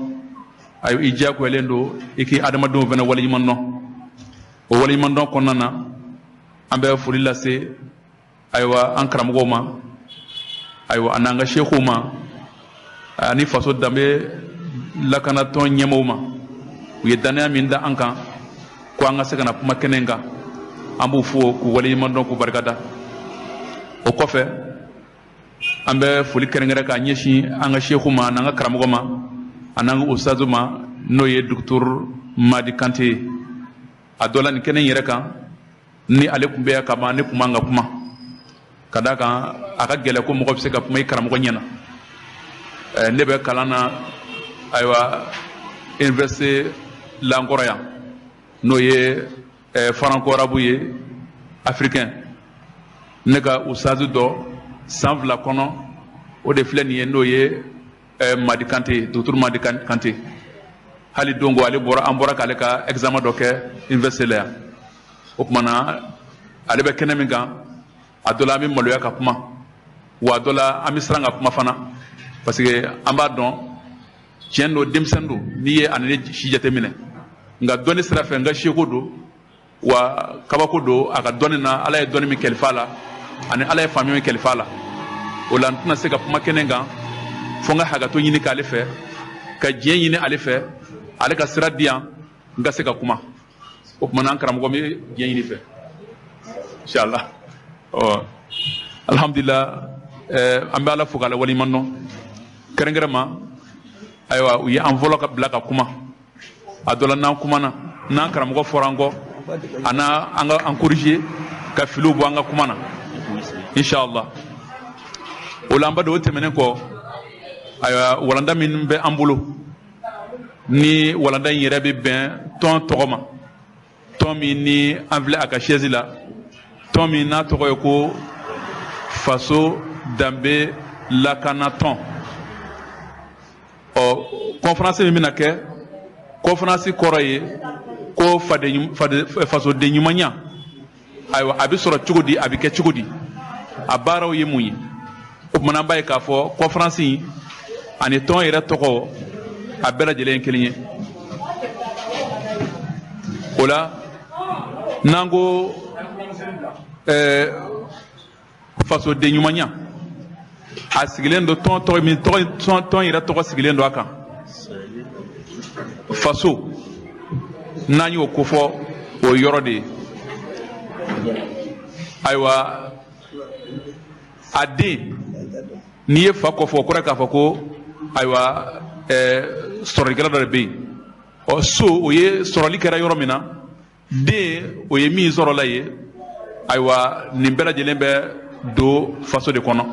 S3: ayiwa i diyagoyalen don i k'i adamadenw fana waleɲuman dɔn. O waleɲuman dɔn kɔnɔna na, an bɛ foli lase ayiwa an karamɔgɔw ma, ayiwa ani an ka sekow ma, ani faso danbe lakanatɔn ɲɛmɔgɔw ma. U ye danaya min da an kan ko an ka se ka na kuma kɛnɛ kan, an b'u fo k'u waleɲuman dɔn k'u barikada. O kɔfɛ an bɛ foli kɛrɛnkɛrɛn k'a ɲɛsin an ka seku ma, an'an ka karamɔgɔ ma, an'an ka ustazu ma, n'o ye docteur Madi Kante ye. A dɔ la nin kɛnɛ in yɛrɛ kan, ni ale tun bɛ yan ka ban, ne tun man ka kuma, ka d'a kan a ka gɛlɛn ko mɔgɔ bɛ se ka kuma i karamɔgɔ ɲɛna. Ne bɛ kalan na ayiwa université Lankɔrɔ yan, n'o ye franco arabu ye africain. Ne ka ustazu dɔ san 2 kɔnɔ, o de filɛ nin ye, n'o ye Madi Kante ye, docteur Madi Kante. Hali don ko ale bɔra, an bɔra k'ale ka examen dɔ kɛ université la yan. O tuma na ale bɛ kɛnɛ min kan, a dɔ la an bɛ maloya ka kuma, wa a dɔ la an bɛ siran ka kuma fana, parce que an b'a dɔn tiɲɛ don, denmisɛnnin don, n'i ye ani ne si jateminɛ, nka dɔnni sira fɛ n ka seko don, wa kabako don a ka dɔnni na. Ala ye dɔnni min kalifa a la ani Ala ye faamuya min kalifa a la, o la n tɛna se ka kuma kɛnɛ kan fo n ka hakɛto ɲini k'ale fɛ, ka diɲɛ ɲini ale fɛ, ale ka sira di yan n ka se ka kuma. O tuma na an karamɔgɔ bɛ diɲɛ ɲini fɛ inshallah. Ɔ alhamdulillah, an bɛ Ala fo k'Ala waleɲuman dɔn kɛrɛnkɛrɛn ma. Ayiwa u ye an fɔlɔ ka bila ka kuma, a dɔ la n'an kumana, n'an karamɔgɔ fɔra an kɔ, a n'a an ka an corriger ka filiw bɔ an ka kuma na inshallah. O la an b'a dɔn o tɛmɛnen kɔ, ayiwa walanda min bɛ an bolo, ni walanda in yɛrɛ bɛ bɛn tɔn tɔgɔ ma, tɔn min ni an filɛ a ka chaise la, tɔn min n'a tɔgɔ ye ko faso danbe lakanatɔn. Ɔ conférence min bɛna kɛ, conférence kɔrɔ ye ko fasoden ɲumanya, ayiwa a bɛ sɔrɔ cogo di, a bɛ kɛ cogo di. a baaraw ye mun ye. O tuma na an b'a ye k'a fɔ conférence in ani tɔn yɛrɛ tɔgɔ a bɛɛ lajɛlen ye kelen ye. O la n'an ko fasoden ɲumanya, a sigilen don tɔn tɔgɔ min tɔn yɛrɛ tɔgɔ sigilen don a kan. Faso n'an y'o kofɔ o yɔrɔ de ye. Ayiwa, a den n'i ye fa kɔfɔ, o kɔrɔ k'a fɔ ko ayiwa sɔrɔlikɛla dɔ de bɛ yen. Ɔ so o ye sɔrɔli kɛra yɔrɔ min na, den o ye min sɔrɔla ye. Ayiwa, nin bɛɛ lajɛlen bɛ don faso de kɔnɔ.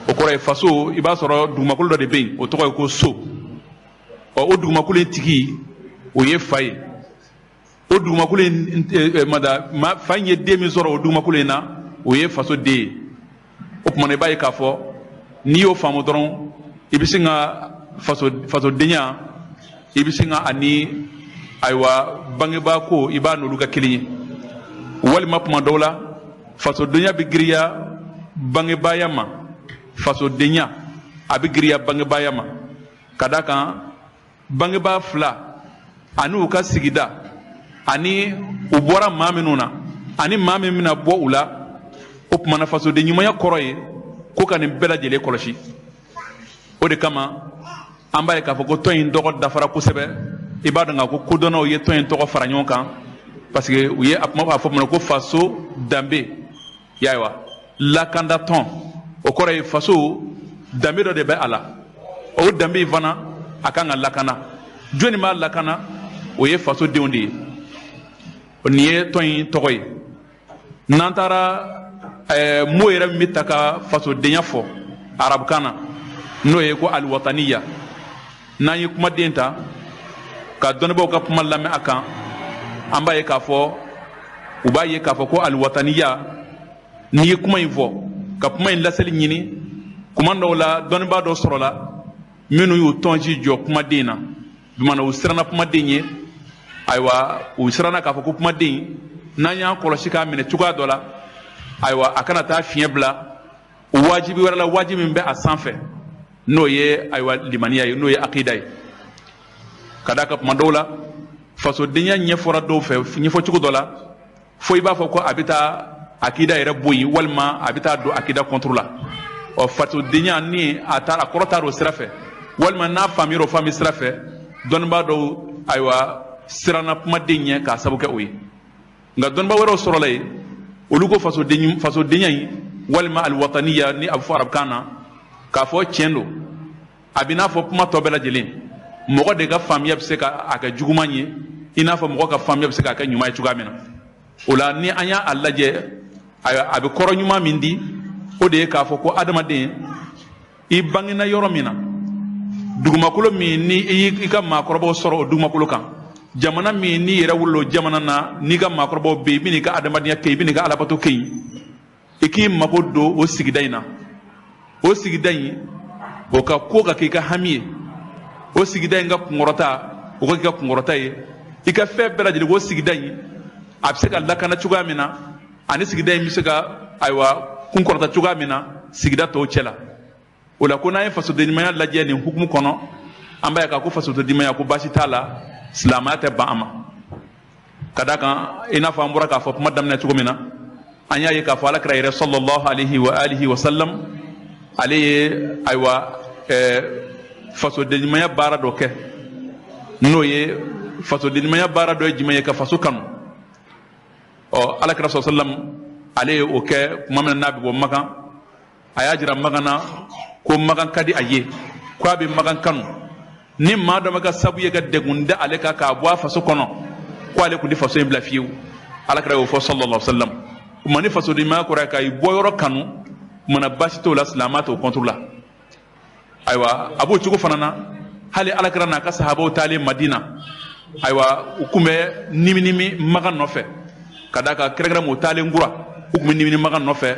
S3: O kɔrɔ ye faso, i b'a sɔrɔ dugumakolo dɔ de bɛ yen, o tɔgɔ ye ko so. Ɔ o dugumakolo in tigi o ye fa ye. O dugumakolo in mada fa in ye den min sɔrɔ o dugumakolo in na, o ye faso den ye. O tuma na i b'a ye k'a fɔ n'i y'o faamu dɔrɔn, i bɛ sin ka fasodenya, i bɛ sin ka ani ayiwa bangebaa ko i b'a n'olu ka kelen ye. Walima tuma dɔw la fasodenya bɛ giriya bangebaaya ma, fasodenya a bɛ giriya bangebaaya ma, ka d'a kan bangebaa fila ani u ka sigida ani u bɔra maa minnu na ani maa min bɛna bɔ u la. O tuma na fasoden ɲumanya kɔrɔ ye ko ka nin bɛɛ lajɛlen kɔlɔsi. O de kama an b'a ye k'a fɔ ko tɔn in tɔgɔ dafara kosɛbɛ. I b'a dɔn k'a ko kodɔnnaw ye tɔn in tɔgɔ fara ɲɔgɔn kan, parce que u ye a kuma b'a fɔ min ma ko faso danbe, ayiwa lakanda tɔn. O kɔrɔ ye faso danbe dɔ de bɛ a la, o danbe in fana a kan ka lakana. Jɔnni b'a lakana? O ye fasodenw de ye. Nin ye tɔn in tɔgɔ ye. N'an taara mot yɛrɛ min bɛ ta ka fasodenya fɔ arabukan na, n'o ye ko aliwataniya, n'an ye kumaden ta ka dɔnnibaaw ka kuma lamɛn a kan, an b'a ye k'a fɔ u b'a ye k'a fɔ ko aliwataniya, n'i ye kuma in fɔ ka kuma in laseli ɲini, kuma dɔw la dɔnnibaa dɔ sɔrɔla minnu y'u tɔnji jɔ kumaden na, jumɛn na u siranna kumaden ye. Ayiwa, u siranna k'a fɔ ko kumaden n'an y'an kɔlɔsi k'a minɛ cogoya dɔ la, ayiwa a kana taa fiɲɛ bila wajibi wɛrɛ la, wajibi min bɛ a sanfɛ, n'o ye ayiwa limaniya ye, n'o ye akida ye. Ka d'a kan kuma dɔw la fasodenya ɲɛfɔra dɔw fɛ ɲɛfɔcogo dɔ la, fo i b'a fɔ ko a bɛ taa akida yɛrɛ bɔ yen, walima a bɛ taa don akida contre la. Ɔ fasodenya ni a taara a kɔrɔ taara o sira fɛ, walima n'a faamuyara o faamu sira fɛ, dɔnnibaa dɔw ayiwa siranna kumaden ɲɛ k'a sababu kɛ o ye. Nka dɔnnibaa wɛrɛw sɔrɔla yen, olu ko fasodenya in walima aliwataniya ni a bɛ fɔ arabukan na, k'a fɔ tiɲɛ don, a bɛ n'a fɔ kuma tɔ bɛɛ lajɛlen, mɔgɔ de ka faamuya bɛ se ka a kɛ juguman ye, i n'a fɔ mɔgɔ ka faamuya bɛ se k'a kɛ ɲuman ye cogoya min na. O la ni an y'a lajɛ, a bɛ kɔrɔ ɲuman min di, o de ye k'a fɔ ko adamaden i bangena yɔrɔ min na, dugumakolo min ni i ka maakɔrɔbaw sɔrɔ o dugumakolo kan, jamana min n'i yɛrɛ wolola o jamana na, n'i ka maakɔrɔbaw bɛ yen, i bɛ n'i ka adamadenya kɛ yen, i bɛ n'i ka alabato kɛ yen, i k'i mako don o sigida in na. O sigida in o ka ko ka kɛ i ka hami ye, o sigida in ka kunkɔrɔta o ka k'i ka kunkɔrɔta ye, i ka fɛn bɛɛ lajɛlen o sigida in a bɛ se ka lakana cogoya min na, ani sigida in bɛ se ka ayiwa kunkɔrɔta cogoya min na sigida tɔw cɛ la. O la ko n'an ye fasoden ɲumanya lajɛ nin hukumu kɔnɔ, an b'a ye k'a ko fasoden ɲumanya ko baasi t'a la, silamɛya tɛ ban a ma. Ka d'a kan i n'a fɔ an bɔra k'a fɔ kuma daminɛ cogo min na, an y'a ye k'a fɔ alakira yɛrɛ sallallahu alayhi wa alihi wa sallam, ale ye ayiwa fasoden ɲumanya baara dɔ kɛ, n'o ye fasoden ɲumanya baara dɔ ye jumɛn ye? Ka faso kanu. Ɔ alakira sallallahu alayhi wa sallam ale ye o kɛ tuma min na n'a bɛ bɔ Makan, a y'a jira Makan na ko Makan ka di a ye, ko a bɛ Makan kanu. Ni maa dɔ ma kɛ sabu ye ka degun da ale kan k'a bɔ a faso kɔnɔ, ko ale kun tɛ faso in bila fiyewu. Alakira y'o fɔ sallallahu alayhi wa sallam. O ma ni fasoden ɲumanya kɔrɔ ye ka i bɔ yɔrɔ kanu, mana baasi t'o la, silamɛya t'o contre la. Ayiwa a b'o cogo fana na, hali alakira n'a ka sahabaw taalen Madina, ayiwa u kun bɛ niminimi Makan nɔfɛ, ka d'a kan kɛrɛnkɛrɛn u taalen kura, u kun bɛ nimini Makan nɔfɛ.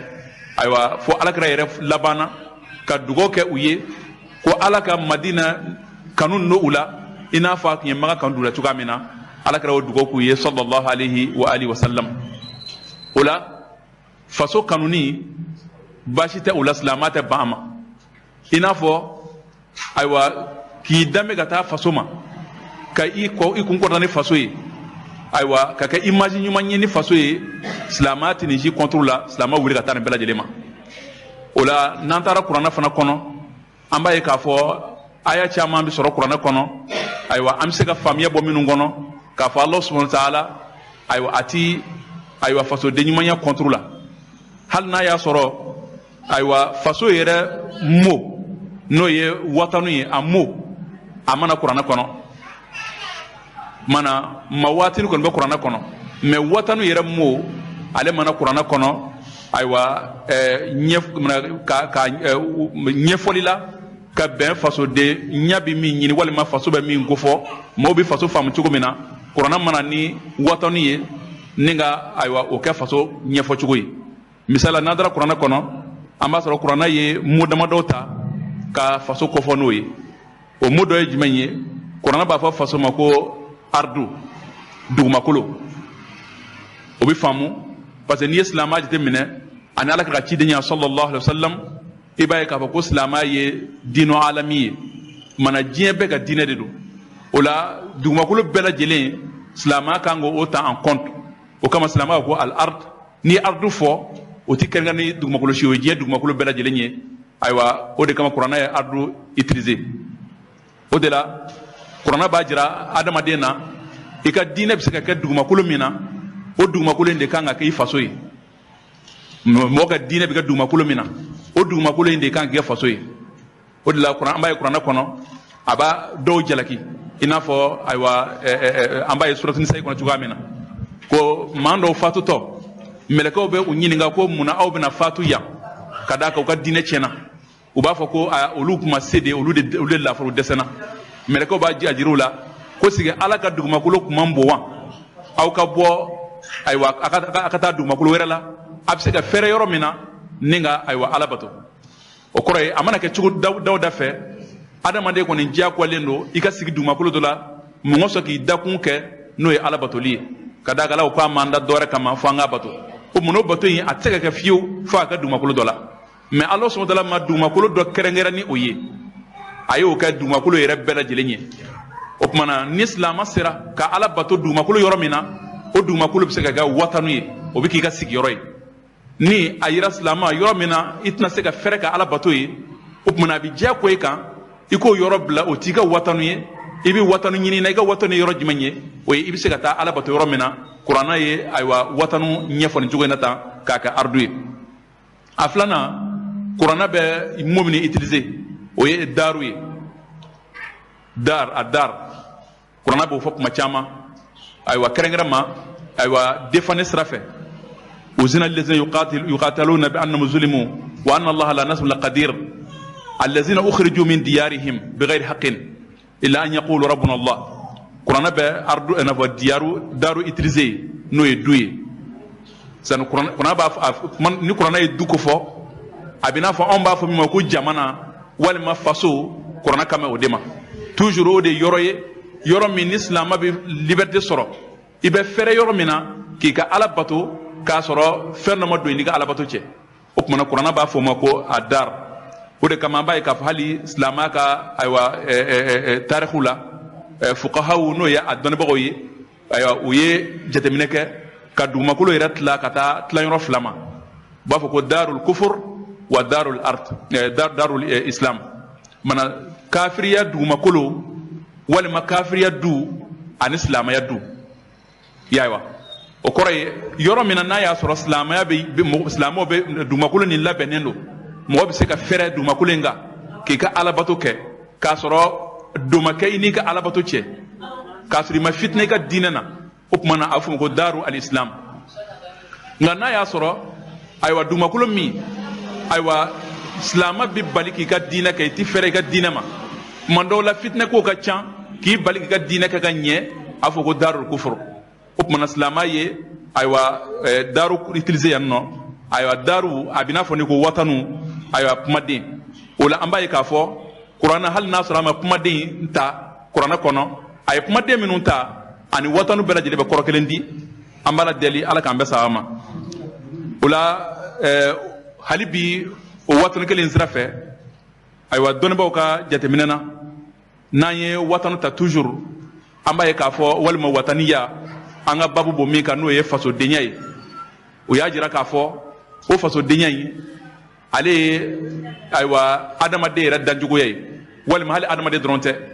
S3: Ayiwa fo alakira yɛrɛ labanna ka dugawu kɛ u ye ko ala ka Madina kanu n'o u la, i n'a fɔ a tun ye Makan kanu d'u la cogoya min na. Alakira y'o dugawu k'u ye sallallahu alayhi wa alihi wa sallam. O la faso kanuni Baasi tɛ o la, silamɛ tɛ ban a ma. I n'a fɔ ayiwa k'i danbe ka taa faso ma, ka i kɔ i kun kɔrɔta ni faso ye, ayiwa ka kɛ image ɲuman ye ni faso ye, silamɛ tɛ nin si contre la. Silamɛ wuli ka taa nin bɛɛ lajɛlen ma. O la n'an taara kuranɛ fana kɔnɔ, an b'a ye k'a fɔ aya caman bɛ sɔrɔ kuranɛ kɔnɔ, ayiwa an bɛ se ka faamuya bɔ minnu kɔnɔ k'a fɔ Allah subhanahu wa ta'ala ayiwa a ti ayiwa fasoden ɲumanya contre la, hali n'a y'a sɔrɔ ayiwa faso yɛrɛ mo n'o ye watanu ye, a mo a mana kuranɛ kɔnɔ, mana ma waatini kɔni bɛ kuranɛ kɔnɔ, mɛ watanu yɛrɛ mo ale mana kuranɛ kɔnɔ, ayiwa ɲɛfɔli la ka bɛn fasoden ɲa bɛ min ɲini walima faso bɛ min kofɔ, maaw bɛ faso faamu cogo min na, kuranɛ mana ni watanu ye ni ka ayiwa o kɛ faso ɲɛfɔ cogo ye. Misali la, n'an taara kuranɛ kɔnɔ, an b'a sɔrɔ kuranɛ ye mo damadɔ ta ka faso kofɔ n'o ye. O mo dɔ ye jumɛn ye? Kuranɛ b'a fɔ faso ma ko ardu, dugumakolo. O bɛ faamu parce que n'i ye silamɛya jateminɛ ani Ala ka cidenya sallallahu alaihi wa sallam, i b'a ye k'a fɔ ko silamɛya ye diinɛ alami ye, mana diɲɛ bɛɛ ka diinɛ de don. O la dugumakolo bɛɛ lajɛlen silamɛya kan k'o ta en compte. O kama silamɛya ko al ard. N'i ye ardu fɔ, o ti kɛrɛnkɛrɛn ni dugumakolo si ye, o ye diɲɛ dugumakolo bɛɛ lajɛlen ye. Ayiwa o de kama kuranɛ ye ardu utiliser. O de la kuranɛ b'a jira adamaden na, i ka diinɛ bɛ se ka kɛ dugumakolo min na, o dugumakolo in de kan ka kɛ i faso ye. Mɔgɔ ka diinɛ bɛ kɛ dugumakolo min na, o dugumakolo in de kan ka kɛ faso ye. O de la an b'a ye kuranɛ kɔnɔ a b'a dɔw jalaki, i n'a fɔ ayiwa an b'a ye suratu Nisayi kɔnɔ cogoya min na, ko maa dɔw fatutɔ mɛlɛkɛw bɛ u ɲininka ko munna aw bɛna fatu yan, ka d'a kan u ka diinɛ tiɲɛna. U b'a fɔ ko olu kuma se de, olu de lafuru dɛsɛna. Mɛlɛkɛw b'a jira u la ko sigi Ala ka dugumakolo kun man bon wa, aw ka bɔ ayiwa a ka taa dugumakolo wɛrɛ la, a bɛ se ka fɛrɛ yɔrɔ min na ni ka ayiwa Ala bato. O kɔrɔ ye a mana kɛ cogo daw da fɛ, adamaden kɔni diyagoyalen don i ka sigi dugumakolo dɔ la, mɔgɔ sɔn k'i dakun kɛ n'o ye Ala batoli ye, ka d'a kan Ala ko k'a m'an da dɔwɛrɛ kama fo an k'a bato. O mun o bato in a tɛ se ka kɛ fiyewu fo a ka dugumakolo dɔ la. Mɛ Ala subhanahu wa ta'ala ma dugumakolo dɔ kɛrɛnkɛrɛn ni o ye, a y'o kɛ dugumakolo yɛrɛ bɛɛ lajɛlen ye. O tuma na ni silamɛ sera ka Ala bato dugumakolo yɔrɔ min na, o dugumakolo bɛ se ka kɛ watanu ye, o bɛ k'i ka sigiyɔrɔ ye. Ni a yira silamɛ yɔrɔ min na i tɛna se ka fɛrɛ ka Ala bato ye, o tuma na a bɛ diyagoya i kan i k'o yɔrɔ bila, o t'i ka watanu ye. I bɛ watanu ɲini na, i ka watanu ye yɔrɔ jumɛn ye? O ye i bɛ se ka taa Ala bato yɔrɔ min na. Kuranɛ ye ayiwa watanu ɲɛfɔ nin cogo in na tan k'a kɛ ardu ye. A filanan, kuranɛ bɛ mot min utiliser, o ye daaru ye. Dar, a dar, kuranɛ b'o fɔ kuma caman, ayiwa kɛrɛnkɛrɛn ma ayiwa défendre sira fɛ. Uzina lillazina yuqataluna bi annahum zulimu wa anna Allaha la nasrun laqadir allazina ukhriju min diyarihim bighayri haqqin illa an yaqulu rabbuna Allah. Kuranɛ bɛ ardu n'a fɔ diyaru daru utiliser n'o ye du ye. Sani kuranɛ b'a fɔ, ni kuranɛ ye du ko fɔ, a bɛ n'a fɔ anw b'a fɔ min ma ko jamana walima faso, kuranɛ kan bɛ o de ma. Toujours o de yɔrɔ ye, yɔrɔ min ni silamɛ bɛ liberté sɔrɔ, i bɛ fɛrɛ yɔrɔ min na k'i ka Ala bato k'a sɔrɔ fɛn dɔ ma don i n'i ka Ala bato cɛ. O tuma na kuranɛ b'a fɔ o ma ko a dar. O de kama an b'a ye k'a fɔ hali silamɛya ka ayiwa tariku la, fuqahaw n'o ye a dɔnnibagaw ye, ayiwa u ye jateminɛ kɛ ka dugumakolo yɛrɛ tila ka taa tilayɔrɔ fila ma. U b'a fɔ ko darul kufur wa darul ard, darul islam. Mana kafiriya dugumakolo walima kafiriya du ani silamɛya du. Yayiwa o kɔrɔ ye yɔrɔ min na n'a y'a sɔrɔ silamɛya bɛ, silamɛw bɛ dugumakolo nin labɛnnen don, mɔgɔ bɛ se ka fɛrɛ dugumakolo in kan k'i ka alabato kɛ k'a sɔrɔ don ma kɛ i n'i ka alabato cɛ, k'a sɔrɔ i ma fitinɛ i ka diinɛ na. O tuma na a bɛ fɔ o ma ko daru al-islam. Nka n'a y'a sɔrɔ ayiwa dugumakolo min ayiwa silamɛ bɛ bali k'i ka diinɛ kɛ, i ti fɛrɛ i ka diinɛ ma, tuma dɔw la fitinɛ kow ka ca k'i bali k'i ka diinɛ kɛ ka ɲɛ, a bɛ fɔ ko darul kufur. O tuma na silamɛ ye ayiwa daru utiliser yan nɔ. Ayiwa daru a bɛ n'a fɔ ni ko watanu, ayiwa kumaden. O la an b'a ye k'a fɔ kuranɛ hali n'a sɔrɔ a ma kumaden ta kuranɛ kɔnɔ, a ye kumaden minnu ta ani watanu bɛɛ lajɛlen bɛ kɔrɔ kelen di. An b'a la deli Ala k'an bɛɛ sababa ma. O la Hali bi o watani kelen sira fɛ, ayiwa, dɔnnibaaw ka jateminɛ na, n'an ye watani ta toujours, an b'a ye k'a fɔ, walima wataniya, an ka babu bɔ min kan, n'o ye fasodenya ye, o y'a jira k'a fɔ o fasodenya in, ale ye, ayiwa, adamaden yɛrɛ dancogoya ye, walima hali adamaden dɔrɔn tɛ.